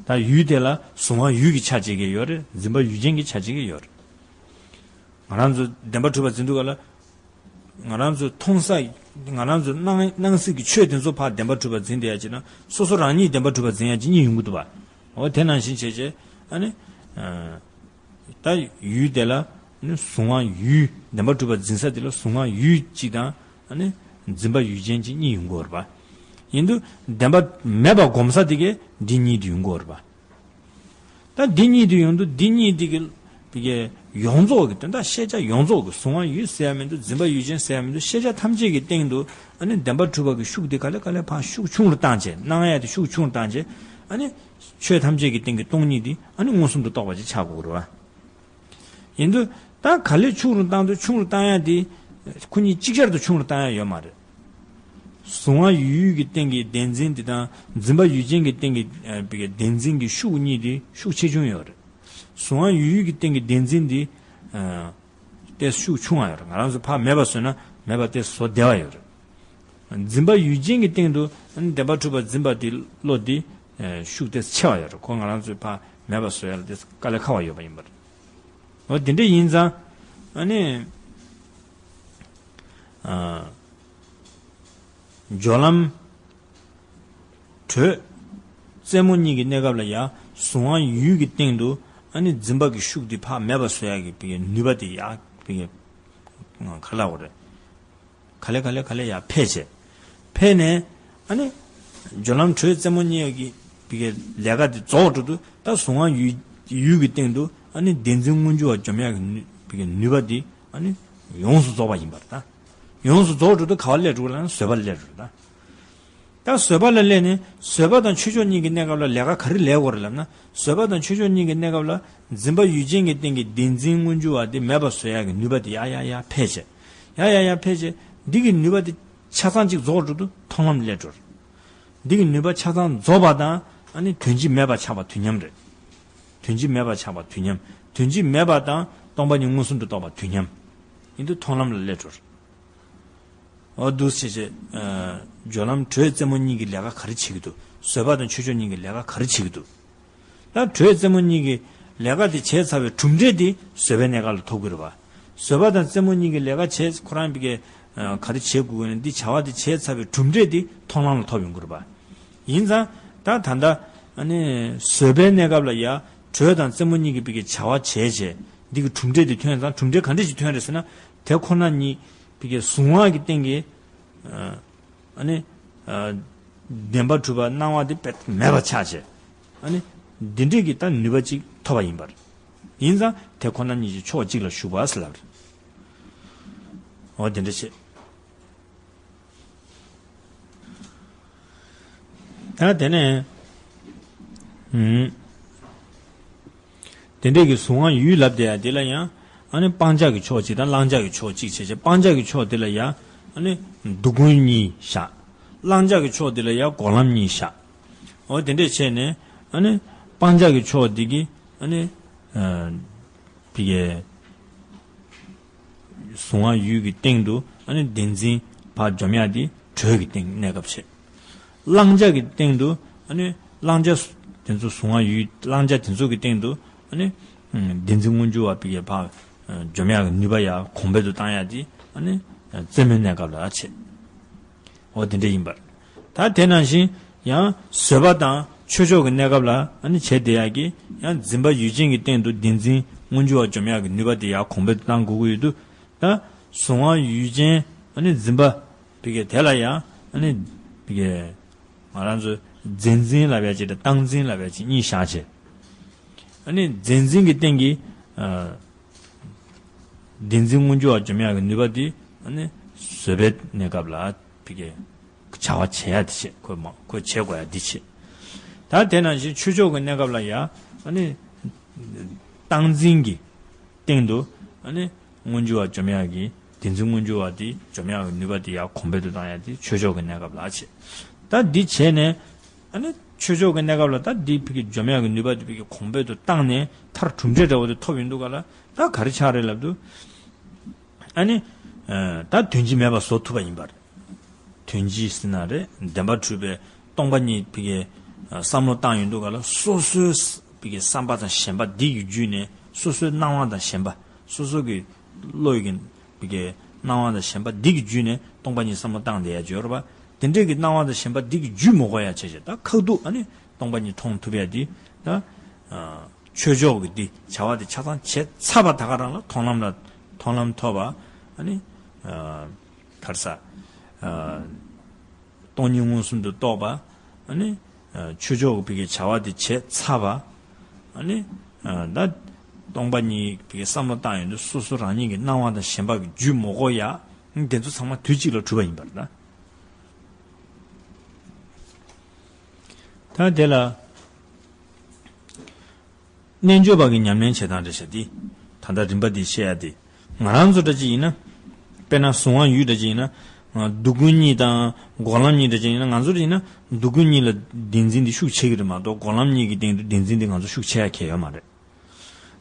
ད་ཡུལ་དེ་ལ་གཟུང་བ་ཡུལ་གྱི་ཆ་བྱེད་ཀྱི་ཡོད་རེད། འཛིན་པ་ཡུལ་ཅན་གྱི་ཆ་བྱེད་ཀྱི་ཡོད་རེད། ང་རང་ཚོ་བདེན་པ་གྲུབ་པ་འཛིན་དུས་ག་ལ། ང་རང་ཚོ་མཐོང་ས། ང་རང་ཚོ་སྣང་སྣང་སྲིད་ཀྱི་ཆོས་དེ་ཚོ་ཕར་བདེན་པ་གྲུབ་པ་འཛིན་བསྡད་ཡ་ཅིག་ན་སོ་སོ་རང་ཉིད་བདེན་པ་གྲུབ་པ་འཛིན་ཡ་ཅིག་གཉིས་ཡོང་གི་འདུག་བ། འོ་དེ་ནང་བཞིན་བྱས་བྱས་ཨ་ནི། ད་ཡུལ་དེ་ལ་ནི་གཟུང་བ་ཡུལ་བདེན་པ་གྲུབ་པ་འཛིན་ས་དེ་ལ་གཟུང་བ་ཡུལ་གཅིག་དང་ཨ་ནི་འཛིན་པ་ཡུལ་ཅན་གཅིག་གཉིས་ཡོང་གི་ཡོད་རེད་པ། ཡིན་དུས་བདེན་པ་མེད་པ་སྒོམ་ས་དེ་གས་འདི་གཉིས་དེ་ཡོང་གི་ཡོད་རེད་པ། ད་འདི་གཉིས་དེ་ཡོང་དུས་འདི་གཉིས་དེ་གི་བི་གའི་ཡོངས་རྫོགས་ཀྱི་དོན་དག་ཤེས་བྱ་ཡོངས་རྫོགས་ཀྱི་གཟུང་བ་ཡུལ་ཟེར་ཡ་མི་འདུག་འཛིན་པ་ཡུལ་ཅན་ཟེར་ཡ་མི་འདུག་ཤེས་བྱ་ཐམས་ཅད་ཀྱི་སྟེང་དུ་ཨ་ནི་བདེན་པ་གྲུབ་པ་གི་ཤུགས་དེ་ག་ལེ་ག་ལེ་ཕར་ཤུགས་ཆུང་རུ་བཏང་བྱས་སྣང་ཡ་དེ་ཤུགས་ཆུང་རུ་བཏང་བྱས་ཨ་ནི་ཆོས་ཐམས་ཅད་ཀྱི་སྟེང་གི་སྟོང་ཉིད་དེ་ཨ་ནི་མངོན་སུམ་དུ་རྟོགས་པ་ཅིག་ཆགས་དགོས་རེད་བ། ཡིན་དུས་ད་ག་ལེ་ཆུང་རུ་བཏང་དུས་ཆུང་རུ་བཏང་ཡ་དེ་ཁོ་གཉིས་ཅིག་ཅར་དུ་ཆུང་རུ་བཏང་ཡ་ཡོད་མ་རེད། གཟུང་བ་ཡུལ་གྱི་སྟེང་གི་བདེན་འཛིན་དེ་དང་འཛིན་པ་ཡུལ་ཅན་གྱི་སྟེང་གི་ཨ་བི་གའི་བདེན་འཛིན་གྱི་ཤུགས་གཉིས་དེ་ཤུགས་ཆེ་ཆུང་ཡོད་རེད། གཟུང་བ་ཡུལ་གྱི་སྟེང་གི་བདེན་འཛིན་དེ་ཨ་ཏོག་ཙམ་ཤུགས་ཆུང་བ་ཡོད་རེད། ང་རང་ཚོ་ཕར་མེད་པ་བཟོས་ན་མེད་པ་ཏོག་ཙམ་བཟོ་བདེ་བ་ཡོད་རེད། འཛིན་པ་ཡུལ་ཅན་གྱི་སྟེང་དུ་བདེན་པ་གྲུབ་པ་འཛིན་པ་དེ་བློ་དེ་ཤུགས་ཏོག་ཙམ་ཆེ་བ་ཡོད་རེད། ཁོ་ང་རང་ཚོས་ཕར་མེད་པ་བཟོ་ཡ་ལ་ཏོག་ཙམ་དཀའ་ལས་ཁག་པ་ཡོད་པ་ཡིན་པ་རེད། འོ་དེ་འདྲ་ཡིན་ཙང་ཨ་ནི། ཨ། སྦྱོར་ལམ། དྲོད། རྩེ་མོ་གཉིས་ཀྱི་གནས་སྐབས་ལ་ཡང་གཟུང་བ་ཡུལ་གྱི་སྟེང་དུ་ ཨ་ནི་འཛིན་པ་གི་ཤུགས་དེ་ཕར་མེད་པ་བཟོ་ཡག་གི་བི་གའི་ནུས་པ་དེ་ཡག་བི་གའི་ག་ལ་འོ་རེད། ག་ལེ་ག་ལེ་ག་ལེ་ཡར་འཕེལ་བྱས། འཕེལ་ནས་ཨ་ནི་སྦྱོར་ལམ་དྲོད་རྩེ་མོ་གཉིས་ཀྱི་བི་གའི་ལས་ཀ་དེ་རྫོགས་འགྲོ་དུས། ད་གཟུང་བ་ཡུལ་ཡུལ་གྱི་སྟེང་དུ་ཨ་ནི་བདེན་འཛིན་མངོན་གྱུར་བ་འཇོམས་ཡག་གི་ནུས་བི་གའི་ནུས་པ་དེ་ཨ་ནི་ཡོངས་སུ་རྫོགས་པ་ཡིན་པར་ད། ཡོངས་སུ་རྫོགས་འགྲོ་དུས་ག་བ་སླེབས་འགྲོ་ལབ་ན་བཟོད་པ་སླེབས་འགྲོ་ད། ད་བཟོད་པ་ལ་སླེབས་ནས་བཟོད་པ་དང་ཆོས་མཆོག་གཉིས་ཀྱི་གནས་སྐབས་ལ་ལས་ཀ་ག་རེ་ལས་དགོས་རེད་ལབ་ན། བཟོད་པ་དང་ཆོས་མཆོག་གཉིས་ཀྱི་གནས་སྐབས་ལ་འཛིན་པ་ཡུལ་ཅན་གྱི་སྟེང་གི་བདེན་འཛིན་མངོན་གྱུར་བ་དེ་མེད་པ་བཟོ་ཡག་གི་ནུས་པ་དེ་ཡར་ཡར་ཡར་འཕེལ་བྱས། ཡར་ཡར་ཡར་འཕེལ་བྱས། འདི་གི་ནུས་པ་དེ་ཆ་ཚང་གཅིག་རྫོགས་འགྲོ་དུས་མཐོང་ལམ་སླེབས་འགྲོ། འདི་གི་ནུས་པ་ཆ་ཚང་རྫོགས་པ་དང་ཨ་ནི་དོན་སྤྱི་མེད་པ་ཆགས་པ་དུས་མཉམ་རེད། དོན་སྤྱི་མེད་པ་ཆགས་པ་དུས་མཉམ། དོན་སྤྱི་མེད་པ་དང་སྟོང་པ་ཉིད་མངོན་སུམ་དུ་རྟོགས་པ་དུས་མཉམ་ཡིན་དུས་མཐོང་ལམ་ལ་སླེབས་འགྲོ། འོ་འདུག་སེ་བྱས། སྦྱོར་ལམ་དྲོད་རྩེ་མོ་གཉིས་ཀྱི་ལས་ཀ་ག་རེ་བྱེད་ཀྱི་འདུག་བཟོད་པ་དང་ཆོས་མཆོག་གཉིས་ཀྱི་ལས་ཀ་ག་རེ་བྱེད་ཀྱི་འདུག་ད་དྲོད་རྩེ་མོ་གཉིས་ཀྱི་ལས་ཀ་དེ་བྱས་ཚར་བའི་གྲུབ་འབྲས་དེ་བཟོད་པའི་གནས་སྐབས་ལ་ཐོབ་ཀྱི་རེད་པ། བཟོད་པ་དང་རྩེ་མོ་གཉིས་ཀྱི་ལས་ཀ་བྱས་ཁོ་རང་བི་གའི་ག་རེ་བྱེད་དགོས་ཀྱི་ན། འདི་བྱ་བ་དེ་བྱས་ཚར་བའི་གྲུབ་འབྲས་དེ་མཐོང་ལམ་ལ་ཐོབ་ཡོང་གི་རེད་པ། ཡིན་ཙང་ད་ད་ལྟ་ཨ་ནི་བཟོད་པའི་གནས་སྐབས་ལ་ཡ་དྲོད་དང་རྩེ་མོ་གཉིས་ཀྱི་བི་གའི་བྱ་བ་བྱས་བྱས་འདི་གི་གྲུབ་འབྲས་དེ་ཐོན་ཙང་། གྲུབ་འབྲས་ག་འདྲས་ཞིག་ཐོན་རེད་ཟེར་ན། དེ་ཁོ་ན་ཉིད་བི་གའི་གཟུང་བ་གི་སྟེང་གི་ཨ་ནི་བདེན་པར་གྲུབ་པ་སྣང་བ་དེ་དཔེ་མེད་པ་ཆགས་བྱས། ཨ་ནི་འདི་འདྲས་ཀྱི་ད་ནུས་པ་ཅིག་ཐོབ་པ་ཡིན་པར། ཡིན་ཙང་དེ་ཁོ་ན་ཉིད་ཀྱི་ཕྱོགས་གཅིག་ལ་ཞུགས་པ་ཟེར་ལབ་རེད། འོ་དེ་འདྲ་བྱས། ད་དེ་ནས་ཨུམ། དེ་འདྲས་ཀྱི་གཟུང་བ་ཡུལ་ལབ་བསྡད་ཡ་དེ་ལ་ཡང་ཨ་ནི་སྤང་བྱ་གི་ཕྱོགས་གཅིག་དང་བླང་བྱ་གི་ཕྱོགས་གཅིག་བྱས་བྱས། སྤང་བྱ་གི་ཕྱོགས་དེ་ལ་ཡ་ཨ་ནི་སྡུག་ཀུན་གཉིས་བཞག་བླང་བྱ་གི་ཕྱོགས་དེ་ལ་ཡ་འགོག་ལམ་གཉིས་བཞག་འོ་དེ་འདྲས་བྱས་ནས་ཨ་ནི་སྤང་བྱ་གི་ཕྱོགས་འདི་གི་ཨ་ནི་ཨ་བི་གའི་གཟུང་བ་ཡུལ་གྱི་སྟེང་དུ་ཨ་ནི་བདེན་འཛིན་ཕར་འཇོམས་ཡག་དེ་དྲོད་ཀྱི་སྟེང་གནས་སྐབས་བྱས། བླང་བྱ་གི་སྟེང་དུ་ཨ་ནི་བླང་བྱ་དེ་ཚོ་གཟུང་བ་ཡུལ་བླང་བྱ་དེ་ཚོ་གི་སྟེང་དུ་ཨ་ནི་བདེན་འཛིན་མངོན་གྱུར་བ་བི་གའི་ཕར་འཇོམས་ཡག་གི་ནུས་པ་ཡར་གོང་འཕེལ་དུ་བཏང་ཡག་དེ་ཨ་ནི་རྩེ་མོའི་གནས་སྐབས་ལ་བྱས། འོ་དེ་འདྲ་ཡིན་པར། ད་དེ་ནང་བཞིན་ཡང་བཟོད་པ་དང་ཆོས་མཆོག་གི་གནས་སྐབས་ལ་ཨ་ནི་བྱས་བསྡད་ཡག་གི་ཡང་འཛིན་པ་ཡུལ་ཅན་གྱི་སྟེང་དུ་བདེན་འཛིན་མངོན་གྱུར་བ་འཇོམས་ཡག་གི་ནུས་པ་དེ་ཡར་གོང་འཕེལ་དུ་གཏང་དགོས་ཀྱི་ཡོད་དུས། ད་གཟུང་བ་ཡུལ་ཅན་ཨ་ནི་འཛིན་པ་བི་གའི་དེ་ལ་ཡང་ཨ་ནི་བི་གའི་ང་རང་ཚོས་རྫས་འཛིན་ལབ་ཡག་ཅིག་དང་བཏང་འཛིན་ལབ་ཡག་ཅིག་གཉིས་བཞག་བྱས། ཨ་ནི་རྫས་འཛིན་གྱི་སྟེང་གི་ཨ་བདེན་འཛིན་མངོན་གྱུར་བ་འཇོམས་ཡག་གི་ནུས་པ་འདི་ཨ་ནི་བཟོད་པའི་གནས་སྐབས་ལ་བི་གའི་བྱ་བ་བྱེད་ཡག་འདི་བྱེད། ཁོས་མ་ཁོས་བྱེད་དགོས་ཡག་འདི་བྱེད། ད་དེ་ནང་བཞིན་ཆོས་མཆོག་གི་གནས་སྐབས་ལ་ཡང་ཨ་ནི་བཏང་འཛིན་གྱི་སྟེང་དུ་ཨ་ནི་མངོན་གྱུར་བ་འཇོམས་ཡག་གི་བདེན་འཛིན་མངོན་གྱུར་བ་འདི་འཇོམས་ཡག་གི་ནུས་པ་འདི་ཡར་གོང་འཕེལ་དུ་བཏང་ཡག་འདི་ཆོས་མཆོག་གི་གནས་སྐབས་ལ་བྱེད། ད་འདི་བྱས་ནས་ཨ་ནི་ཆོས་མཆོག་གི་གནས་སྐབས་ལ་ད་འདི་བི་གའི་འཇོམས་ཡག་གི་ནུས་པ་འདི་བི་གའི་གོང་འཕེལ་དུ་བཏང་ནས་མཐར་གྲུབ་འབྲས་འདྲ་བོ་དེ་ཐོབ་ཡོང་དུས་ག་ལ་ད་ག་རེ་ཆགས་རེད་ལབ་དུས། ཨ་ནི་ད་དོན་སྤྱི་མེད་པ་བཟོ་ཐུབ་པ་ཡིན་པར། དོན་སྤྱི་ཟེར་ན་རེད། བདེན་པར་གྲུབ་པའི་སྟོང་པ་ཉིད་བི་གའི་བསམ་བློ་བཏང་ཡོང་དུས་ག་ལ་སོ་སོའི་བི་གའི་བསམ་པ་དང་ཞེན་པ་འདི་གི་བརྒྱུད་ནས་སོ་སོའི་སྣང་བ་དང་ཞེན་པ། སོ་སོ་གི་བློ་ཡི་གི་བི་གའི་སྣང་བ་དང་ཞེན་པ་འདི་གི་བརྒྱུད་ནས་སྟོང་པ་ཉིད་བསམ་བློ་བཏང་བསྡད་ཡག་ཅིག་ཡོད་རེད་པ། དེ་འདྲས་ཀྱི་སྣང་བ་དང་ཞེན་པ་འདི་གི་རྒྱུ་མ་དགོས་ཡག་བྱས་བྱས། ད་ཁ་ཐུག་ཨ་ནི་སྟོང་པ་ཉིད་མཐོང་ཐུབ་ཡག་འདི་ད་ཆོས་མཆོག་གི་འདི་བྱ་བ་འདི་ཆ་ཚང་བྱས་ཚར་བ་ད་ག་རང་ལ་མཐོང་ལམ་ལ་མཐོང་ལམ་ཐོབ་པ། ཨ་ནི་ག་རེ་ཟ། སྟོང་ཉིད་མངོན་སུམ་དུ་རྟོགས་པ། ཨ་ནི་ཆོས་མཆོག་གི་བི་གའི་བྱ་བ་འདི་བྱས་ཚར་བ། ཨ་ནི་ད་སྟོང་པ་ཉིད་བི་གའི་བསམ་བློ་བཏང་ཡོང་དུས་སོ་སོ་རང་ཉིད་ཀྱི་སྣང་བ་དང་ཞེན་པ་གི་རྒྱུ་མ་དགོས་ཡག་དེ་ཚོ་ཚང་མ་དུས་གཅིག་ལ་གྲུབ་པ་ཡིན་པར་ད། ད་དེ་ལ་རྣལ་འབྱོར་པ་གི་ཉམས་ལེན་བྱེད་སྟངས་རེད་ཤག་འདི། ད་ལྟ་རིམ་པ་འདི་བཤད་ཡ་འདི། ང་རང་ཚོ་འདྲ་ཅིག་ཡིན་ན། དཔེར་ན་གཟུང་བ་ཡུལ་འདྲ་ཅིག་ཡིན་ན། སྡུག་ཀུན་གཉིས་དང་འགོག་ལམ་གཉིས་འདྲ་ཅིག་ཡིན་ན། ང་ཚོ་འདྲ་ཡིན་ན་སྡུག་ཀུན་གཉིས་ལ་བདེན་འཛིན་འདི་ཤུགས་ཆེ་གི་རེད་མ་གཏོགས་འགོག་ལམ་གཉིས་ཀྱི་སྟེང་དུ་བདེན་འཛིན་འདི་ང་ཚོ་ཤུགས་ཆེ་ཡ་གང་ཡང་ཡོད་མ་རེད།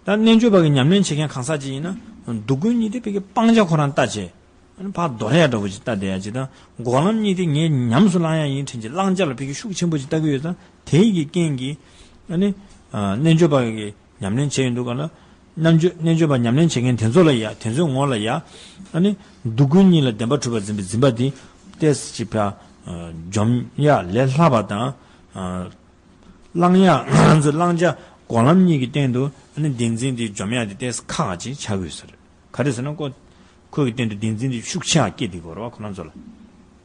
ད་རྣལ་འབྱོར་པ་གི་ཉམས་ལེན་བྱེད་མཁན་གང་ཟག་ཅིག་ཡིན་ན། སྡུག་ཀུན་གཉིས་དེ་བི་གའི་སྤང་བྱ་ཁོ་རང་ལྟ་བྱས། ཨ་ནི་ཕར་དོར་ཡ་འདྲ་བོ་ཅིག་ལྟ་བསྡད་ཡ་ཅིག་དང་། འགོག་ལམ་གཉིས་དེ་ངས་ཉམས་སུ་བླང་ཡ་ཡིན་དྲན་ཅིག་བླང་བྱ་ལ་བི་གའི་ཤུགས་ཆེན་པོ་ཅིག་ལྟ་གི་ཡོད་ཙང་། དེའི་གི་རྐྱེན་གྱིས་ཨ་ནི་ཨ་རྣལ་འབྱོར་པ་གི་ཉམས་ལེན་བྱས་ཡོང་དུས་ག་ལ། རྣལ་འབྱོར་རྣལ་འབྱོར་པ་ཉམས་ལེན་བྱེད་མཁན་དེ་ཚོ་ལ་ཡ། དེ་ཚོའི་ངོ་ལ་ཡ། ཨ་ནི་སྡུག་ཀུན་གཉིས་ལ་བདེན་པར་གྲུབ་པ་འཛིན་པའི་འཛིན་པ་དེ་ཏོག་ཙམ་ཅིག་ཕར་འཇོམས་ཡ་ལས་སླ་བ་དང་། བླང་ཡ་ང་རང་ཚོའི་བླང་བྱ་ སྒོམ་ལམ་གཉིས་ཀྱི་སྟེང་དུ་ཨ་ནི་བདེན་འཛིན་དེ་འཇོམས་ཡག་དེ་ཏོག་ཙམ་ཁག་ཅིག་ཆགས་ཀྱི་ཡོད་ས་རེད། ག་རེ་ཟེར་ན་ཁོ་ཁོ་གི་སྟེང་དུ་བདེན་འཛིན་དེ་ཤུགས་ཆེ་བ་སྐྱེས་བསྡད་ཀྱི་ཡོད་རེད་བ། ཁོ་རང་ཚོ་ལ་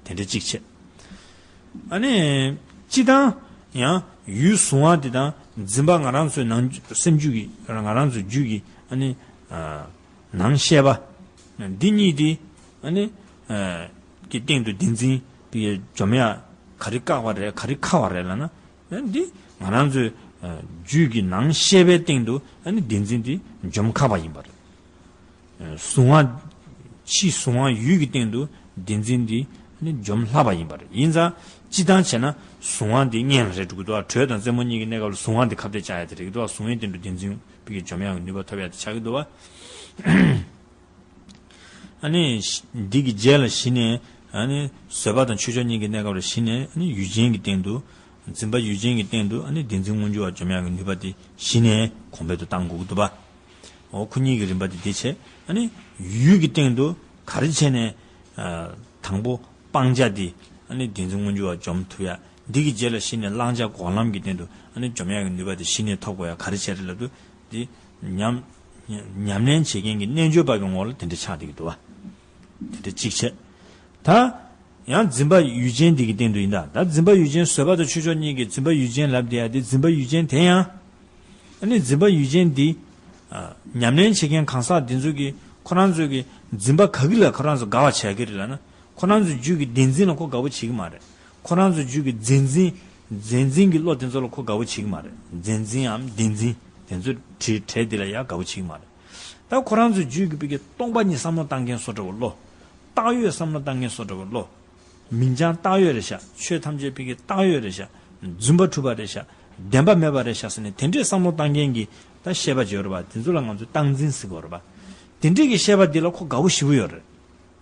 དེ་འདྲ་གཅིག་བྱས། ཨ་ནི་སྤྱིར་བཏང་ཡང་ཡུལ་གཟུང་བ་དེ་དང་འཛིན་པ་ང་རང་ཚོའི་ནང་སེམས་རྒྱུད་ཀྱི་ང་རང་ཚོའི་རྒྱུད་ཀྱི་ཨ་ནི་ནང་ཤེས་པ་འདི་གཉིས་དེ་ཨ་ནི་གི་སྟེང་དུ་བདེན་འཛིན་དེ་འཇོམས་ཡག་ག་རེ་བཀག་པ་རེད། ག་རེ་ཁག་པ་རེད་ལབ་ན། འདི་ང་རང་ཚོའི་རྒྱུད་ཀྱི་ནང་ཤེས་པའི་སྟེང་དུ་ཨ་ནི་བདེན་འཛིན་འདི་འཇོམས་ཁག་པ་ཡིན་པ་རེད། གཟུང་བ་ཕྱི་གཟུང་བ་ཡུལ་གྱི་སྟེང་དུ་བདེན་འཛིན་འདི་ཨ་ནི་འཇོམས་སླ་པ་ཡིན་པ་རེད། ཡིན་ཙང་སྤྱིར་བཏང་བྱས་ན་གཟུང་བ་འདི་གཉེན་ལ་རེད་འགྲོ་གི་འདུག་བ། དྲོད་དང་རྩེ་མོ་གཉིས་ཀྱི་གནས་སྐབས་ལ་གཟུང་བ་འདི་ཁ་གཏད་བཅག་ཡ་དེ་རེད་འདུག་བ། གཟུང་བའི་སྟེང་དུ་བདེན་འཛིན་ཕ་གི་འཇོམས་ཡག་གི་ནུས་པ་ཐོབ་ཡ་དེ་ཆགས་ཀྱི་འདུག་བ། ཨ་ནི་འདི་གི་རྗེས་ལ་གཞི་ནས་ཨ་ནི་བཟོད་པ་དང་ཆོས་མཆོག་གཉིས་ཀྱི་གནས་སྐབས་ལ་གཞི་ནས་ཨ་ནི་ཡུལ་ཅན་གྱི་སྟེང་དུ་འཛིན་པ་ཡུལ་ཅན་གྱི་སྟེང་དུ་ཨ་ནི་བདེན་འཛིན་མངོན་གྱུར་བ་འཇོམས་ཡག་གི་ནུས་པ་དེ་གཞི་ནས་གོང་འཕེལ་དུ་གཏང་དགོས་ཀྱི་འདུག་བ། འོ་ཁོ་གཉིས་ཀྱི་རིམ་པ་དེ་དེ་བྱས། ཨ་ནི་ཡུལ་གྱི་སྟེང་དུ་ག་རེ་བྱས་ནས་དང་པོ་སྤང་བྱ་དེ་ཨ་ནི་བདེན་འཛིན་མངོན་གྱུར་བ་འཇོམས་ཐུབ་ཡ། འདི་གི་རྗེས་ལ་གཞི་ནས་བླང་བྱ་སྒོམ་ལམ་གྱི་སྟེང་དུ་ཨ་ནི་འཇོམས་ཡག་གི་ནུས་པ་དེ་གཞི་ནས་ཐོབ་དགོས་ཡ་ག་རེ་བྱས་རེད་ལབ་དུས། དེ་ཉམས་ཉམས་ལེན་བྱེད་མཁན་གྱི་རྣལ་འབྱོར་པ་གི་ངོ་ལ་དེ་འདྲ་ཆགས་བསྡད་ཀྱི་འདུག་བ། དེ་འདྲ་གཅིག་བྱས། ད་ཡང་འཛིན་པ་ཡུལ་ཅན་འདི་གི་སྟེང་དུ་ཡིན་ད། ད་འཛིན་པ་ཡུལ་ཅན་བཟོད་པ་དང་ཆོས་མཆོག་གཉིས་ཀྱིས་འཛིན་པ་ཡུལ་ཅན་ལབ་བསྡད་ཡ་དེ་འཛིན་པ་ཡུལ་ཅན་དེ་ཡང་ཨ་ནི་འཛིན་པ་ཡུལ་ཅན་འདི་ཨ་ཉམས་ལེན་བྱེད་མཁན་གང་ཟག་འདི་ཚོ་གིས་ཁོ་རང་ཚོ་གི་འཛིན་པ་ག་གི་ལ་ཁོ་རང་ཚོ་དགའ་བ་བྱེད་ཀྱི་རེད་ལབ་ན། ཁོ་རང་ཚོའི་རྒྱུད་ཀྱི་བདེན་འཛིན་ལ་ཁོ་དགའ་བོ་བྱེད་ཀྱི་མ་རེད། ཁོ་རང་ཚོའི་རྒྱུད་ཀྱི་མཛེས་འཛིན་མཛེས་འཛིན་གྱི་བློ་དེ་ཚོ་ལ་ཁོ་དགའ་བོ་བྱེད་ཀྱི་མ་རེད། མཛེས་འཛིན་འམ་བདེན་འཛིན་དེ་ཚོ་བྲིས་བྲལ་འདི་ལ་ཡང་དགའ་བོ་བྱེད་ཀྱི་མ་རེད། ད་ཁོ་རང་ཚོའི་རྒྱུད་ཀྱི་པའི་གི་སྟོང་པ་ཉིད་བསམ་བློ་བཏང་མཁན་བཟོ་འདྲ་བོ་བློ། བཏགས་ཡོད་བསམ་བློ་བཏང་མཁན་བཟོ་འདྲ་བོ་བློ། མིང་རྐྱང་བཏགས་ཡོད་རེད་ཤག་ཆོས་ཐམས་ཅད་པའི་གི་བཏགས་ཡོད་རེད་ཤག་རྫུན་པ་གྲུབ་པ་རེད་ཤག་བདེན་པ་མེད་པ་རེད་ཤག་ཟེར་ནས་དེ་འདྲའི་བསམ་བློ་བཏང་མཁན་གྱི་ད་ཤེས་པ་ཅིག་ཡོད་རེད་པ། དེ་ཚོ་ལ་ང་ཚོས་བཏང་འཛིན་ཟེར་གྱི་ཡོད་རེད་པ། དེ་འདྲའི་གི་ཤེས་པ་འདི་ལ་ཁོ་དགའ་བོ་ཞེ་པོ་ཡོད་རེད།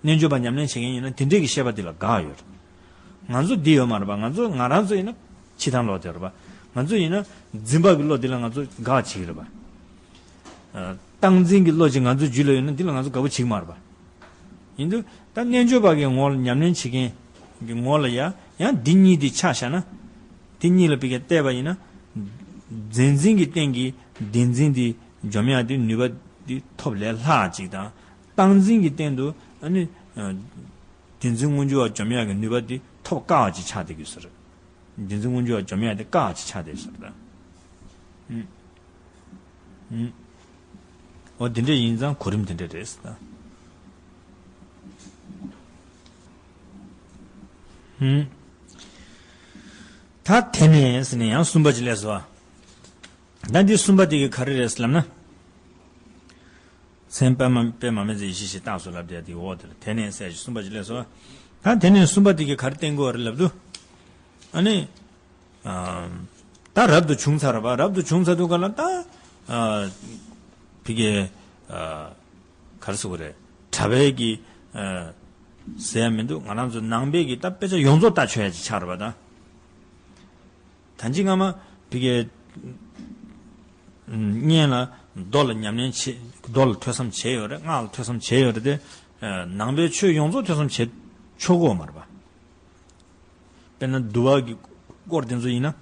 རྣལ་འབྱོར་པ་ཉམས་ལེན་བྱེད་མཁན་ཡིན་ན་དེ་འདྲའི་གི་ཤེས་པ་འདི་ལ་དགའ་ཡོད་རེད། ང་ཚོ་འདི་ཡོད་མ་རེད་པ། ང་ཚོ་ང་རང་ཚོ་ཡིན་ན་ཕྱི་ཐང་བློ་དེ་རེད་པ། ང་ཚོ་ཡིན་ན་འཛིན་པ་གི་བློ་འདི་ལ་ང་ཚོ་དགའ་བྱེད་ཀྱི་རེད་པ། ཨ་བཏང་འཛིན་གྱི་བློ་ཅིག་ང་ཚོའི་རྒྱུད་ལ་ཡོད་ན་འདི་ལ་ང་ཚོ་དགའ་བོ་བྱེད་ཀྱི་མ་རེད་པ། ཡིན་དུས་ད་རྣལ་འབྱོར་པ་གི་ངོ་ལ་ཉམས་ལེན་བྱེད་མཁན་གྱི་ངོ་ལ་ཡ་ཡང་འདི་གཉིས་འདི་ཆ་བཞག་ན། འདི་གཉིས་ལ་ཕ་གིར་བལྟས་པ་ཡིན་ན། མཛེས་འཛིན་གྱི་སྟེང་གི་བདེན་འཛིན་འདི་འཇོམས་ཡག་འདི་ནུས་པ་འདི་ཐོབ་ལས་སླ་ཅིག་དང་། བཏང་འཛིན་གྱི་སྟེང་དུ་ཨ་ནི་ཨ་བདེན་འཛིན་མངོན་གྱུར་བ་འཇོམས་ཡག་གི་ནུས་པ་འདི་ཐོབ་དཀའ་བ་ཅིག་ཆགས་བསྡད་ཀྱི་ཡོད་ས་རེད། བདེན་འཛིན་མངོན་གྱུར་བ་འཇོམས་ཡག་དེ་དཀའ་བ་ཅིག་ཆགས་བསྡད་ས་རེད་ད། ཨུམ། ཨུམ། འོ་དེ་འདྲ་ཡིན་ཙང་གོ་རིམ་དེ་འདྲ་རེད་ཟེར་ད། ཨུམ། ད་དེ་ནས་ཟེར་ནས་ཡང་གསུམ་པ་ཅིག་སླེབས་སོང་། ད་འདི་གསུམ་པ་དེ་གི་ག་རེ་རེད་ཟེར་ལབ་ན། མཚན་པདྨ་པདྨ་མེ་ཚེ་ཡེ་ཤེས་ཞེས་བཏགས་སོ་ལབ་དེ་དེའི་འོག་དེར་དེ་ནས་ཟེར་ཞིག་གསུམ་པ་ཅིག་སླེབས་སོ། ད་དེ་ནས་གསུམ་པ་དེ་གིས་ག་རེ་བསྟན་གྱི་ཡོད་རེད་ལབ་དུས། ཨ་ནི། ཨ་ད་རབ་ཏུ་བྱུང་ཚར་བ། རབ་ཏུ་བྱུང་ཚར་དུས་ག་ལ་ད། ཨ་ཕ་གི། ཨ་ག་རེ་ཟེར་དགོས་རེད། གྲྭ་པའི་གི། ཨ་ཟེར་ཡ་མི་འདུག་ང་རང་ཚོ་ནང་པའི་གི་ད་དཔེ་ཆ་ཡོངས་རྫོགས་ལྟ་ཆོག་ཡ་ཅིག་ཆགས་རེད་པ་ད། ད་ཅི་སྔ་མ་ཕ་གི་གཉེན་ལ་མདོ་ལ་ཉམས་ལེན་བྱེད། མདོ་ལ་ཐོས་བསམ་བྱས་ཡོད་རེད། སྔགས་ལ་ཐོས་བསམ་བྱས་ཡོད་རེད་དེ། ནང་པའི་ཆོས་ཡོངས་རྫོགས་ཐོས་བསམ་བྱེད་ཆོག་གི་ཡོད་མ་རེད་པ། དཔེར་ན་འདུལ་བ་གི་སྐོར་དེ་ཚོ་ཡིན་ན།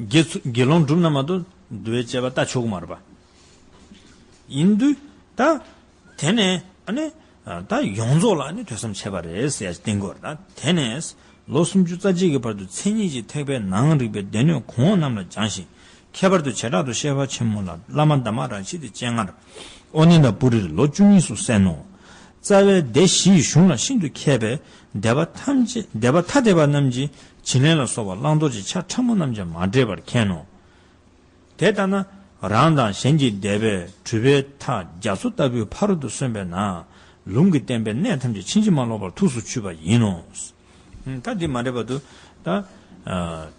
དགེ་ཚུ་དགེ་སློང་གྲུབ་ན་མ་གཏོགས་འདུལ་བའི་དཔྱད་པ་ལྟ་ཆོག་གི་མ་རེད་པ། ཡིན་དུས་ད། དེ་ནས་ཨ་ནི་ད་ཡོངས་རྫོགས་ལ་ཨ་ནི་ཐོས་བསམ་བྱས་པ་རེད་ཟེར་ཡ་བསྟན་གྱི་ཡོད་རེད། ད་དེ་ནས་ལོ་སུམ་ཅུ་རྩ་གཅིག་གི་བར་དུ་མཚན་ཉིད་ཀྱི་ཐེག་པའི་ནང་རིག་པའི་སྡེ་སྣོད་གོང་འོག་རྣམས་ལ་སྦྱངས་ཤིང་། ཁྱད་པར་དུ་བྱེ་བྲག་ཏུ་ཤེས་པ་ཆེན་མོ་ལ་བླ་མ་དྷརྨ་རཀྵི་ཏའི་སྤྱན་སྔར་ཨོ་ནནྡ་པུ་རིར་ལོ་བཅུ་གཉིས་སུ་གསན་ནོ། རྩ་བའི་སྡེ་བཞིའི་གཞུང་ལ་ཤིན་ཏུ་མཁས་པས་སྡེ་པ་ཐམས་ཅད་སྡེ་པ་ཐ་དད་པ་རྣམས་ཀྱིས་བྱིན་ལེན་ལ་སོགས་པ་བླང་དོར་གྱི་ཆ་ཕྲ་མོ་རྣམས་ཀྱང་མ་འདྲེས་པར་མཁྱེན་ནོ། དེ་ལྟ་ན་རང་དང་གཞན་གྱི་སྡེ་པའི་གྲུབ་པའི་མཐའ་རྒྱ་མཚོ་ལྟ་བུའི་ཕ་རོལ་ཏུ་སོན་པས་ན། ལུང་གིས་བསྟན་པའི་གནད་ཐམས་ཅད་ཕྱིན་ཅི་མ་ལོག་པར་ཐུགས་སུ་ཆུད་པ་ཡིན་ནོ། ད་འདི་མ་འདྲེས་པ་དུ་ད་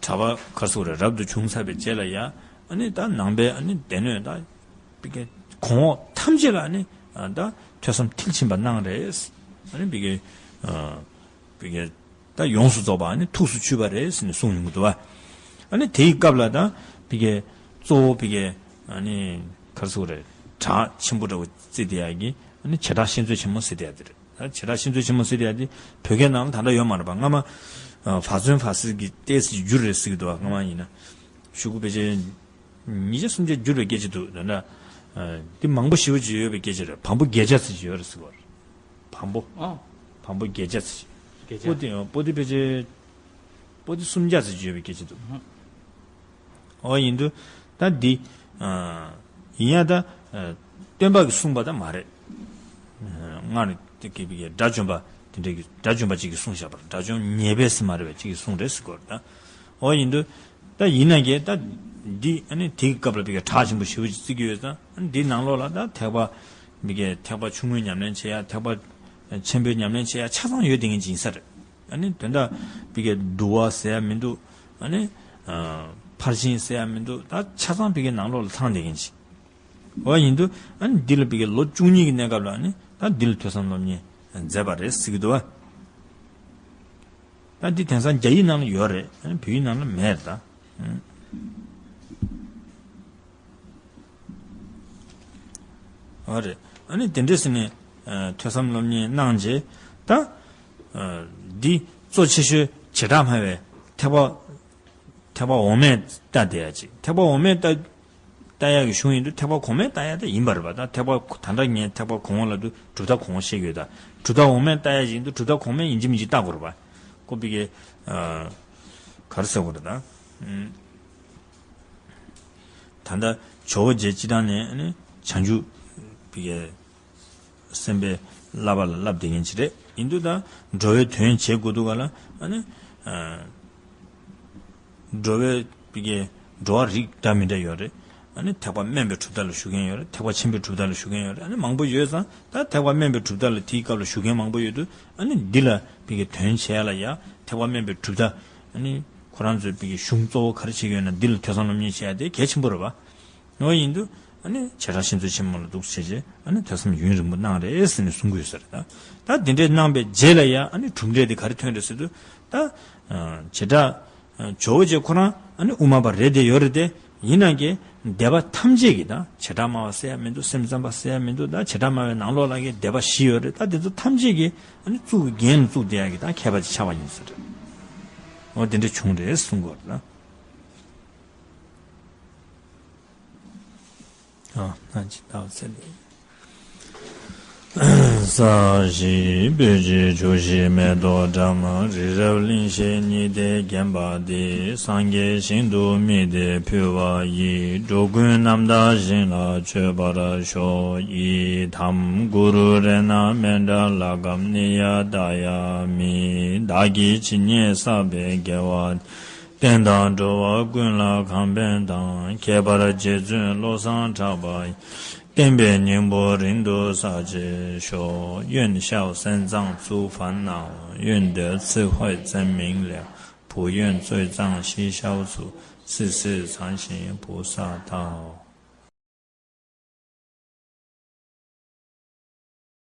གྲྭ་པ་ག་རེ་ཟེར་དགོས་རེད། རབ་ཏུ་བྱུང་ཚར་བའི་རྗེས་ལ་ཡ་ཨ་ནི་ད་ནང་པའི་ཨ་ནི་སྡེ་སྣོད་ད་ཕ་གི་གོང་འོག་ཐམས་ཅད་ལ་ཨ་ནི་ད་ཐོས་བསམ་མཐིལ་ཕྱིན་པ་གནང་རེད། ཨ་ནི་ཕ་གི་ཕ་གི་ད་ཡོངས་སུ་རྫོགས་པ་ཨ་ནི་ཐུགས་སུ་ཆུད་པ་རེད་ཟེར་ནས་གསུངས་ཡོང་གི་འདུག་བ། ཨ་ནི་དེའི་སྐབས་ལ་ད་ཕ་གི་གཙོ་བོ་ཕ་གི་ཨ་ནི་ག་རེ་ཟེར་དགོས་རེད། གྲགས་ཆེན་པོ་འདྲ་བོ་བརྩི་བསྡད་ཡག་གི་ཨ་ནི་བྱེ་བྲག་བཤད་མཛོད་ཆེན་མོ་ཟེར་བསྡད་ཡག་དེ་རེད། ད་བྱེ་བྲག་བཤད་མཛོད་ཆེན་མོ་ཟེར་བསྡད་ཡག་དེ་བོད་སྐད་ནང་ལ་ད་ལྟ་ཡོད་མ་རེད་པ། སྔ་མ་ཨ་ཕ་ཚོན་ཕ་སིལ་གྱི་ཏོག་ཙམ་བསྒྱུར་རེད་ཟེར་གྱི་འདུག་བ། སྔ་མ་ཡིན་ན་ཤོག་གུ་ཕལ་ཆེར་ ཉིས་བརྒྱ་སུམ་བརྒྱ་བསྒྱུར་བའི་སྐད་ཆ་འདུག་ད་ལྟ། འདི་མང་པོ་ཞེ་པོ་ཅིག་ཡོད་པའི་སྐད་ཆ་རེད། བམ་པོ་བརྒྱད་བརྒྱ་ཙམ་ཅིག་ཡོད་རེད་ཟེར་གོ། བམ་པོ། ཨ། བམ་པོ་བརྒྱད་བརྒྱ་ཙམ་ཅིག་བརྒྱད་བརྒྱ། པོ་ཏི་པོ་ཏི་ཕལ་ཆེར། པོ་ཏི་སུམ་བརྒྱ་ཙམ་ཅིག་ཡོད་པའི་སྐད་ཆ་འདུག་འོ་ཡིན་དུས་ད་འདི། ཡིན་ཡང་ད། སྟོན་པ་གིས་གསུངས་པ་ད་མ་རེད། སྔར་དེ་གི་དགྲ་བཅོམ་པ་དེ་འདྲ་གི་དགྲ་བཅོམ་པ་གཅིག་གིས་གསུངས་བཞག་པ་རེད། དགྲ་བཅོམ་ཉེས་པས་ཟེར་མ་རེད་པས། གཅིག་གིས་གསུངས་རེད་ཟེར་གོ་རེད་ད། འོ་ཡིན་དུས་ད་ཡིན་ན་གི་ད་འདི་ཨ་ནི་དེ་གི་སྐབས་ལ་བི་ག་གྲགས་ཆེན་པོ་ཞེ་པོ་ཅིག་བརྩི་གི་ཡོད་ཙང་། ཨ་ནི་འདིའི་ནང་ལོགས་ལ་ད་ཐེག་པ་བི་གའི་ཐེག་པ་ཆུང་ངུའི་ཉམས་ལེན་བྱེད་ཡ། ཐེག་པ་ཆེན་པོའི་ཉམས་ལེན་བྱེད་ཡ་ཆ་ཚང་ཡོད་བསྡད་མཁན་ཅིག་ཡིན་ས་རེད། ཨ་ནི་དོན་དག་བི་གའི་བསྡུ་བ་ཟེར་ཡ་མི་འདུག་ཨ་ནི་ཕར་ཕྱིན་ཟེར་ཡ་མི་འདུག་ད་ཆ་ཚང་བི་གའི་ནང་ལོགས་ལ་ཚང་བསྡད་མཁན་ཅིག་འོ་ཡིན་དུས་ཨ་ནི་འདི་ལ་བི་གའི་ལོ་བཅུ་གཉིས་ཀྱི་གནས་སྐབས་ལ་ཨ་ནི་ད་འདི་ལ་ཐོས་བསམ་སློབ་གཉེར་མཛད་པ་རེད་ཟེར་གི་འདུག་བ། ད་འདི་དེང་སང་རྒྱ་ཡིག་ནང་ལ་ཡོད་རེད། ཨ་ནི་བོད་ཡིག་ནང་ལ་མེད་རེད་ད། འོ་རེད། ཨ་ནི་དེ་འདྲས་ཟེར་ནས་ཐོས་བསམ་སློབ་གཉེར་གནང་རྗེས་ད། འདི་གཙོ་ཆེ་ཤོས་བྱེ་བྲག་སྨྲ་བའི་ཐེག་པ། ཐེག་པ་འོག་མས་ལྟ་བསྡད་ཡ་ཅིག་ཐེག་པ་འོག་མས་ལྟ་ལྟ་ཡག་གི་གཞུང་ཡིན་དུས་ཐེག་པ་གོང་མས་ལྟ་ཡག་དེ་ཡིན་པ་རེད་པ། ད་ཐེག་པ་ད་ལྟ་ངས་ཐེག་པ་གོང་འོག་ལབ་དུས་གྲུབ་མཐའ་གོང་འོག་བཤད་ཀྱི་ཡོད། ད་གྲུབ་མཐའ་འོག་མས་ལྟ་ཡག་ཅིག་ཡིན་དུས་གྲུབ་མཐའ་གོང་མས་ཡིན་གཅིག་མིན་གཅིག་ལྟ་དགོས་རེད་པ། ཁོ་བི་གའི་ག་རེ་ཟེར་དགོས་རེད་ད། ད་ལྟ་ཇོ་བོ་རྗེ་སྤྱི་བཏང་ནས་ནི་བྱང་ཆུབ་བི་གའི་སེམས་དཔའི་བསླབ་པ་ལ་བསླབ་བསྡད་མཁན་ཅིག་རེད། ཡིན་དུས་ད་འགྲོ་བའི་དོན་བྱེད་དགོས་འདུག་ག་ལ་ཨ་ནི། འགྲོ་བའི་བི་གའི་འགྲོ་བ་རིགས་འདྲ་མི་འདྲ་ཡོད་རེད། ཨ་ནི་ཐེག་པ་དམན་པའི་གྲུབ་མཐའ་ལ་ཞུགས་མཁན་ཡོད་རེད། ཐེག་པ་ཆེན་པོའི་གྲུབ་མཐའ་ལ་ཞུགས་མཁན་ཡོད་རེད། ཨ་ནི་མང་པོ་ཡོད་ཙང་ད་ཐེག་པ་དམན་པའི་གྲུབ་མཐའ་ལ་དེའི་སྐབས་ལ་ཞུགས་མཁན་མང་པོ་ཡོད་དུས། ཨ་ནི་འདི་ལ་བི་གའི་དོན་བྱེད་ཡ་ལ་ཡ་ཐེག་པ་དམན་པའི་གྲུབ་མཐའ། ཨ་ནི་ཁོ་རང་ཚོའི་བི་གའི་གཞུང་གཙོ་བོ་ག་རེ་བྱེད་ཀྱི་ཡོད་ན་འདི་ལ་ཐོས་བསམ་སློབ་གཉེར་བྱེད་ཡ་དེ་གལ་ཆེན་པོ་རེད་པ། འོ་ཡིན་དུས་ཨ་ནི་བྱེ་བྲག་ཤིང་རྩེ་ཆེན་མོ་ལ་འདུག་བྱས་རྗེས་ཨ་ནི་ཐོས་བསམ་ཡུན་རིང་པོ་གནང་རེད་ཟེར་ནས་གསུང་གི་ཡོད་ས་རེད་ད། ད་འདི་འདྲས་གནང་པའི་རྗེས་ལ་ཡ་ཨ་ནི་གྲུབ་འབྲས་དེ་ག་རེ་ཐོན་རེད་ཟེར་དུས་ད། བྱེ་བྲག་ཇོ་བོ་རྗེ་ཁོ་རང་ཨ་ནི་དབུ་མ་པ་རེད་དེ་ཡོད་རེད་དེ། ཡིན་ན་གི་སྡེ་པ་ཐམས་ཅད་ཀྱིས་ད་བྱེ་བྲག་སྨྲ་བ་ཟེར་ཡ་མི་འདུག་སེམས་ཙམ་པ་ཟེར་ཡ་མི་འདུག་ད་བྱེ་བྲག་སྨྲ་བའི་ནང་ལོགས་ལ་གི་སྡེ་པ་བཞི་ཡོད་རེད། ད་དེ་ཚོ་ཐམས་ཅད་ཀྱིས་ཨ་ནི་གཙུག་གི་རྒྱན་ལ་བཙུགས་བསྡད་ཡ་གི་ད་མཁས་པ་ཅིག་ཆགས་པ་ཡིན་ས་རེད། འོ་དེ་འདྲ་བྱུང་རེད་གསུང་གི་ཡོད་རེད་ད། ཨ། ན་ཅི་ཏའོ་ཚེ་ལས། ས་གཞི་སྤོས་ཀྱི་ཆུ་ཞིག་མེ་ཏོག་བཀྲམ། རི་རབ་གླིང་བཞི་ཉི་ཟླས་བརྒྱན་པ་འདི། སངས་རྒྱས་ཞིང་དུ་དམིགས་ཏེ་ཕུལ་བ་ཡིས། འགྲོ་ཀུན་རྣམ་དག་ཞིང་ལ་སྤྱོད་པར་ཤོག་ཡི་དམ་གུ་རུ་རཏྣ་མཎྜལ་ལཀྵཾ་ནཻ་ཡ་ཏཱ་ཡ་མི། བདག་གིས་ཇི་སྙེད་བསགས་པའི་དགེ་བ། བསྟན་དང་འགྲོ་བ་ཀུན་ལ་གང་ཕན་དང་། ཁྱད་པར་རྗེ་བཙུན་བློ་བཟང་གྲགས་པ་ཡི། བསྟན་པའི་སྙིང་པོ་རིང་དུ་གསལ་བྱེད་ཤོག 愿消三障诸烦恼，愿得智慧真明了，不愿罪障悉消除，世世常行菩萨道。